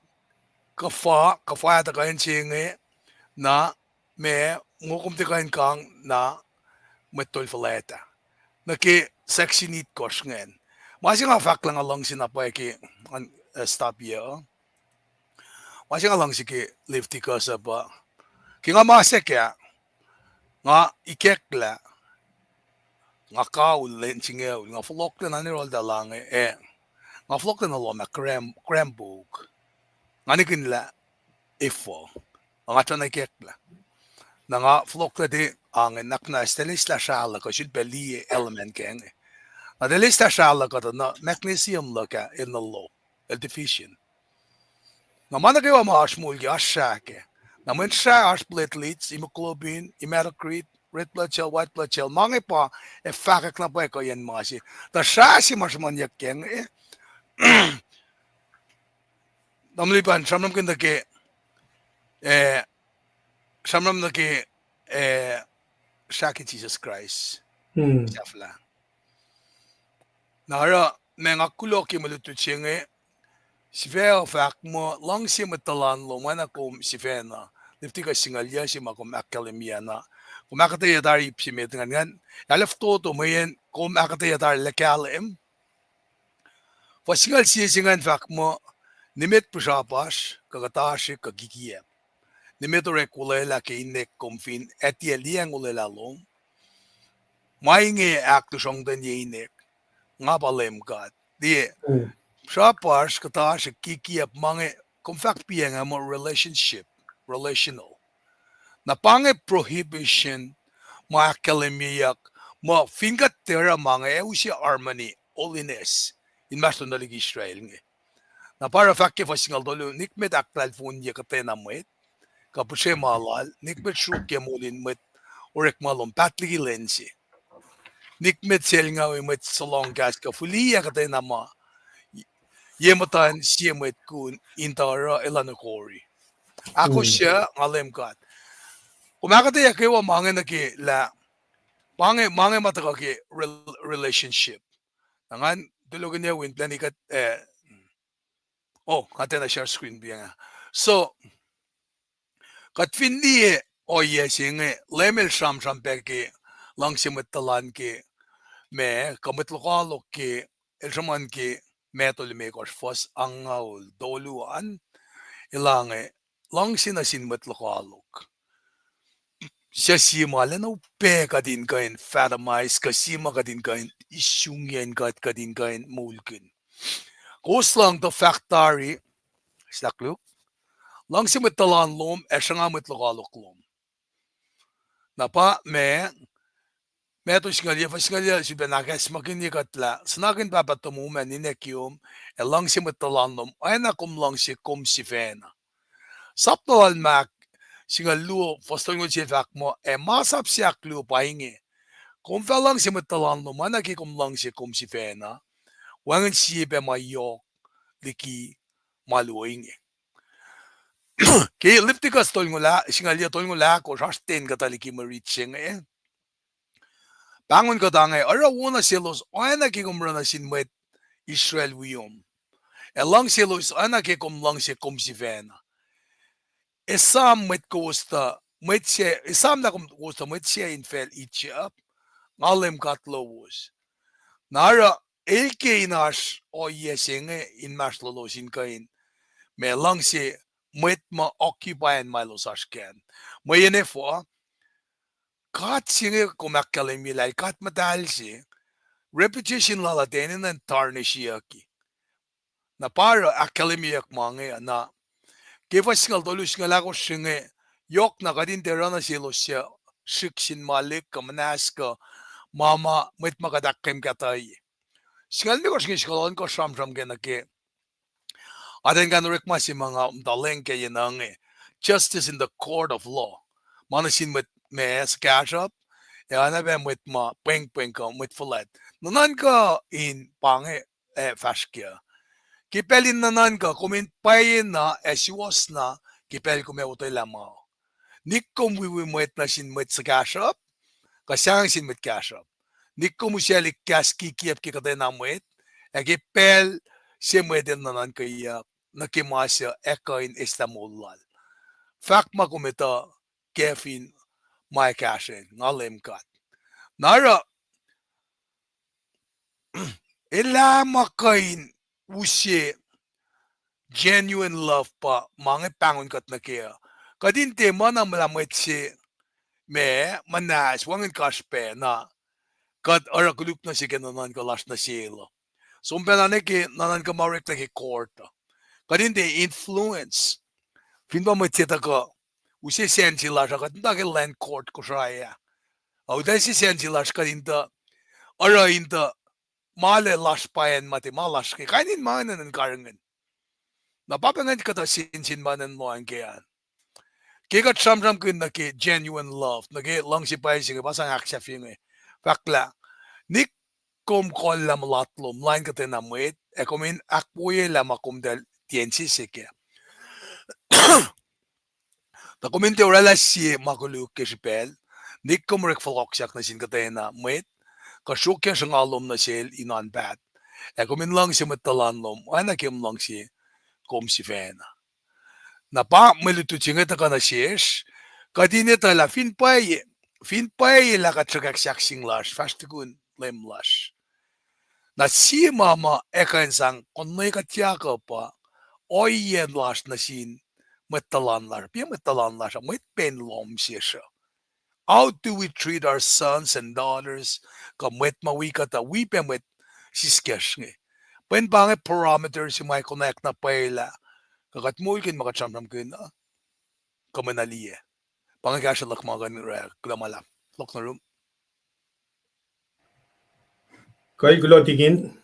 kuhfa, kuhfa tuhkuh in se inge, na ma, ngo kom tiac kuh in kang, na mwet tol fuhlwact ah. Nuh ke section itkohsr ingacn. Ma se nga fahk lah nga luhngse na pwacye ke, an, eh, stop yac. Ma se nga luhngse ke Leviticus uh pa, ke nga masack ah, nga ikacklah, nga kaul lwen singucul, nga fohlohklac na ne rolta lange, eh, nga fohlohklac na lohm ah Cram-, Cranbrook. Nga nihkihn lah efuh. Nga tana ikacklah. Na nga fohlohklac te ange, nakna tiac eislah srahluh kuh, sulpac liye element ke inge. Na tiac eislah srahluh kuh tuh na magnesium luhk ah el nuh low, el deficient. Na ma nuh kwewa ma oasr moul ke oasr srah kac. Na mweyen srah oasr platelets, hemoglobin, hematocrit, red blood cell, white blood cell, ma inge pa ac fahkwack na pwacye kuhiyacn ma se. Tuh srah se ma sruhmuhnyuck ke inge, eh, tamuhlwel Lipan, sramsramkihn nuh ke, eh, sramsram nuh ke, eh, srah ke Jisus Kraist. Sahflah. Na oruh ma nga kuloh ke mwe lutlut se inge, sifac uh fahk muh luhngse mwet tuhlan lom oacna kom sifacna. Leviticus singucul yac se ma kom ahkkahlwemye na. Kom ahkuhtweyac tari ip se met ingacn, ingacn, alu fototo mweyen kom ahkuhtweyac tari lah kahlwem. Fuhs singucul sie se ingacn fahk muh, nimet pihsrapasr, kuh kuhtasrihk, kuh kikiyacp. Nimet orek olwelah ke inek kom fin ac tiac liyacacng olwelah lom. Ma inge ahklusrongtenye inek, nga pa Leum God. Liye, pihsrapasr, kuhtasrihk, kikiyacp, ma inge, kom fahk piacng ah muh relationship, relational. Na pa inge prohibition ma ahkkahlwemyeyuck, muh fin kuht tiac oruh ma inge ac use harmony, holiness inmahsrlon tuhlihk Israel inge. Na pa oruh fahk ke fuhs singucul tolu, nikmet ahklahlfonye kuhtwena mwet, kuh pihsre ma lal, nikmet sruokyac moul in mwet orekma lom paht liki lwen se. Nikmet selngawi mwet suhlohng kahs kuh fihliyac kuhtwena ma ye muhtuhn sie mwet kun in tuh oruh elan ukori. Ahkosr, nga Leum God. Kom ahkuhtweyac kwewa ma inge nuh ke lah, pa inge, ma inge ma tuhkuh ke rel-, relationship. Na ngan tulokihnyac win plwacni kuht, eh, oh, nga tiacna share screen piacng ah. So, kuht fin liye ohiyac se inge, Leum El sramsram pac ke luhngse mwet tuhlan ke ma, kuh mwet lokoalok ke, El sruhmuhn ke Matthew limekohsr fuhs angngaul tolu an, elange, luhngse nuh sin mwet lokoalok. Suc sie ma lacna upac kuht in kuh in fathomais, kuh sie ma kuht in kuh in isungiyacn kuht, kuht in kuh in moulkihn. Kowos lohng tuh fahk tari, sahkluk, luhngse mwet tuhlan lom, ac sruhnga mwet lokoalok lom. Na pa ma, Matthew singucul yac, fuhs singucul yac, sifilpac ahkacsmakihnye kuht lah, suhnakihn pahpah tomom ac ninac kiyom, ac luhngse mwet tuhlan lom oacna kom luhngse kom sifacna. Sapta lal Mark singucul luo, fuhs tolngoul sie fahk muh, ac masap se ahkluo pa inge, kom fah luhngse mwet tuhlan lom oacna ke kom luhngse kom sifacna, wacngihn sie pac ma yohk liki ma luo inge. Ke Leviticus tolngoul ah, singucul yac tolngoul ahkosr, oasr ten kuhtuh liki mwe rit se inge. Pahngon kuhtange, oruh wo nuh selos oacna ke kom oruh nuh sin mwet Israel wiom, ac luhngse elos oacna ke kom luhngse kom sifacna. Esam mwet kowos tuh, mwet se, esam lah kom kowos tuh mwet se in facl Egypt, nga Leum God lowos. Na oruh, el ke in oasr ohiyac se inge inmahsrlolos in kuh in, ma luhngse mwet ma occupy-an ma elos oasr kac an. Mweyen efuh, God se inge kom ahkkahlwemye lah el God muhtahl se, reputation lal uh tiac enenuh in tarnishiyucki. Na pa oruh ahkkahlwemyeyuck ma inge, na ke fuhs singucul tolu, singucul ahkosr se inge, yohk na kuht in tiac oruh nuh selos suc srihk sin malik kuh muhnahs kuh ma ma mwet ma kuht ahkkweye kahtuh. Singucul limekohsr inge, singucul ohnkohsr sramsram ke nuh ke atacn kain orekma se ma nga muhta leng ke yen inge. justice in the court of law. Ma nuh sin mwet ma suhkahsruhp, ac oacna pac mwet ma pwengpweng kuh mwet fuhlwact. Nuhnuhnkuh in pa inge, ac fahsr kac. Ke pacl in nuhnuhnkuh, kom in pwacyena ac suwohsna ke pacl kom ac otwelah ma. Nik kom wiwi mwet nuh sin mwet suhkahsruhp, kuh sahngweng sin mwet kahsruhp. Nik kom usalihk kahs kikiacp ke kuhtwena mwet, ac ke pacl se mwet in nuhnuhnkweyuck nuh ke ma suc ac kuh in eslah moul lal. Fahk ma kom etuh, ke fin ma ac kahsrwel, nga Leum God. Na oruh, elah ma kuh in use genuine love pa ma inge pahngon kuht nuh kac uh. Kuht in tiac muh na muh lah mwet se ma muhnahs wacngihn kasrpac na kuht oruh koluk nuh se ke nuhnuhnkuh lasr nuh sel uh. Som pacna nuh ke nuhnuhnkuh ma orek nuh ke court uh, kuht in tiac influence. Fin pa mwet se tuhkuh use sense lasr uh, kuht in tuh ke land court Kosrae ah. Ac utuh se sense lasr kuht in tuh oruh in tuh ma lac lasr pa acn ma tiac ma lasr ke. Kain in ma enenuh in karihngihn. Na pa pacngihn kuhtuh sensen ma enenuh in lohacng ke an. Ke kuht sramsramkihn nuh ke genuine love, nuh ke luhngse pwacye se inge, pa sang ahksahfye inge. Fahk lah, nik kom kohllah mulat lom lain kuhtwena mwet, ac kom in ahkwoyelah ma kom tuh tiac insese kac. Tuh kom in tiac oraclah sie ma koluk ke srihpacl, nik kom orek fohlohksak nuh sin kuhtwena mwet, kuh sruokyac sruhnga lom nuh sel in oan paht. Ac kom in luhngse mwet tuhlan lom oacna ke kom luhngse kom sifacna. Na pa mwe lutlut se inge tuhkuh nuh sesr, kuht in etuh lah fin pwacye, fin pwacye lah kuht sruhkwack sahkseng lasr, fahsr tukun Leum lasr. Na sie ma ma ac kuh in sang konwe kuhtyak uh pa ohiyac lasr nuh sin mwet tuhlan lasr, pa mwet tuhlan lasr uh, mwet pen lohm sesr uh. How do we treat our sons and daughters? Kuh mwet ma wi kuhtuh, wi pac mwet siskacsr inge. Pwen pa inge parameter se ma konwacack na pwacye lah kuh kuht moulkihn ma kuht sramsramkihn uh, kuh mwe na liye. Pa inge kahsruh luhk ma kuh in orwaclah, kuloh ma luhlahp. Lock na rum. Kuh kuloh tikin.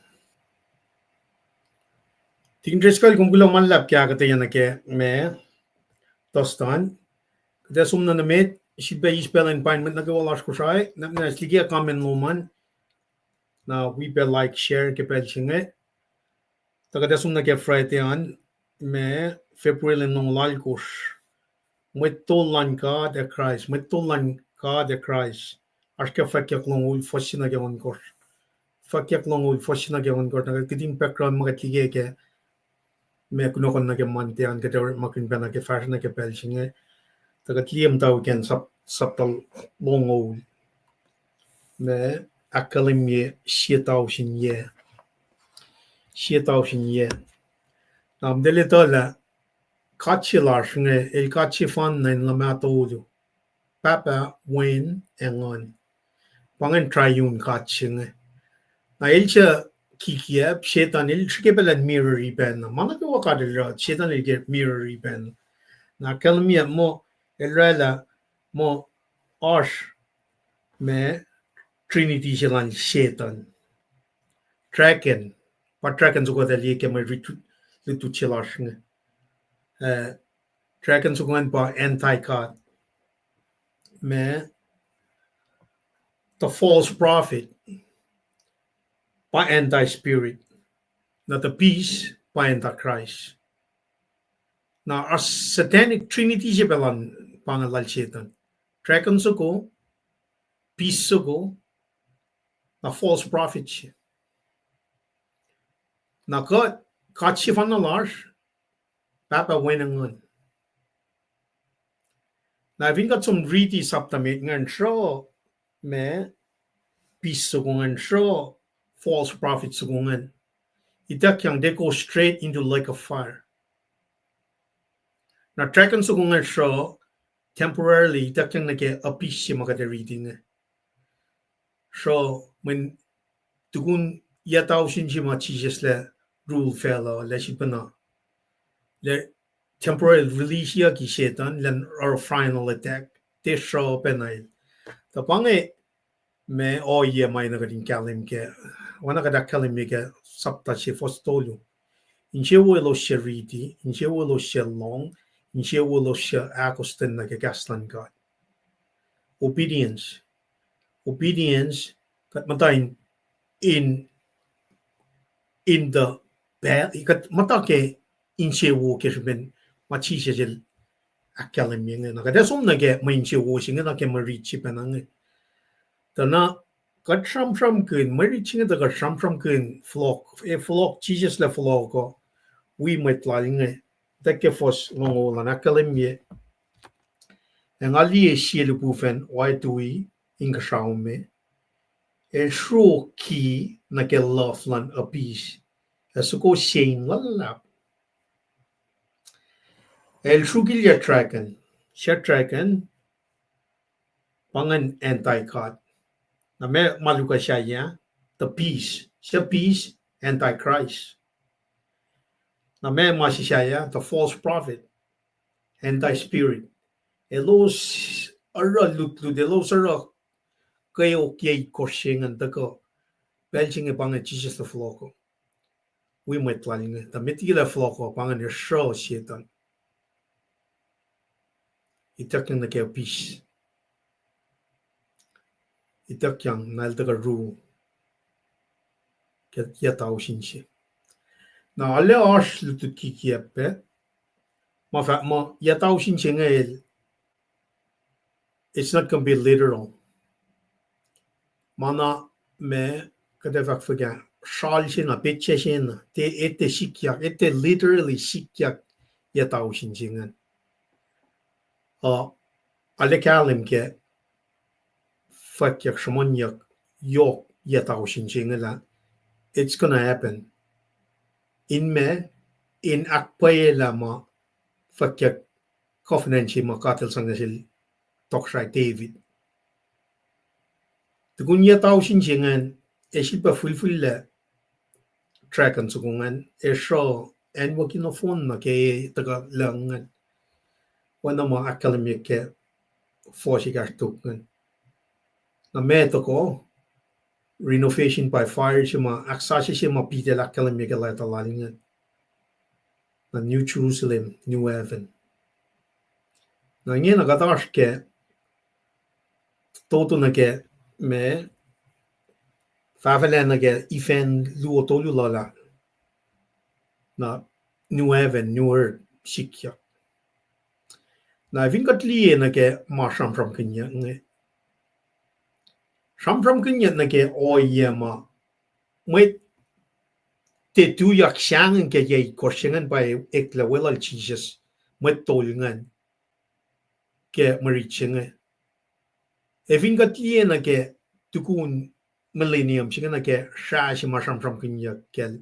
Tikin Driscoll, kom kuloh ma luhlahp ke ahkuhtweyac nuh ke ma Thursday an. Kuht ac som nuh nuh met, sifilpac eis pacl in pain mwet nuh kwewa lasr Kosrae, na, na like ac comment lom an. Na wi pac like, share ke pacl se inge. Tuh kuht ac som nuh ke Friday an, ma February longoul alkosr. Mwet tol luhn God ac Kraist, mwet tol luhn God ac Kraist. Oasr ke Fwackyuck longoul fuhs se nuh ke ohnkohsr. Fwackyuck longoul fuhs se nuh ke ohnkohsr, na kuht in background ma kuht like ke ma kunohkohn nuh ke Monday an, kuht orekmakihn pacna ke fahsruh nuh ke pacl se inge. Tuh kuht liye muhtwacwacack in sap-, sapta longoul. Ma ahkkahlwemye sie tausin yac. Sie tausin yac. Na meac el etuh lah God se lasr inge, el God sefanna in luhmah tolu. Pahpah, Wen, ac Nguhn. Pa ingacn triune God se inge. Na el suc kikiacp, Setan, el srihke pacl in mirror-i pacna. Ma nuh kwewa God el oruh, Setan el ke mirror-i pacna. Na ahkkahlwemye muh, el oraclah muh oasr ma trinity se lal Setan. Dragon, pa dragon soko tuh liye ke mwe rit-, lutlut se lasr inge. Eh, dragon soko ingacn pa anti-God. Ma, the false prophet, pa anti-spirit. Na the beast, pa antichrist. Na oasr satanic trinity se pacl an pa inge lal Setan. Dragon soko, beast soko, na false prophet se. Na kuht, God sefanna lasr, Pahpah, Wen, ac Nguhn. Na fin kuht som riti sapta met ingacn sruh, ma, beast soko ingacn sruh, false prophet soko ingacn, ituckyang, they go straight into lake of fire. Na dragon soko ingacn sruh, temporarily ituckyang nuh ke abyss se ma kuht ac riti inge. Sruh mweyen tukun yac tausin se ma Jisus lac rule facluh, lac sifacna, lac temporarily releaseiyucki Setan, elan oruh final attack, tiac sruh pacna el. Tuh pa inge ma ohiyac ma enenuh kuht in kahlwem kac, oacna kuht ahkkahlwemye ke sapta se fuhs tolu. Insewowo elos suc riti, insewowo elos suc lohng, Insewowo suc ahkostwen nuh ke kahs luhn God. Obedience. Obedience, kuht muhta in, in, in the, kuht muhta ke insewowo ke srihpen ma Jisus el ahkkahlwemye inge. Na kuht ac som nuh ke mwe insewowo se inge nuh ke mwe rit se pacna inge. Tuh na kuht sramsramkihn, mwe rit se inge tuh kuht sramsramkihn fohlohk, e fohlohk, Jisus lah fohlohk uh, wi mwet lal inge. Tuh ke fuhs longoul an ahkkahlwemye, ac nga liye sie lihpufacn oacyacpac tui inkuhsrao me, el sruok ki nuh ke luhf luhn abyss, ac soko sein luhlahp. El sruokilyac dragon, suc dragon, pa ingacn anti-God. Na meac ma luhk uh sahyac? The beast. Suc beast? Antichrist. Na meac ma se sahyac? The false prophet, anti-spirit. Elos oruh lutlut, elos oruh kweok ye itkohsr se ingacn tuhkuh. Pacl se inge pa inge Jisus el fohlohk uh, wi mwet lal inge. Tuh met liki el fohlohk uh, pa ingacn el sruh Setuhn, ituckyang nuh ke abyss. Ituckyang na el tuhkuh rule ke yac tausin se. Na arlac oasr lutlut kikiacp pac, ma fahk muh yac tausin se inge el, it's not gonna be literal. Ma na ma kuht ac fahk fuhkah, sral se na, petsac se na, tiac, tiac sikyak, tiac literally sikyak yac tausin se ingacn. Uh, arlac kahlwem ke fwackyuck sruhmuhnyuck yohk yac tausin se inge lah it's gonna happen. In ma, in ahkpwacyelah ma fwackyuck covenant se ma God el sang nuh sel tohkohsrah David. Tukun yac tausin se ingacn, ac sifilpac fihlfihllac dragon soko ingacn, ac sruh acnwucki nohfohn nuh ke tuhkuh lucng ingacn. Oacna ma ahkkahlwemye ke fuhs ekahsr tok ingacn. Na ma tuhkuh, renovation by fire se ma, ahksasuc se ma Peter el ahkkahlwemye ke leta lal ingacn. Na New Jerusalem, New Heaven. Na ingena kuht oasr ke toto nuh ke ma fahfahlac nuh ke ifacn luo tolu lal ah. Na new heaven, new earth sikyak. Na fin kuht liye nuh ke ma sramsramkihnyuck inge, sramsramkihnyuck nuh ke ohiyac ma mwet tiac tuyak sahngweng ke yac itkohsr se ingacn pa eklac weluhl Jisus, mwet tolu ingacn, ke mwe rit se inge. Ac fin kuht liye nuh ke tukun millennium se inge nuh ke srah se ma sramsramkihnyuck kacl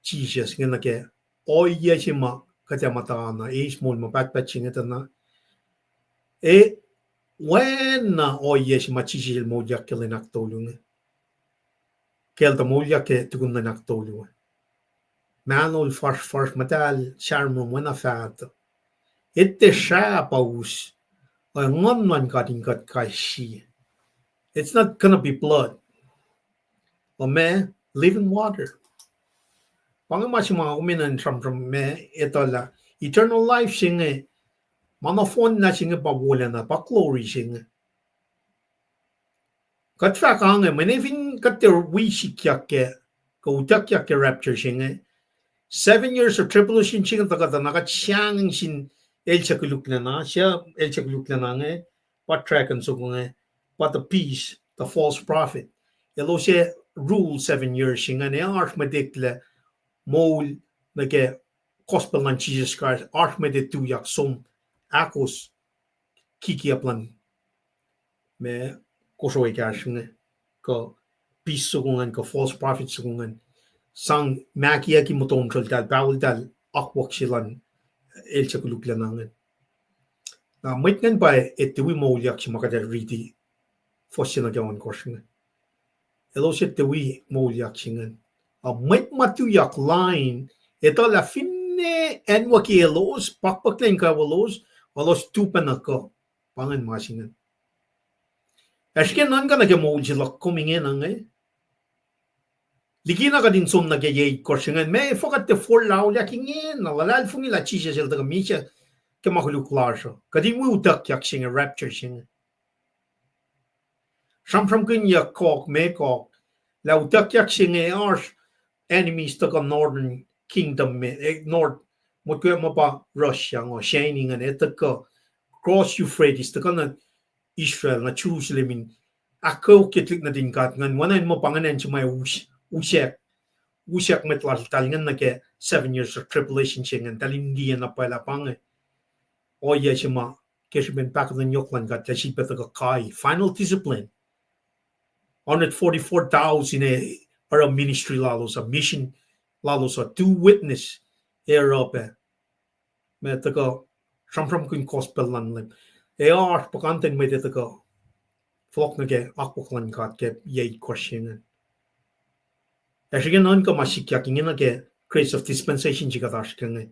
Jisus inge nuh ke ohiyac se ma kuht ac muhta na eis moul ma pahtpaht se inge tuh na, e, oacna ohiyac se ma Jisus el moulyak ke lwen ahktolu inge. Ke el tuh moulyak ke tukun lwen ahktolu, mahnol fuhsrfuhsr, muhtahl sahromrom, oacna faht. Ete srah pa us, ac Nguhn luhn God in kuht kais sie. It's not gonna be blood. Or ma, living water. Pa inge ma se ma kom enenuh in sramsram ma etuh lah eternal life se inge, ma nohfohnna se inge pa wolacna, pa glory se inge. Kuht fahk ange, mweyen fin kuht tiac wi sikyak ke, kuh utuckyak ke rapture se inge, seven years of tribulation se inge tuhkuh tuh na kuht sahngweng sin el suc koluklacna, suc el suc koluklacna inge, pa dragon soko inge, pa the beast, the false prophet. Elos ac rule seven years se ingacn, ac oasr mwet eklac moul nuh ke gospel luhn Jisus Kraist, oasr mwet ac tuyak som ahkos kikiacp luhn ma kosro ekahsr inge, kuh beast soko ingacn, kuh false prophet soko ingacn, sang mahkiyucki motom seltahl, pahol tahl akwuck se luhn el suc koluklacna ingacn. Na mwet ingacn pa etuh wi moulyak se ma kuht ac riti fuhs se nuh ke ohnkohsr inge. Elos etuh wi moulyak se ingacn. A mwet ma tuyak lain, etuh lah finne acnwucki elos, pakpucklac in kwewa lalos, elos tu pacna kuh, pa ingacn ma se ingacn. Ac srihke nuhnkuh nuh ke moul se luhk kom ingena inge. Likina kuht in som nuh ke yac itkohsr se ingacn, ma efuh kuht tiac forlah auliyak ingena, luhlahlfongi lah Jisus el tuhkuh misac ke ma koluk lasr uh. Kuht in wi utuckyak se inge, rapture se inge. Sramsramkihnyuck Gog, Magog, lah utuckyak se inge oasr enemies tuhkuh Northern Kingdom me, eh, North, motko ma pa Russia inge, China ingacn, ac tuhkuh cross Euphrates, tuhkuh nuh Israel, nuh Jerusalem in ahkkeokye tuhlihk nuhtin God ingacn, oacna in muh pa ingacn se ma us-, usack, usack mwet laltahl ingacn nuh ke seven years of tribulation se ingacn, eltahl in liye na pwacye lah pa inge ohiyac se ma ke srihpen pahkotwen yohk luhn God, eltahl sifilpac tuhkuh kai, final discipline. Hundred forty-four thousand ac oruh ministry lalos uh, mission lalos uh, to witness, ac oruh pac ma tuhkuh sramsramkihn gospel luhn Leum. Ac oasr puhkantwen mwet ac tuhkuh fohlohk nuh ke akwuck luhn God ke yac itkohsr se ingacn. Ac srihke nuhnkuh ma sikyak inge nuh ke grace of dispensation se kuht oasr ke inge.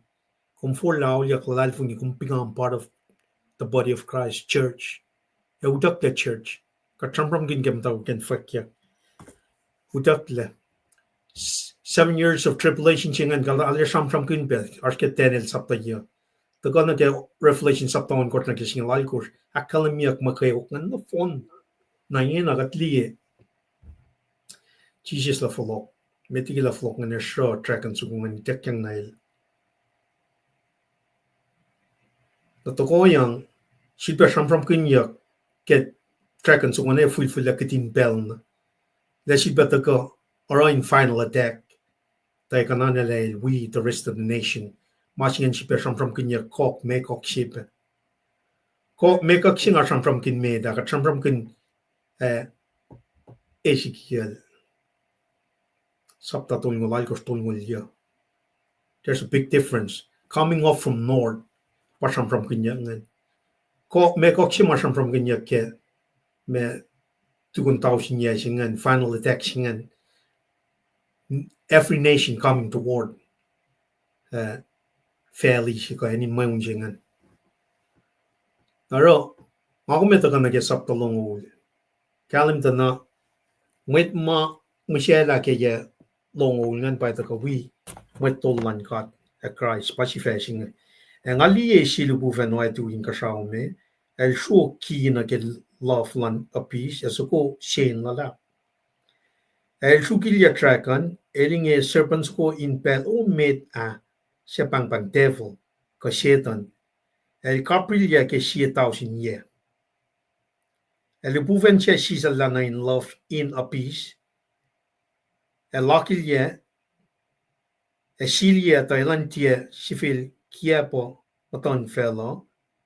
Kom forlah auliyak luhlahlfongi, kom become part of the body of Christ, church. Ac utucklac church. Kuht sramsramkihn ke muhtwacwacack in fwackyuck. Utucklac. S-, seven years of tribulation se ingacn, kuht arlac sramsramkihn pac, oasr ke Daniel sapta yuc. Tuhkuh nuh ke Revelation sapta ohnkohsr nuh ke singucul alkohsr, ahkkahlwemyeyuck muhkwena nohfohn. Na ingena kuht liye Jisus lah fohlohk. Met liki lah fohlohk ingacn, sruh dragon soko ingacn ituckyang na el. Na tohkohyang, sifilpac sramsramkihnyuck ke dragon soko ingacn ac fihlfihllac kihtin pacl na. Lah sifilpac tuhkuh oruh in final attack. Tuh ac kuhnahoslah el wi the rest of the nation. Ma se ingacn sifilpac sramsramkihnyuck Gog, Magog se pac. Gog, Magog se nga sramsramkihn met ah, kuht sramsramkihn, eh, Ezekiel sapta tolngoul alkohsr, tolngoul yuc. There's a big difference. Coming up from north, pa sramsramkihnyuck ingacn. Gog, Magog se ma sramsramkihnyuck ke ma tukun tausin yac se ingacn, final attack se ingacn. Every nation coming toward, uh, valley se kuh acn in mweun se ingacn. Oruh, nga kom etuh kuh nuh ke sapta longoul. Kahlwem tuh na, mwet ma mihsaclah ke yac longoul ingacn pa tuhkuh wi mwet tol luhn God ac Kraist, pa sifac se inge. Ac nga liye sie lihpufacn oactui inkuhsrao me, el sruok ki nuh ke luhf luhn abyss, ac soko sen luhlahp. Ac el srukilyac dragon, el inge serpent soko in pacl oemeet ah, suc pahngpahng devil, kuh Setuhn. El kaprilyac ke sie tausin yac. Ac lihpufacn sac sisacllah nuh in luhf in abyss, ac lakilyac, ac silyac tuh elan tiac sifil kiacpweyuck muhtuhnfacl uh,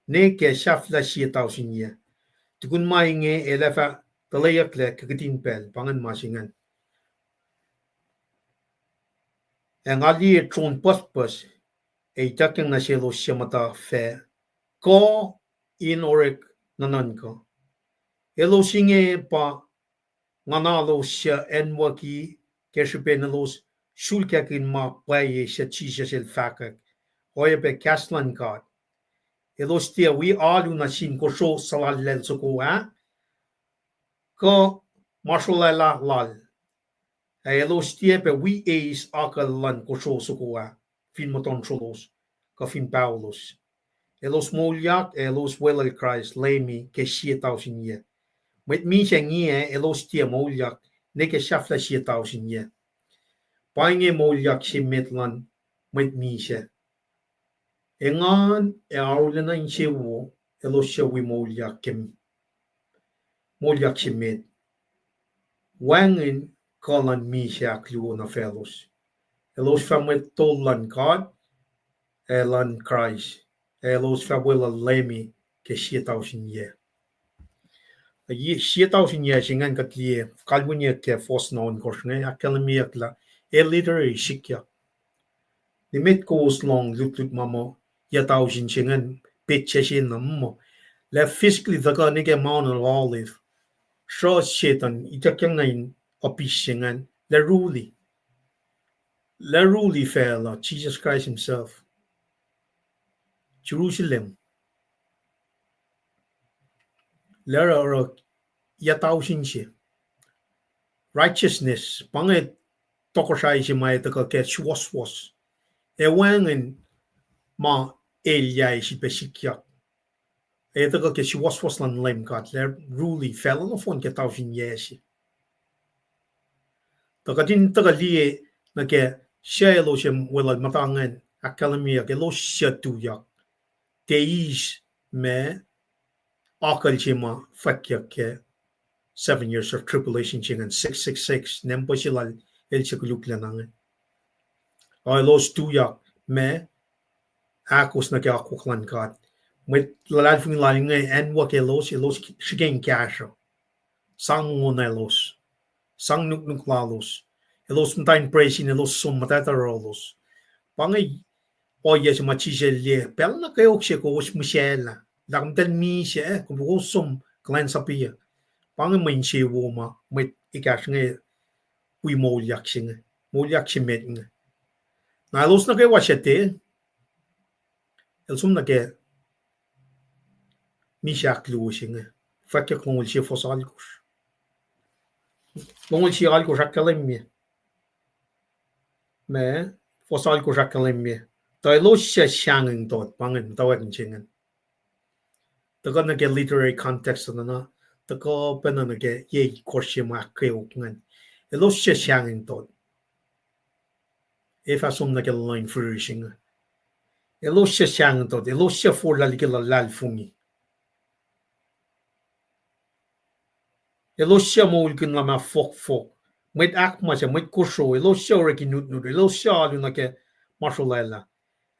ne ke sahflah sie tausin yac. Tukun ma inge el ac fah tuhleyucklac ke kihtin pacl, pa ingacn ma se ingacn. Ac nga liye tron pucspucs, ac ituckyang nuh selos suc muhta fac kuh in orek nuhnuhnkuh. Elos inge pa nguhnalos suc acnwucki ke srihpen elos sulkakihn ma pwacye suc Jisus el fahkwack, oacyacpac kahs luhn God. Elos tiac wi alu nuh sin kosro suhlallacl soko ah, kuh ma srolwaclah lal. Ac elos tiac pac wi eis akucl luhn kosro soko ah, fin muhtuhnfaclos, kuh fin paholos. Elos moulyak, ac elos weluhl Kraist Leumi ke sie tausin yac. Mwet misac inge, elos tiac moulyak, ne ke sahflah sie tausin yac. Pa inge moulyak se met luhn mwet misac. Engan ac arulacna insewowo, elos suc wi moulyak ke, moulyak se met. Wacngihn kuh luhn misac ahkluo nuh faclos. Elos fah mwet tol luhn God, ac luhn Kraist, ac elos fah weluhl Leumi ke sie tausin yac. Ye-, sie tausin yac se ingacn kuht liye, kalweniyuck ke fuhs na ohnkohsr inge, ahkkahlwemyeyuck lah, el literally sikyak. Nimet kowos lohng lutlut ma muh, yac tausin se ingacn, petsac se na muh. Lah physically tuhkuh nuh ke Mount of Olive. Sruh Setuhn, ituckyang nuh in abyss se ingacn, lah rule. Lah rule facluh, Jesus Christ himself. Jerusalem. Lah oruh, oruh, yac tausin se. Righteousness, pa inge tohkohsrahi se ma ac tuhkuh ke suwohswohs. Ac wacngihn ma elyah ac srihpac sikyak. Ac tuhkuh ke suwohswohs luhn Leum God, lah rule facluh nohfohn ke tausin yac se. Tuh kuht in tuhkuh liye nuh ke suc elos ac weluhl muhta ingacn ahkkahlwemyeyuck, elos suc tuyak. Tiac eis ma akucl se ma fwackyuck ke seven years of tribulation se ingacn, six six six, nempuh se lal el suc koluklacna inge. Ac elos tuyak ma ahkos nuh ke akwuck luhn God. Mwet luhlahlfongi lal inge, acnwuck elos, elos srihke in kahsruh. Sang mongo na elos. Sang nuknuk lalos. Elos muhta in praise in, elos som muhtwacta yohrohlos. Pa inge ohiyac se ma Jisus el liye, pacl nuh kweok se kowos mihsaclah. Lah kom tiac misac, kom kowos som kuhlwacnsap sahflah. Pa inge mwe insewowo ma mwet ekahsr inge wi moulyak se inge, moulyak se met inge. Na elos nuh kwewa suc tiac, el som nuh ke misac ahkluo se inge, fwackyuck longoul sie fuhs alkosr. Longoul sie alkosr ahkkahlwemye. Ma, fuhs alkosr ahkkahlwemye. Tuh elos suc sahngweng tot, pa ingacn muhtwacwacack se ingacn. Tuhkuh nuh ke literary context na, tuhkuh pacna nuh ke ye kohsr se ma ahkkeok ingacn. Elos suc sahngweng tot, ac fah som nuh ke luhluh in fihrihr se inge. Elos suc sahngweng tot, elos suc forlah liki luhlahlfongi. Elos suc moulkihn lah ma fohkfohk, mwet ahkmas ac mwet kosro, elos suc orek in nutnut, elos suc alu nuh ke ma srolwaclah.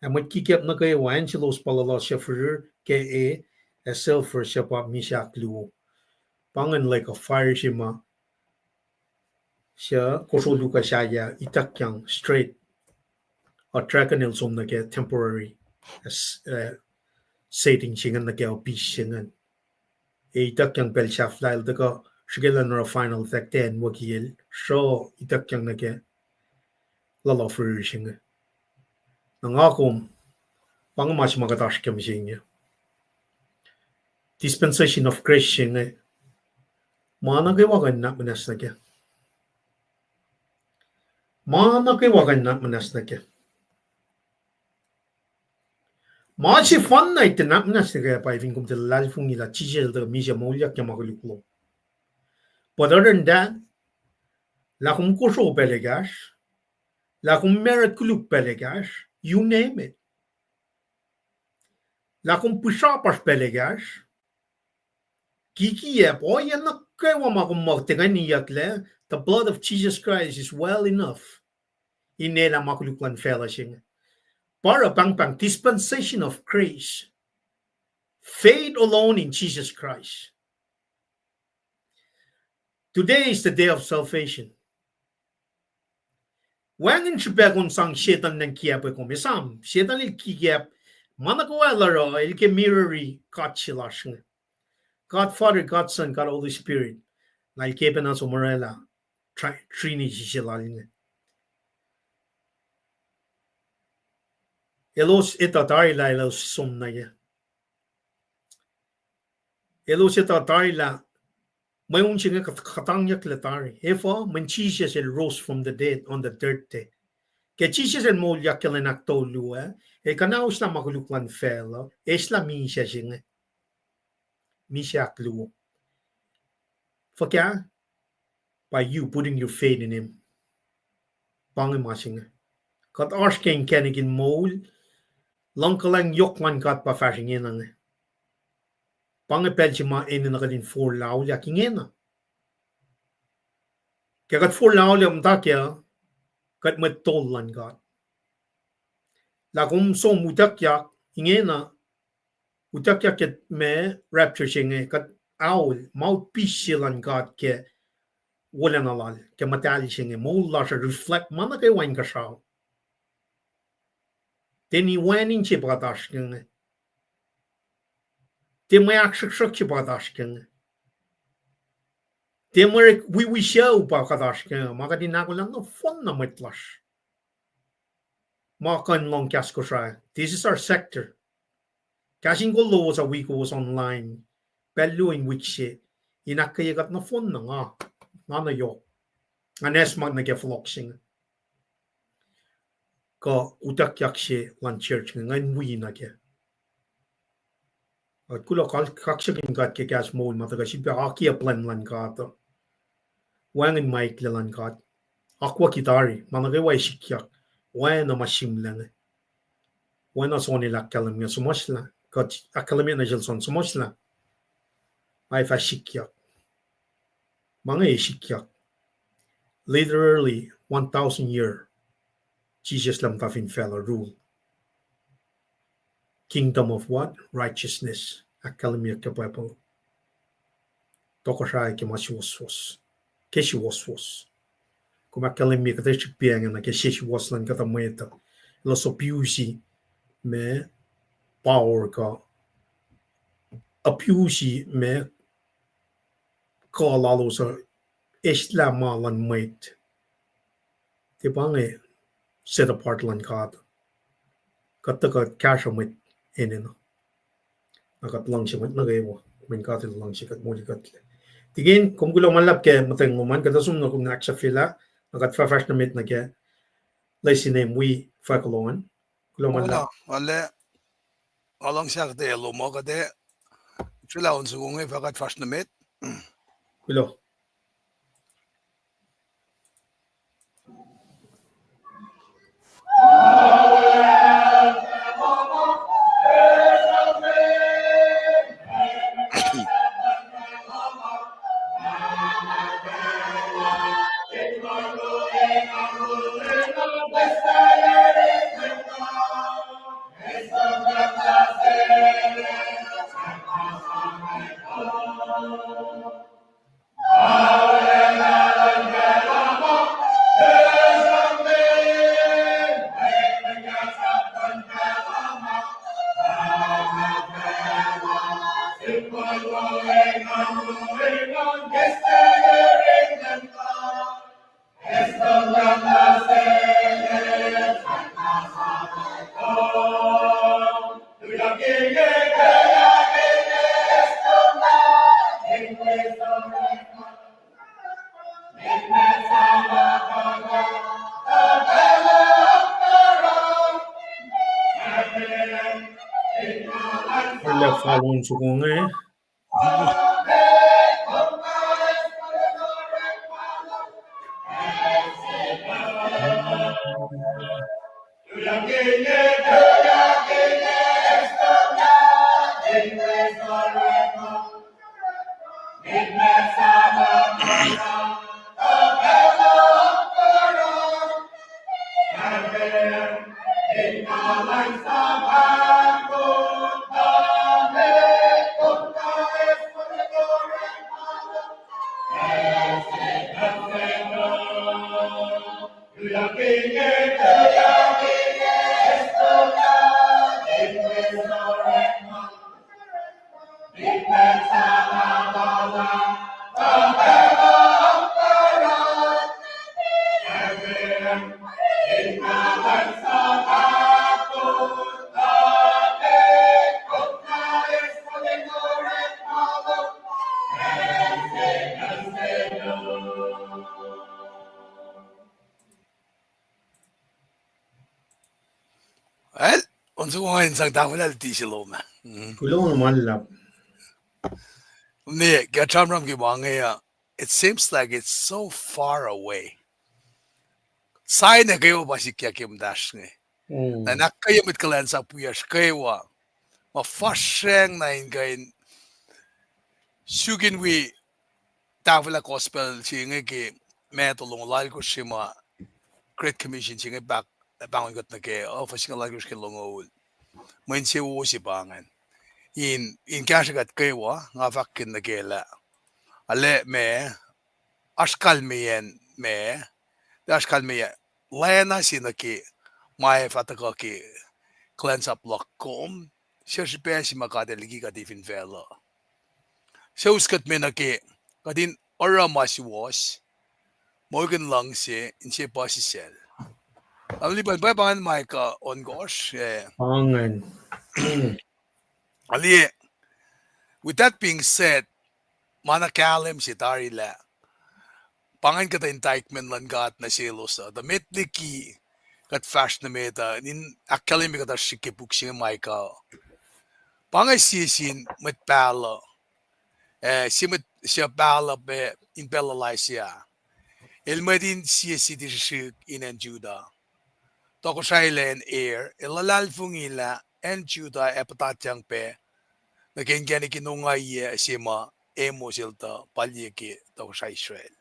Ac mwet kikiap nuh kwewa, acn selos pa luhluh suc fihrihr ke e, ac sulfur suc pa misac ahkluo. Pa ingacn lake of fire se ma suc kosro luhk uh sahyac ituckyang straight. Ac dragon el som nuh ke temporary, setting se ingacn nuh ke abyss se ingacn. Ac ituckyang pacl sahflah el tuhkuh srihke lah in oruh final attack, tiac acnwucki el sruh ituckyang nuh ke luhluh fihrihr se inge. Na nga kom, pa inge ma se ma kuht oasr ke mihsenge. Dispensation of grace se inge. Ma nuh kwewa kuh in nuhnak muhnahs nuh kac. Ma nuh kwewa kuh in nuhnak muhnahs nuh kac. Ma sefanna tiac nuhnak muhnahs nuh kac pa fin kom tiac luhlahlfongi lah Jisus el tuh misac moulyak ke ma koluk lom. But other than that, lah kom kosro pacl ekahsr, lah kom married koluk pacl ekahsr, you name it. Lah kom pihsrapasr pacl ekahsr, kikiap, ohiyac nuh kwewa ma kom muh tiac kuh in iyucklac, the blood of Jesus Christ is well enough in elah ma koluk luhn facluh se inge. Pa oruh pahngpahng dispensation of grace. Faith alone in Jesus Christ. Today is the day of salvation. Wacngihn srihpac kom sang Setuhn in kikiap kom. Esam, Setuhn el kikiap, ma nuh kwewa el oruh, el ke mirror-i God se lasr inge. God Father, God Son, God Holy Spirit. Na el ke pacna som oraclah Trinity se lal inge. Elos etuh tari lah elos som nuh ye. Elos etuh tari lah mweun se inge kuhtangyucklac tari. Efuh? Mweyen Jisus el rose from the dead on the third day. Ke Jisus el moulyak ke lwen ahktolu ah, el kuhnahoslah ma koluk luhn facluh, eslah misac se inge. Misac ahkluo. Fuhkah? By you putting your faith in him. Pa inge ma se inge. Kuht oasr ke inkacnek in moul, luhngkuhlwacng yohk luhn God pa fahsr ingena inge. Pa inge pacl se ma enenuh kuht in forlah auliyak ingena. Ke kuht forlah auliyak muhta kac, kuht mwet tol luhn God. Lah kom som utuckyak ingena, utuckyak ke ma rapture se inge, kuht aol, mouthpiece se luhn God ke wolacna lal, ke muhtahl se inge, moul lasr uh reflect ma nuh kwewa inkuhsrao. Tiac wacngihn se pa kuht oasr ke inge. Tiac mwe ahksruhksruhk se pa kuht oasr ke inge. Tiac mwe wiwi sucu pa kuht oasr ke inge, ma kuht in ahkolah nohfohnna mwet lasr ma kuh in lohng kahs Kosrae. This is our sector. Kahs in kol lowos uh wi kowos online pacl luo in wik se, in ahkkweye kuht nohfohnna, nga, nga nuh yohk, nga nwacsnwacs nuh ke fohlohk se inge. Kuh utuckyak se luhn church inge, nga in wi nuh kac. Kuht kuloh, kaksakihn God ke kahs moul ma tuhkuh sifilpac akiyac plwacn luhn God uh. Wacngihn ma eklac luhn God. Akwucki tari, ma nuh kwewa ac sikyak. Oacna ma sihmlac inge. Oacna John el ahkkahlwemye suhmuhslah, kuht ahkkahlwemye nuh sel John suhmuhslah, ac fah sikyak. Ma inge ac sikyak. Literally, one thousand year, Jisus el muhta fin facluh rule. Kingdom of what? Righteousness. Ahkkahlwemye ke Bible. Tohkohsrahi ke ma suwohswohs. Ke suwohswohs. Kom ahkkahlwemye kuht ac srihk pa inge nuh ke suwohs luhn kuhtuh mwet uh. Elos abuse ma power kuh abuse ma kuh lalos uh, eslah ma luhn mwet. Tiac pa inge set apart luhn God. Kuht tuhkuh kahsruh mwet enenuh. Na kuht luhngse mwet nuh kwewa, mweyen God el luhngse kuht molikuhtlac. Tikin, kom kuloh ma luhlahp ke muhtweng lom an, kuht ac som nuh kom in ahksahfyelah, na kuht fah fahsr nuh met nuh ke lesin em wi fahk lom an. Kuloh ma luhlahp. Nga luhngse ahkuhtweyac lom uh kuht ac srwaclah on soko inge fah kuht fahsr nuh met. Kuloh. Kuloh fal on soko inge. Well, on soko inge in sang tahfwelah liti se lom ah. Mm. Kuloh ma luhlahp. Ne, ke sramsram ke ma inge uh, it seems like it's so far away. Sign ac kwewa pa sikyak ke muhtahsr inge. Mm. Na in ahkkweye mwet kuhlwacnsap wiyacsr kwewa, ma fahsracng na in kuh in suk in wi tahfwelah gospel se inge ke Matthew longoul alkosr se ma Great Commission se inge pa, pahngon kuht nuh ke, uh, fuhs singucul alkosr ke longoul. Mwe insewowo se pa ingacn. In, in kahsruh kuht kwewa, nga fahkkihn nuh ke lah, arlac ma, oasr kalmeyacn ma, oasr kalmeyac lacna se nuh ke ma ac fah tuhkuh ke kuhlwacnsap luhk kom, suc srihpac se ma God El liki kuht fin facluh. Suc us kuht me nuh ke kuht in oruh ma suwohs, moulkihn luhngse, inse puhsisacl. Alulipan, pwacye pa ingacn Micah ohnkohsr, eh. Pa ingacn. Alie, with that being said, ma na kahlwem se tari lah pa ingacn kuhtuh indictment luhn God nuh selos uh. Tuh met liki kuht fahsr nuh met uh, in ahkkahlwemye kuhtuh srihk ke puk se inge Micah. Pa inge sie sin mwet pahluh, eh, sie mwet suc pahluh pac in pacl lal Isaiah. El mwet in sie siti srihsrihk in acn Judah. Tohkohsrahi lac acn Ar, el luhlahlfongi lah acn Judah ac puhtatyang pac nuh ke inkacnek in ongaiyac se ma Amos el tuh palye ke tohkohsrahi Israel.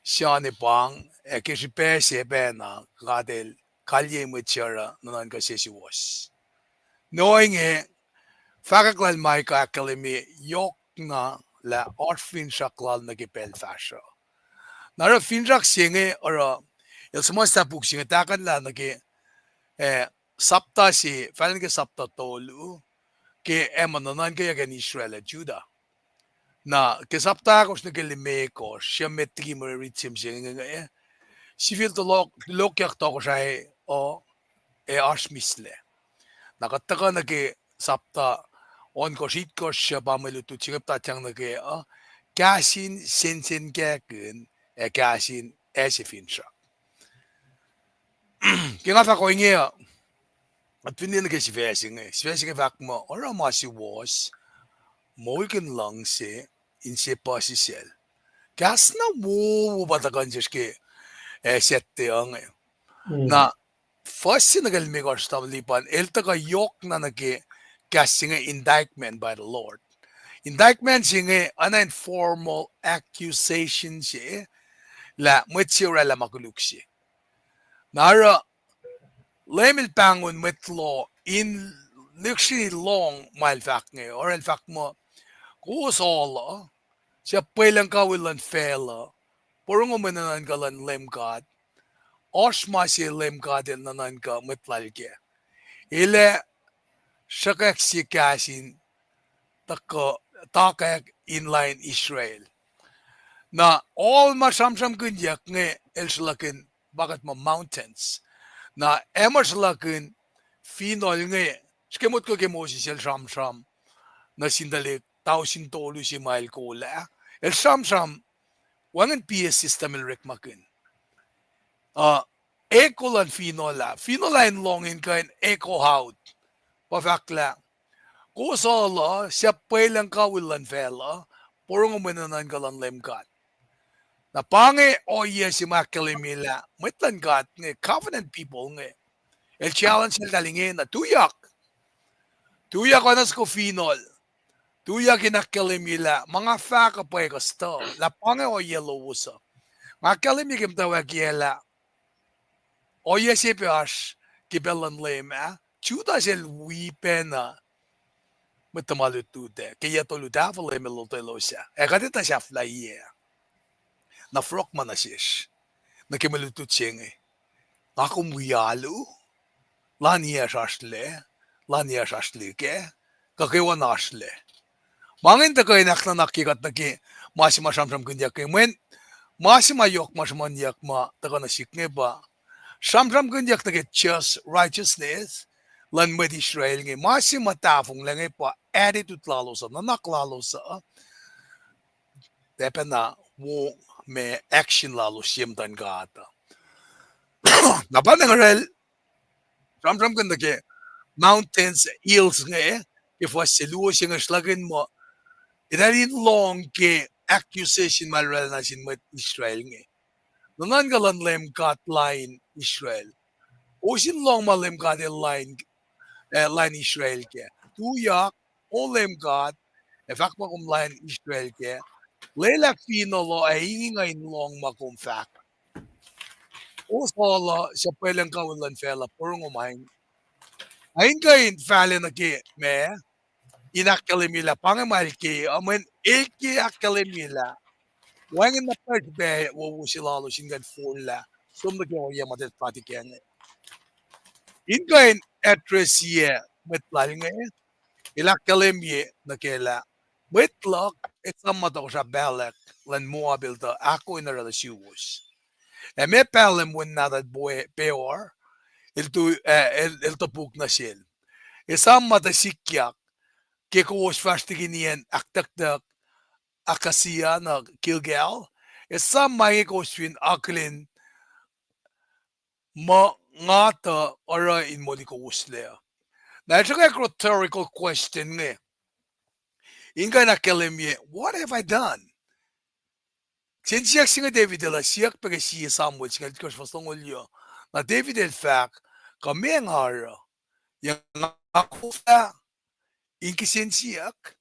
Sacn pwacng, ac ke srihpac se pacna God el kalye mwet se oruh nuhnuhnkuh sesuwohs. Na ohinge, fahkwack lal Micah ahkkahlwemye yohkna lah oasr finsrak lal nuh ke pacl fahsruh. Na oruh finsrak se inge oruh, el suhmuhslah puk se inge tahkuhnlah nuh ke, eh, sapta se, fahlen ke sapta tolu, ke ma nuhnuhnkweyuck acn Israel ac Judah. Na ke sapta ahkosr nuh ke limekohsr, sie met liki mwe rit se mihsenge inge, sifil tulohkyak tohkohsrahi uh, ac oasr mihslac. Na kuht tuhkuh nuh ke sapta ohnkohsr, itkohsr, suc pa mwe lutlut se inge puhtatyang nuh ke uh, kahs in sensenkackihn ac kahs in ase finsrak. Ke nga fahk ohinge uh, kuht fin liye nuh ke sifac se inge, sifac se inge fahk muh oruh ma suwohs, moulkihn luhngse, inse puhsisacl. Kahs na wowo pa tuhkuh nuh sesr ke, eh, Saturday uh inge. Na fuhs se nuh ke limekohsr taflipan, el tuhkuh yohkna nuh ke kahs se inge indictment by the Lord. Indictment se inge oacna in formal accusation se lah mwet se oraclah ma koluk se. Na oruh Leum el pahngon mwet loh in lihksreni lohng ma el fahk inge, oruh el fahk muh, kowos all uh, suc pwelucng kawihl luhn facluh, porongo mwe nuhnuhnkuh luhn Leum God, oasr ma se Leum God el nuhnuhnkuh mwet lal kac. El ac sruhkwack sie kahs in tuhkuh, takwack in lain Israel. Na all ma sramsramkihnyuck inge el sruhlahkihn pa kuht muh mountains. Na ac ma sruhlahkihn finohl inge, srihke motko ke Moses el sramsram nuh sin tuhlihk tausin tolu se ma el kol ah, el sramsram wacngihn P A system el orekmakihn. Uh, echo luhn finohl ah, finohl ah in lohng in kuh in echo out. Pa fahklah, kowos all uh, suc pwelucng kawihl luhn facluh, porongo mwe nuhnuhnkuh luhn Leum God. Na pa inge ohiyac se ma ahkkahlwemye lah mwet luhn God inge, covenant people inge, el challenge eltahl ingena, tuyak. Tuyak oacna soko finohl. Tuyak in ahkkahlwemye lah ma nga fahk uh pwacye kuh stuh, lah pa inge ohiyac lowos uh. Nga ahkkahlwemye ke muhtwacwacackiyac lah ohiyac se pac oasr ke pacl luhn Leum ah, Judas el wi pacna mwet tuhma lutlut ah, ke yac tolu tahfuh Leum el lotwelos ah. Ac kuht etuh sahflahiyac. Na fohlohk ma nuh sesr nuh ke mwe lutlut se inge. Nga kom wi alu, laniyacsr oasr lac, laniyacsr oasr lihkac, kuh kwewa na oasr lac. Ma inge in tuhkuh in ahknuhnak ke kuht nuh ke ma se ma sramsramkihnyuck inge, mweyen ma se ma yohk ma sruhmuhnyuck ma tuhkuh nuh sihk inge pa sramsramkihnyuck nuh ke just righteousness luhn mwet Israel inge, ma se ma tahfonglac inge pa attitude lalos uh, nuhnak lalos uh, oacpacna wo ma action lalos ye muhtuhn God uh. Na pa inge oracl sramsramkihn nuh ke mountains, hills inge, ke fuhs se luo se inge sruhlahkihn muh eltahl in lohng ke accusation ma el oraclah nuh sin mwet Israel inge. Nuhnuhnkuh luhn Leum God lain Israel. Kowos in lohng ma Leum God el lain, eh, lain Israel kac. Tuyak, O Leum God, ac fahk ma kom lain Israel kac. Lwelah finohl uh ac inge in lohng ma kom fahk. Kowos all uh, suc pwelucng kawihl luhn facluh, porongo ma inge. Na in kuh in fahlac nuh ke ma in ahkkahlwemye lah pa inge ma el ke, uh, mweyen el ke ahkkahlwemye lah wacngihn na pwacr srihpac wowo se lalos in kuh in forlah som nuh ke ohiyac ma tuh fahk ke inge. In kuh in address-iyac mwet lal inge, el ahkkahlwemye nuh ke lah mwet luhk esam ma tohkohsrah Balak luhn Moab el tuh ahkoo in orwaclah suwos. Ac ma Balaam wen nahtuhl Beor el tu-, eh, el, el topuk nuh sel, esam ma tuh sikyak ke kowos fahsr liki nien ahktucktuck Acacia nuh Gilgal, esam ma inge kowos fin akihlen muh nga tuh oruh in moli kowoslac uh. Na el sruhkwack rhetorical question inge in kuh in ahkkahlwemye, what have I done? Kihsen siyuck se inge David el uh siyuck pac ke sie Samuel singucul itkohsr fuhs longoul luo. Na David el fahk, kuh meac nga oruh? Yac nga koflah in kihsen siyuck?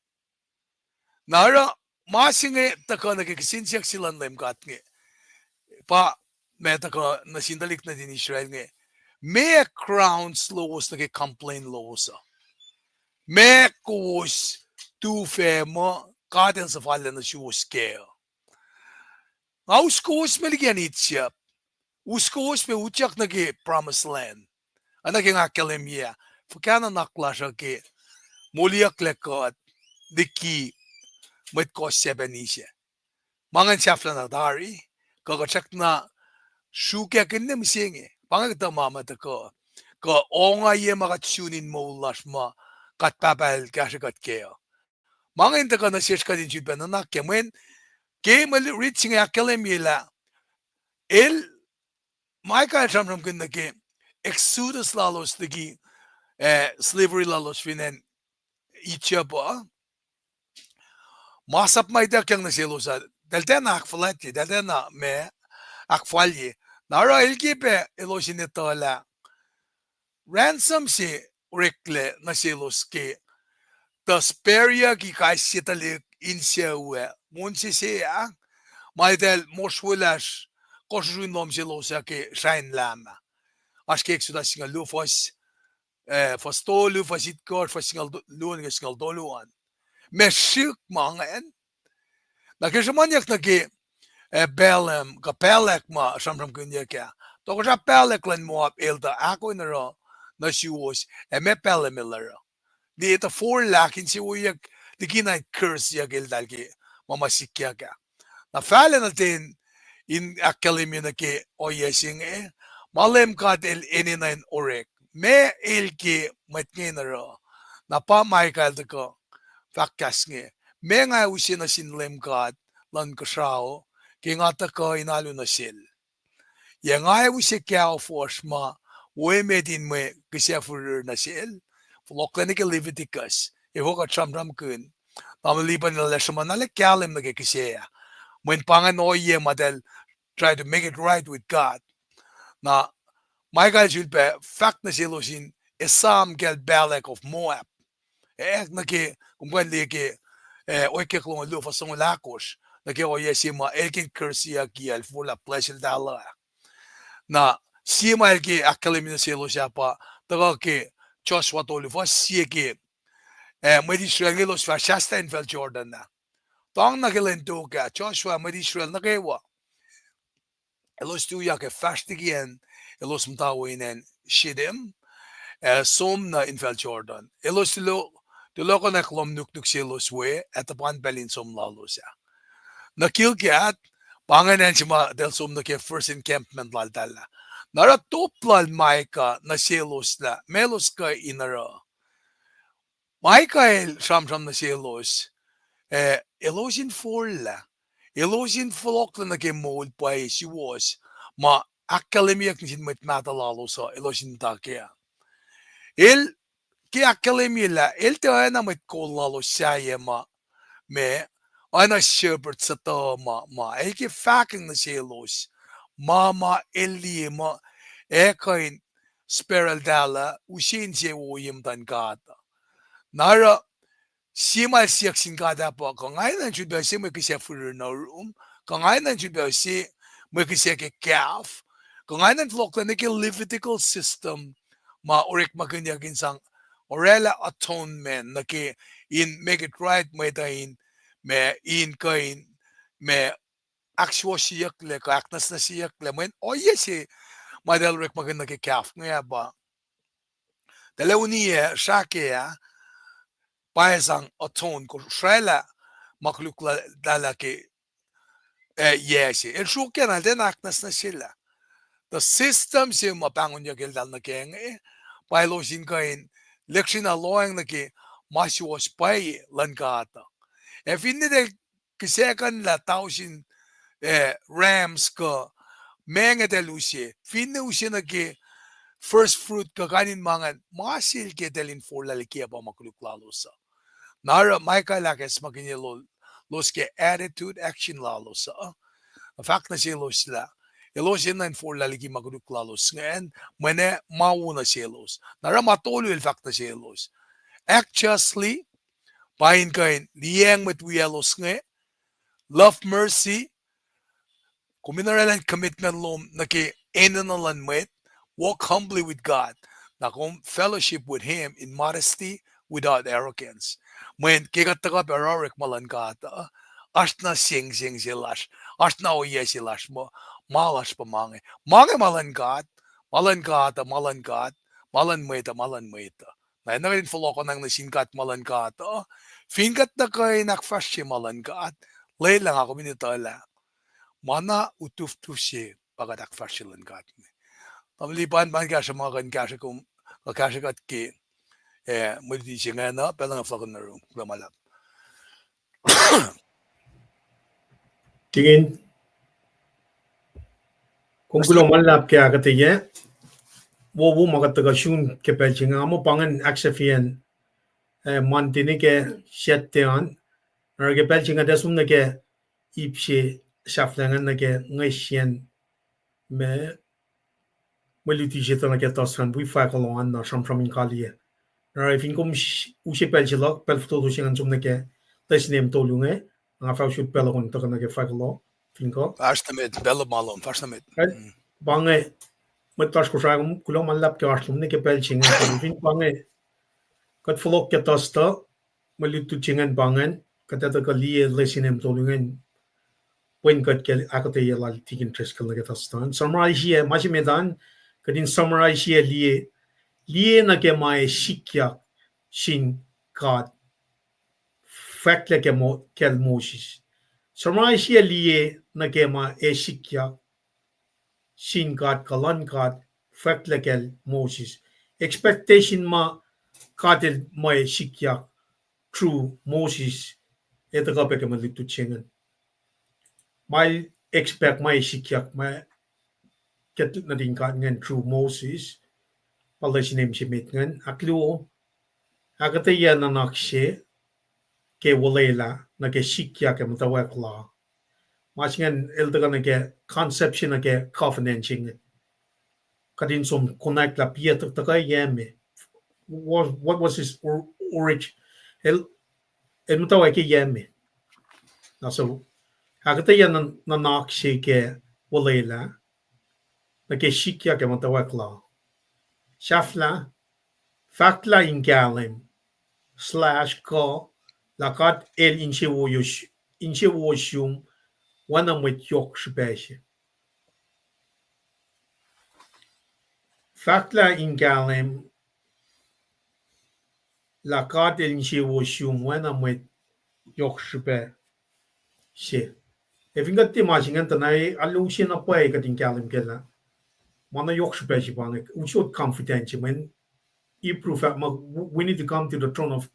Na oruh ma se inge tuhkuh nuh ke kihsen siyuck se luhn Leum God inge, pa ma tuhkuh nuh sin tuhlihk nuhtin Israel inge, meac grounds lowos nuh ke complain lowos uh? Meac kowos tufah muh God el suhfallac nuh suwos kac uh? Nga us kowos met liki acn Egypt, us kowos pac utyak nuh ke promised land. Oacna ke nga ahkkahlwemye ah, fuhkah nuhnak lasr uh ke moliyucklac kuht liki mwet kohs Japanese ah. Ma ingacn sahflah na tari, kuh kuht srackna sruokyac kihn mihsenge. Pa inge kuhtuh ma ma tuhkuh, kuh ongaiyac ma kuht sun in moul lasr ma kuht pahpah el kahsrwe kuht kac uh. Ma inge in tuhkuh nuh sesr kuht in sulpac nuhnak kac, mweyen ke mwe rit se inge ahkkahlwemye lah el, Micah el sramsramkihn nuh ke exodus lalos liki, eh, slavery lalos fin acn Egypt uh. Masap ma ituckyang nuh selos uh, eltahl tiacna ahkfuhlwactye, eltahl tiacna ma ahkfalye. Na oruh el ke pac elos in etuh lah ransom se oreklac nuh selos ke tuh spareyucki kais sie tuhlihk in sucu ac mounsese ah, ma eltahl mosrwelasr kohsrusrun lohm selos ah ke srain Lam ah. Oasr ke Exodus singucul luo fuhs, eh, fuhs tolu, fuhs itkohsr, fuhs singucul luo nuh ke singucul tolu an. Ma srihk ma ingacn. Na ke sruhmuhnyuck nuh ke, eh, Balaam kuh Balak ma sramsramkihnyuck ah, tohkohsrah Balak luhn Moab el tuh ahkoo in oruh nuh suwos, ac ma Balaam el oruh, liye tuh forlah ahkinsewowoyeyuck liki na in curse-yuck eltahl ke ma ma sikyak ah. Na fahlac nuh ten in ahkkahlwemye nuh ke ohiyac se inge, ma Leum God el enenuh in orek, ma el ke mwet inge in oruh. Na pa Micah el tuhkuh fahk kahs inge, ma nga ac use nuh sin Leum God luhn inkuhsrao ke nga tuhkuh in alu nuh sel? Yac nga ac use kaofosr ma wo emet in mwe kihsac firir nuh sel? Fohlohklac nuh ke Leviticus, efuh kuht sramsramkihn, tamuhlwel Lipan el sruhmuhn na el kahlwem nuh ke kihsac ah, mweyen pa ingacn ohiyac ma eltahl try to make it right with God. Na Micah el sulpac fahk nuh selos in esam kacl Balak of Moab. Eh, nuh ke, kom kuh in liye ke, eh, Ohiyac Kek longoul luo fuhs longoul ahkosr, nuh ke ohiyac se ma el ke in curse-yucki, el forlah bless-el tari ah. Na sie ma el ke ahkkahlwemye nuh selos ah pa tuhkuh ke Joshua tolu fuhs sie ke, eh, mwet Israel inge elos fah sahslah infacl Jordan ah. Tuhng nuh ke lwen tok ah, Joshua, mwet Israel nuh kwewa elos tuyak ac fahsr liki acn elos muhta we in acn Shittim, ac som nuh infacl Jordan. Elos tulo-, tulohkohnak lohm nuknuk selos we, ac tuhpan pacl in som lalos ah. Nuh Gilgal, pa ingacn acn se ma eltahl som nuh ke first encampment laltahl ah. Na oruh top lal Micah nuh selos lah ma elos kuh in oruh. Micah el sramsram nuh selos, eh, elos in forlah, elos in fohlohklac nuh ke moul pwacye suwohs ma ahkkahlwemyeyuck nuh sin mwet mahtuh lalos uh elos in muhta kac. El ke ahkkahlwemye lah el tiac oacna mwet kol lalos sahyac ma, ma, oacna shepherd sutuh ma, ma el ke fahkacng nuh selos ma ma el liye muh ac kuh in sparel tari uh use insewowo ye muhtuhn God uh. Na oruh sie ma el siyuck sin God ah pa, kuh nga enenuh in sulpac use mwe kihsac firir nuh yurum? Kuh nga enenuh in sulpac use mwe kihsac ke calf? Kuh nga enenuh in fohlohklac nuh ke Levitical system ma orekmakihnyuck in sang orwaclah atonement nuh ke in make it right mwet uh in, ma, in kuh in, ma, ahksuwohsyeyucklac kuh ahknwacsnwacsyeyucklac, mweyen ohiyac se ma eltahl orekmakihn nuh ke calf inge ah pa, eltahl ac uniyac srahke ah, pa ac sang atone, kosraclah ma koluk la-, lal ah ke, eh, yac se. El sruokyac na, el tiacna ahknwacsnwacsyelah. The system se ma pahngonyuck eltahl nuh kac inge, pa elos in kuh in lihksreni lohacng nuh ke ma suwohs pwacye luhn God uh. Ac finne eltahl kihsackuhnlah tausin, eh, rams kuh ma inge eltahl use, finne use nuh ke first fruit kuh kain in ma ingacn, ma sel ke eltahl in forlah liki pa ma koluk lalos uh. Na oruh ma kalak ahkacsmakihnye lo-, los ke attitude, action lalos uh. Na fahk nuh selos lah elos enenuh in forlah liki ma koluk lalos ingacn, mweyen ma wo nuh selos. Na oruh ma tolu el fahk nuh selos: act justly, pa in kuh in liyacacng mwet wiyaclos inge; love mercy, kom in orwaclah commitment lom nuh ke enenuh luhn mwet; walk humbly with God, na kom fellowship with him in modesty, without arrogance. Mweyen ke kuht tuhkuh pac oruh orek ma luhn God uh, oasr na sengseng se lasr, oasr na ohiyac se lasr muh, ma lasr pa ma inge. Ma inge ma luhn God, ma luhn God uh ma luhn God, ma luhn mwet uh ma luhn mwet uh. Na enenuh kuht in fohlohkohnacng nuh sin God ma luhn God uh, fin kuht tuhkuh in ahkfahsrye ma luhn God, lwelah nga kom in etuh lah ma na utuftuf se pa kuht ahkfahsrye luhn God me. Tamuhlwel Lipan, pa in kahsruh ma kuh in kahsruh kom, kuh kahsruh kuht ke, eh, mwe luti se ingacn uh, pacl nga fohlohkohn nuh yurum, kuloh ma luhlahp. Tikin, kom kuloh ma luhlahp ke ahkuhtweyac. Wo, wo ma kuht tuhkuh sun ke pacl se inge, nga muh pa ingacn ahksahfyacn, eh, Monday nuh ke Saturday an, oruh ke pacl se inge tuh som nuh ke ip se sahflah ingacn nuh ke ngesiyacn me mwe luti se tuh nuh ke Thursday an, wi fahk kuloh an na sramsram in kaliyac. Na fin kom s-, use pacl se luhk, pacl fototo se ingacn som nuh ke lesin em tolu inge, nga fah usot pacl uh kom tuhkuh nuh ke fahk kuloh, fin kuh. Fahsr nuh met, pacl uh ma lom, fahsr nuh met. Pa inge, mwet lasr Kosrae, kuloh ma luhlahp ke oasr lom nuh ke pacl se inge, fin pa inge, kuht fohlohk ke Thursday, mwe lutlut se ingacn pa ingacn, kuht etuh kuh liye lesin em tolu ingacn, pwen kuht ke ahkuhtweyac lal Tikin Driscoll nuh ke Thursday an. Summarize-ye, ma se met an, kuht in summarize-ye liye, liye nuh ke ma ac sikyak sin God fwacklac ke Mo-, kacl Moses. Summarize-ye liye nuh ke ma ac sikyak sin God, kuh luhn God, fwacklac kacl Moses. Expectation ma God el ma ac sikyak through Moses, ac tuhkuh pac ke mwe lutlut se ingacn. Ma el expect ma ac sikyak ma ke nuhtin God ingacn through Moses, pa lesin em se met ingacn. Ahkluo, ahkuhtweyac nuhnak se ke olwelah nuh ke sikyak ac muhtwacwacack la. Ma se ingacn el tuhkuh nuh ke concept se nuh ke covenant se inge. Kuht in som konwacack lah piac tuhkuh yac me. What, what was his or-, orig-, el, el muhtwacwacack yac me. Na so, ahkuhtweyac nuhnak se ke olwelah nuh ke sikyak ac muhtwacwacack la. Sahflah, fahk lah in kahlwem, slash, kuh, lah God el insewowo-, insewowos sum oacna mwet yohk srihpac se. Fahk lah in kahlwem, lah God el insewowo sum oacna mwet yohk srihpac se. Ac fin kuht tiac ma se ingacn tuh na alu se na pwacye kuht in kahlwem kac lah ma na yohk srihpac se pa inge, usot confidence se mweyen Hebrew fahk muh, we need to come to the throne of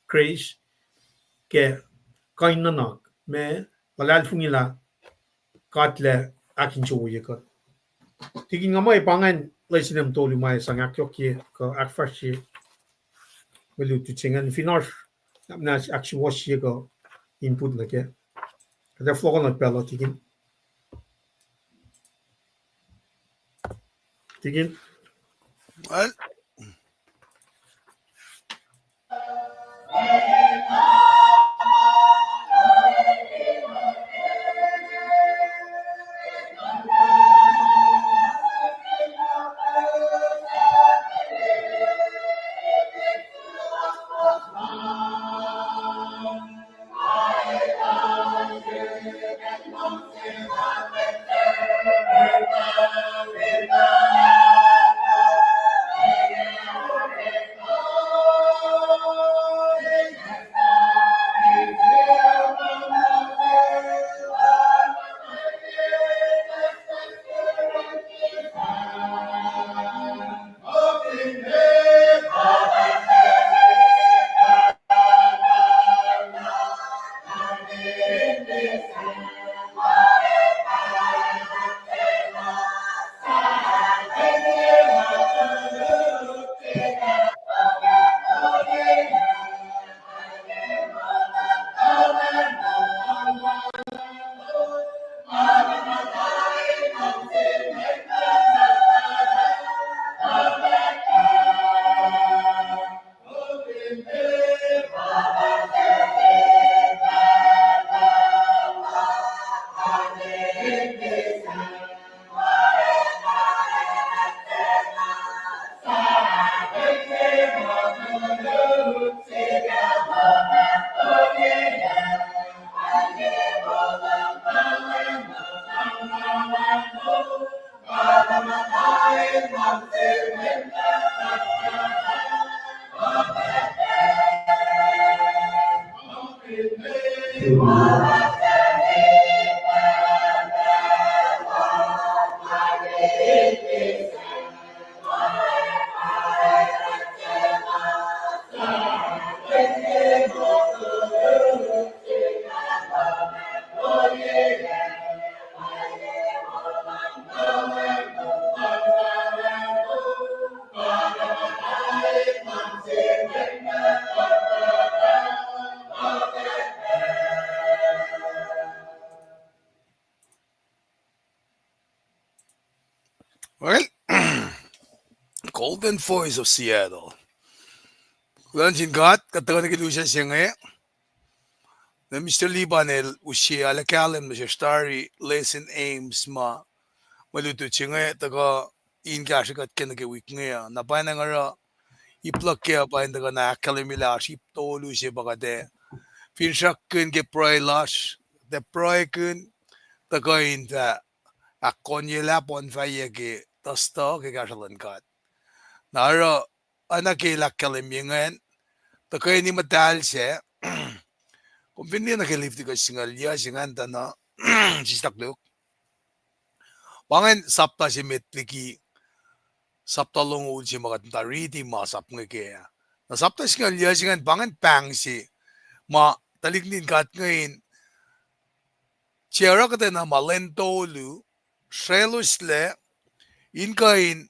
grace ke kain nuhnak ma luhlahlfongi lah God lac ahkinsewowoye kuht. Tikin, nga muh pa ingacn lesin em tolu ma sang ahkyohkye kuh ahkfahsrye mwe lutlut se ingacn. Fin oasr, na ahksuwohsye kuh input nuh kac, kuht ac fohlohkohnuh pacl uh, Tikin. Tikin. Well, Well, Golden Voice of Seattle. Kuloh nuh sin God, kuht tuhkuh nuh ke lusac se inge. Na Mister Liban el use arlac kahlwem nuh sesr tari lesson aims ma mwe lutlut se inge tuhkuh in kahsrwe kuht ke nuh ke wik inge uh. Na pwacnwacng oruh ip luhk ke uh pa in tuhkuh na ahkkahlwemye lah oasr ip tolu se pa kuht ac finsrakkihn ke pruhe lasr, tuh pruhekihn tuhkuh in fah ahkkonyelah pon fahyac ke tuhstuh ke kahsruh luhn God. Na oruh oacna ke el ahkkahlwemye ingacn, tuhkweni muhtahl sac, kom fin liye nuh ke Leviticus singucul yuc se ingacn tuh na, sislah koluk. Pa ingacn sapta se met liki sapta longoul se ma kuht muhta riti masap inge ke. Na sapta singucul yuc se ingacn pa ingacn pahng se ma tuhlihk nuhtin God inge in tiac oruh kuhtwena ma lwen tolu sreloslac in kuh in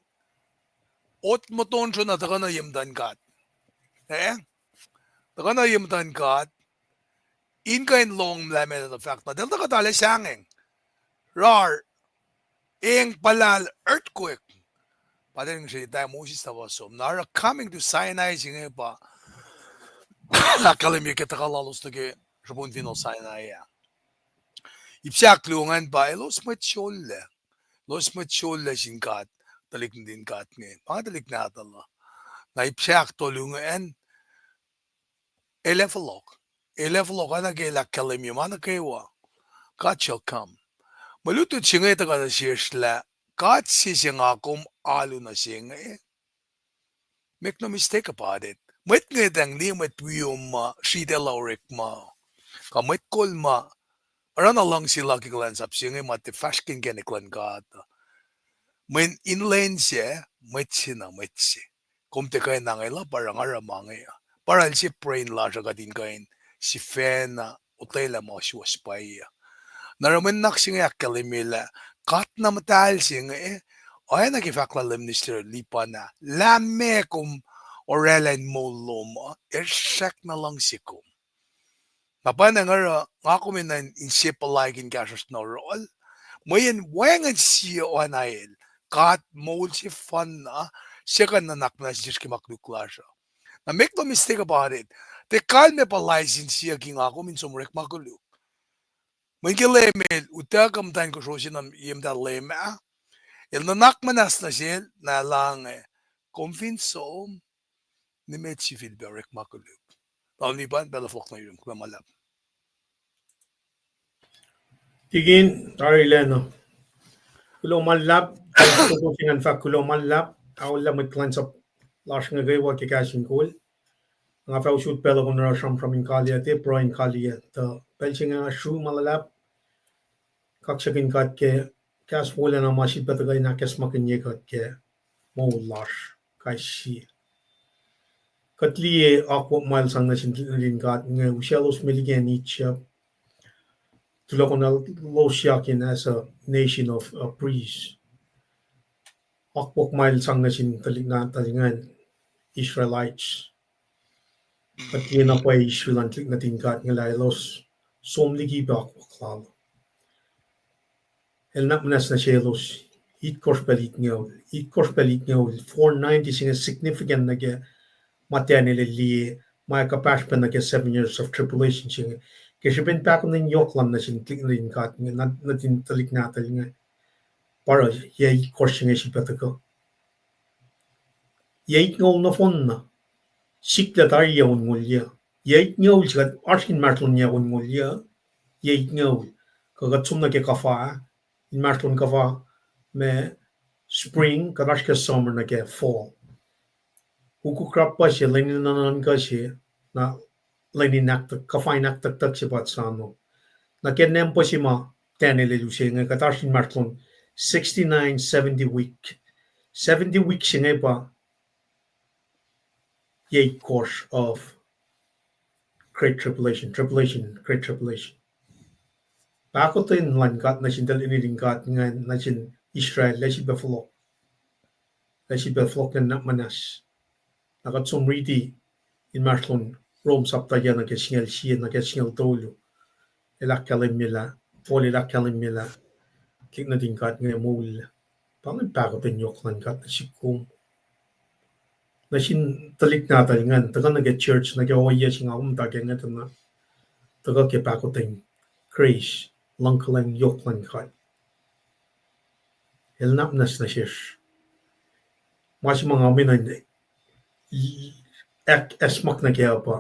ot motonsro na tuhkuh nuh ye muhtuhn God. Eh? Tuhkuh nuh ye muhtuhn God in kuh in lohng lah meac elos fahk na, eltahl tuhkuh tuhlac sahngweng. Rar, eng puhlahl, earthquake. Pa tuh ngihsre tah Moses tuh pa som. Na oruh coming to Sinai se inge pa ahkkahlwemye ke tuhkuh lalos nuh ke srihpen finohl Sinai ah. Ip sahk luo ingacn pa elos mwet sollac. Elos mwet sollac sin God, tuhlihk nuhtin God inge. Pa inge tuhlihk nahtuhl uh. Na ip sahk tolu ingacn, el ac fohlohk. El ac fohlohk oacna ke el ahkkahlwemye ma nuh kwewa. God shall come. Mwe lutlut se inge tuhkuh nuh sesr lah God se se nga kom alu nuh se inge. Make no mistake about it. Mwet inge tuh liye mwet wiom ma sritacl orekma, kuh mwet kol ma oruh na luhngse la ke kuhlwacnsap se inge ma tiac fahsr ke inkacnek luhn God. Mweyen in lwen sac, mwet se na mwet se. Kom tiac kuh in ange lah pa oruh nga oruh ma inge uh. Pa oruh el se pruhe lasr uh kuht in kuh in sifacna otwelah ma suwohs pwacye uh. Na oruh mwe nuhnak se inge ahkkahlwemye lah God na muhtahl se inge, oacna ke fahk lah Minister Lipan ah, lah meac kom orwaclah in moul lom uh, el srackna luhngse kom. Na pwacnwacng oruh nga kom enenuh in se puhlaik in kahsruhsr nuh yohrohl, mweyen wacngihn sie oacna el, God moul sefanna, se kuh in nuhnak muhnahs sesr ke ma koluk lasr uh. Na make no mistake about it, tiac kalmac pa license siyuck nga kom in som orekma koluk. Mweyen ke Leum el utuckuh muhtwacn kosro se nuh ye muhta Leum ah, el nuhnak muhnahs nuh sel, na elange, kom fin som, nimet sifilpac orekma koluk. Taun Lipan, pacl uh fohlohk nuh yurum, kuloh ma luhlahp. Tikin, tari lacna. Kuloh ma luhlahp, kuloh ma luhlahp, aollah mwet kuhlwacnsap lasr inge kwewa ke kahs in kol. Nga fah usot pacl uh kom oruh sramsram in kaliyac, tiac pruhe in kaliyac. Tuh pacl se inge nga sru ma luhlahp, kaksakihn God ke kahs wolacna ma sifilpac tuhkuh in ahkacsmakihnye kuht ke moul lasr kais sie. Kuht liye akwuck ma el sang nuh sin tuhlihk nuhtin God inge, usaclos me liki acn Egypt, tulokwelosyakihn as a nation of a priest. Akwuck ma el sang nuh sin tuhlihk nahtuhl ingacn, Israelites. Kuht liye na pwacye Israel an tuhlihk nuhtin God inge lah elos som liki pac akwuck lal. El nuhnak muhnahs nuh selos, itkohsr pacl itngoul, itkohsr pacl itngoul, four ninety se inge significant nuh ke ma Daniel el liye, ma kuhpahsr pac nuh ke seven years of tribulation se inge. Ke srihpen pahkonin yohk luhn nuh sin tuhlihk nuhtin God inge, nuh, nuhtin tuhlihk nahtuhl inge. Pa oruh yac itkohsr se inge sifilpac tuhkuh. Yac itngoul nohfohn na. Sikyak tari yac onngoul yac. Yac itngoul se kuht oasr ke inmahsrlon yac onngoul yac. Yac itngoul. Kuh kuht som nuh ke kuhfa, inmahsrlon kuhfa, ma spring, kuht oasr ke summer nuh ke fall. Ukuk rappa se, lwen in nuhnuhnkuh se, na lwen in ahktuck-, kuhfa in ahktucktuck se pa sano. Na ke nampa se ma Daniel el use inge, kuht oasr inmahsrlon sixty-nine, seventy week. Seventy week se inge pa eight course of Great Tribulation, Tribulation, Great Tribulation. Pahkotwen luhn God nuh sin tuhlihk nuhtin God ingacn, nuh sin Israel, lah sifilpac fohlohk. Lah sifilpac fohlohk nuhnak muhnahs. Na kuht som riti inmahsrlon Rom sapta yac nuh ke singucul sie, nuh ke singucul tolu. El ahkkahlwemye lah, Paul el ahkkahlwemye lah tuhlihk nuhtin God inge moul. Pa ingacn pahkotwen yohk luhn God nuh sihk kom. Nuh sin tuhlihk nahtuhl ingacn, tuhkuh nuh ke church, nuh ke ohiyac se nga muhta ke inge tuh na, tuhkuh ke pahkotwen grace, luhngkuhlwacng yohk luhn God. El nap nuh sesr. Ma se ma nga mena in ahkacsmak nuh kac uh pa,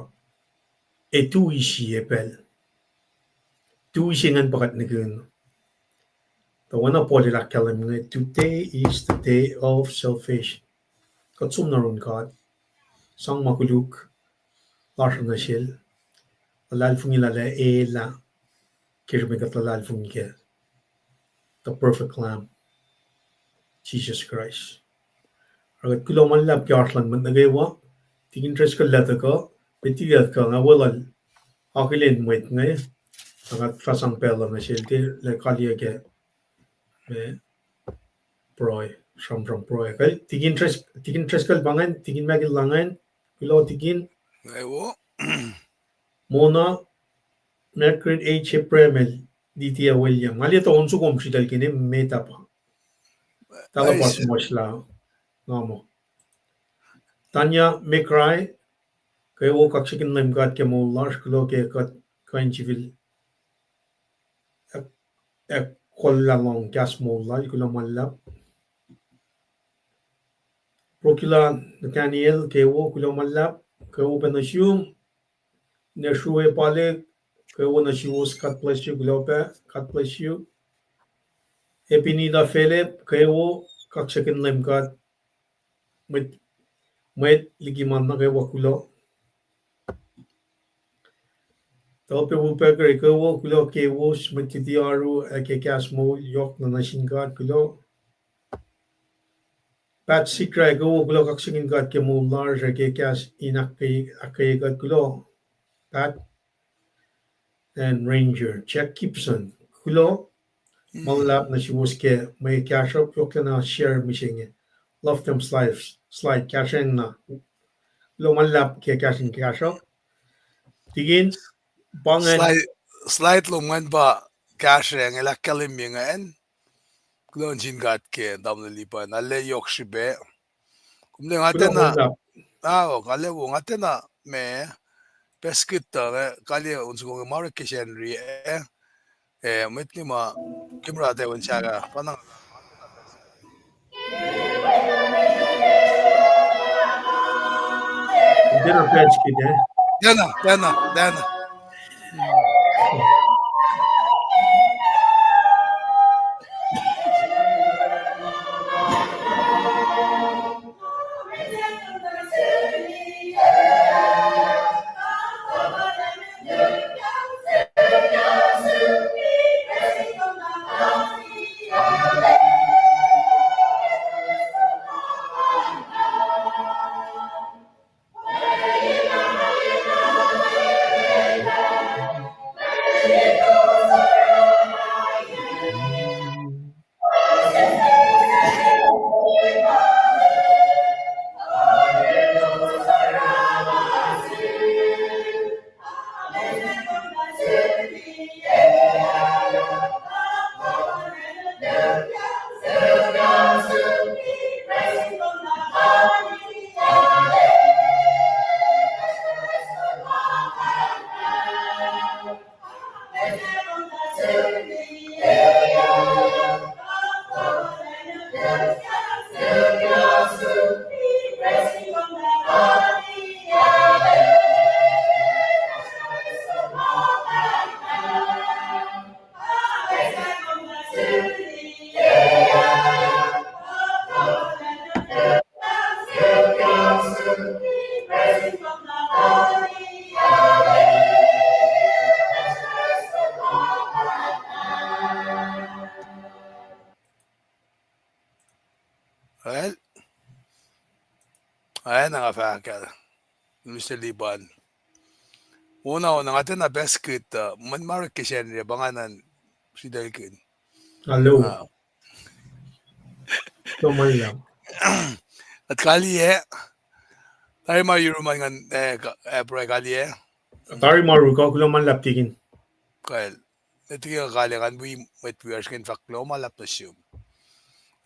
e tui sie pacl. Tui se ingacn pa kuht nihkihn. Tuh oacna Paul el ahkkahlwemye inge, today is the day of salvation. Kuht som nuh yurin God. Sang ma koluk lasr uh nuh sel. Luhlahlfongi lah el ac elah ke srihpen kuht luhlahlfongi ke the perfect Lamb, Jesus Christ. Oruh kuht kuloh ma luhlahp ke oasr luhn mwet nuh kwewa, tikin Driscoll lah tuhkuh, met liki tuhkuh, nga weluhl akihlen mwet inge, na kuht fah sang pacl uh nuh sel tiac lah kaliyac ke, eh, pruhe, sramsram pruhe. Kal, tikin Dris-, tikin Driscoll pa ingacn, tikin Mackin lah ingacn, kuloh tikin. Mona, Margaret H. Abraham, Lydia William. Nga liye tuh on soko msrital kine met ah pa. Talah pa suhmuhslah nga muh. Tanya McRae, kwewa kaksakihn Leum God ke moul lasr, kuloh ke kuht kuh in sifil ac, ac kolla lohng kahs moul lal, kuloh ma luhlahp. Prokila Nathaniel, kwewa, kuloh ma luhlahp, kwewa pac nuh sum. Neshue Palik, kwewa nuh suwos, God bless you, kuloh pac, God bless you. Epinita Philip, kwewa, kaksakihn Leum God. Mwet, mwet liki ma nuh kwewa kuloh. Tohpe Wupekre, kwewa, kuloh kewos, mwet luti oaru, ac ke kahs moul yohk na nuh sin God, kuloh. Pat Sikra, kwewa, kuloh kaksakihn God ke moul lasr ac ke kahs in ahkkweye, ahkkweye kuht, kuloh. Pat and Ranger, Jack Gibson, kuloh ma luhlahp nuh suwos ke mwe kahsruhp, yohklacna share mihsenge. Love them slide, slide, kahsrweacng na. Kuloh ma luhlahp ke kahs in kahsruhp. Tikin, pa ingacn. Slide, slide lom ingacn pa kahsrweacng, el ahkkahlwemye ingacn. Kuloh nuh sin God ke tamuhlwel Lipan, arlac yohk srihpac. Kom liye nga tiacna, ah, nga liye wo, nga tiacna ma, paskut tuh, eh, kaliyac on soko inge ma orek ke Sacnri, eh, eh, mwet nge ma, camera tiac wen sahk ah, pa na. Tiacna paskut, eh? Tiacna, tiacna, tiacna. Well, ac na nga fahk ah, Mister Liban. Ona, ona, nga tiacna pass kihtin, uh, mweyen ma orek ke Sacnri pa nga na sritaclkihn. Hello. Ah. Kuloh ma luhlahp. Kuht kaliyac. Tari ma yurum an ngan, eh, ka-, eh, pruhe kaliyac. Tari ma yurum, kuloh ma luhlahp tikin. Kal. Met ke kaliyac ngan wi mwet wiyacsr ke in fahk kuloh ma luhlahp nuh sum.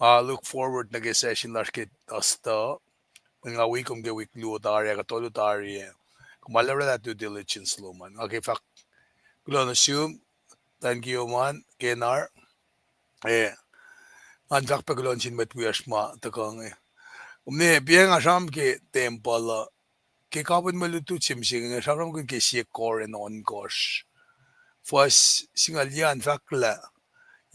Ah, look forward nuh ke session lasr ke Thursday. Mweyen nga wi kom ke wik luo tari, kuh tolu tari, eh. Kom arulacna orwaclah due diligence lom an. Nga ke fahk kuloh nuh sum, thank you man, Kenar. Eh, ngan fahk pac kuloh nuh sin mwet wiyacsr ma tuhkuh inge. Kom ne, pa nga sramsram ke tempuhl uh, ke kapihn mwe lutlut se mihsenge, nga sramsramkihn ke sie Korint ohnkohsr. Fuhs singucul yac an fahk lah,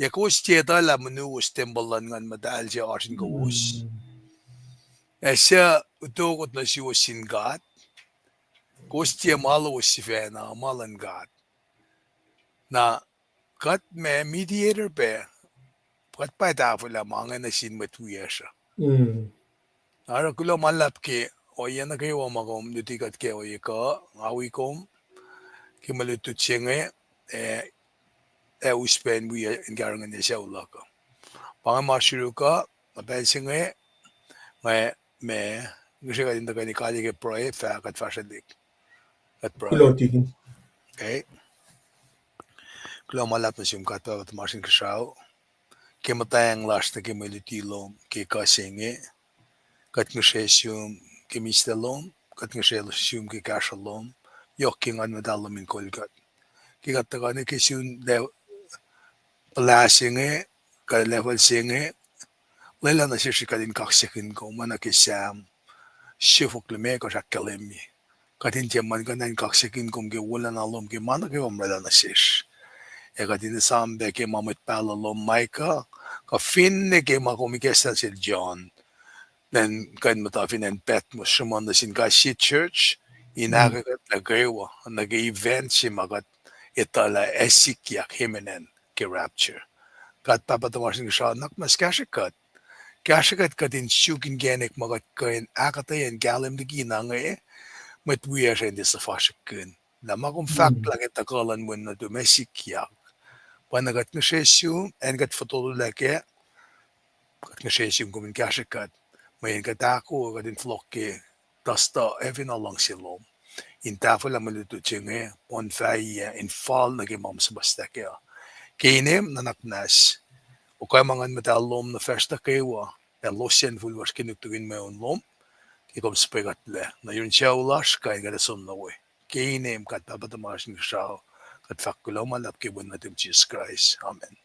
yac kowos tiac etuh lah mweyen kowos tempuhl luhn Nguhn Muhtahl se oasr in kowos. Ac suc utuckot nuh suwos sin God, kowos tiac ma lowos sifacna, ma luhn God. Na kuht ma mediator pac, kuht pa tahfwelah ma inge nuh sin mwet wiyacsr uh. Oruh kuloh ma luhlahp ke ohiyac nuh kwewa ma kom luti kuht ke ohiyac kuh, nga wi kom ke mwe lutlut se inge, ac, ac us pac in wi in karihngihn sucu luhk uh. Pa inge ma srihruk uh, na pacl se inge, nga, ma, ngihsre kuht in tuhkweni kaliyac ke pruhe, fah kuht fahsrwelihk. Kuht pruhe. Kuloh tikin. Okay. Kuloh ma luhlahp nuh sum God Pahpah tuhmasr Inkuhsrao, ke muhtweng lasr nuh ke mwe luti lom ke kuh se inge. Kuht ngihsre sum ke mislac lom, kuht ngihsre sum ke kahsruh lom, yohk ke Nguhn Muhtahl lom in kol kuht. Ke kuht tuhkuh nuh ke sun le-, puhla se inge, kuh level se inge, lwelah nuh sesr kuht in kaksakihn kom, oacna ke Sam siofok limekohsr ahkkahlwemye. Kuht in tiac muhlkuhnlah in kaksakihn kom ke wolacna lom ke ma nuh kwewa kom orwaclah nuh sesr. Ac kuht in esam pac ke ma mwet pahluh lom Micah, kuh finne ke ma kom ikacslah sel John, lwen kuh in muhta fin acn Patmos, sruhmuhn nuh sin kais sie church, in ahkkweye kuht nuh kwewa, nuh ke event se ma kuht etuh lah ac sikyak imminent ke rapture. God Pahpah tuhmasr Inkuhsrao, nuhnak muhnahs kahsrwe kuht. Kahsrwe kuht kuht in suk inkacnek ma kuht kuh in ahkuhtweyac in kahlwem liki na inge, mwet wiyacsr in tiac suhfasrihkkihn. Lah ma kom fahk lah ke tuhkuh luhn Wen nuhtum ac sikyak. Pa na kuht ngihsre sum, acn kuht fototolac kac, kuht ngihsre sum kom in kahsrwe kuht. Mweyen kuht ahko, kuht in fohlohk ke Thursday, ac fin luhngse lom, in tahfwelah mwe lutlut se inge, on fahyac, in fal nuh ke ma suhmuhslah kac. Ke inem nuhnak muhnahs, okai ma Nguhn Muhtahl lom nuh facsr nuh kwewa, ac elos in fulwasr ke nuknuk in mweun lom, ke kom suhpwe kuhtlac. Nuh yurin sucu lasr kuh in kuht ac som nuh we. Ke inem God Pahpah tuhmasr Inkuhsrao, kuht fahk kuloh ma luhlahp ke Wen nuhtum Jisus Kraist. Amen.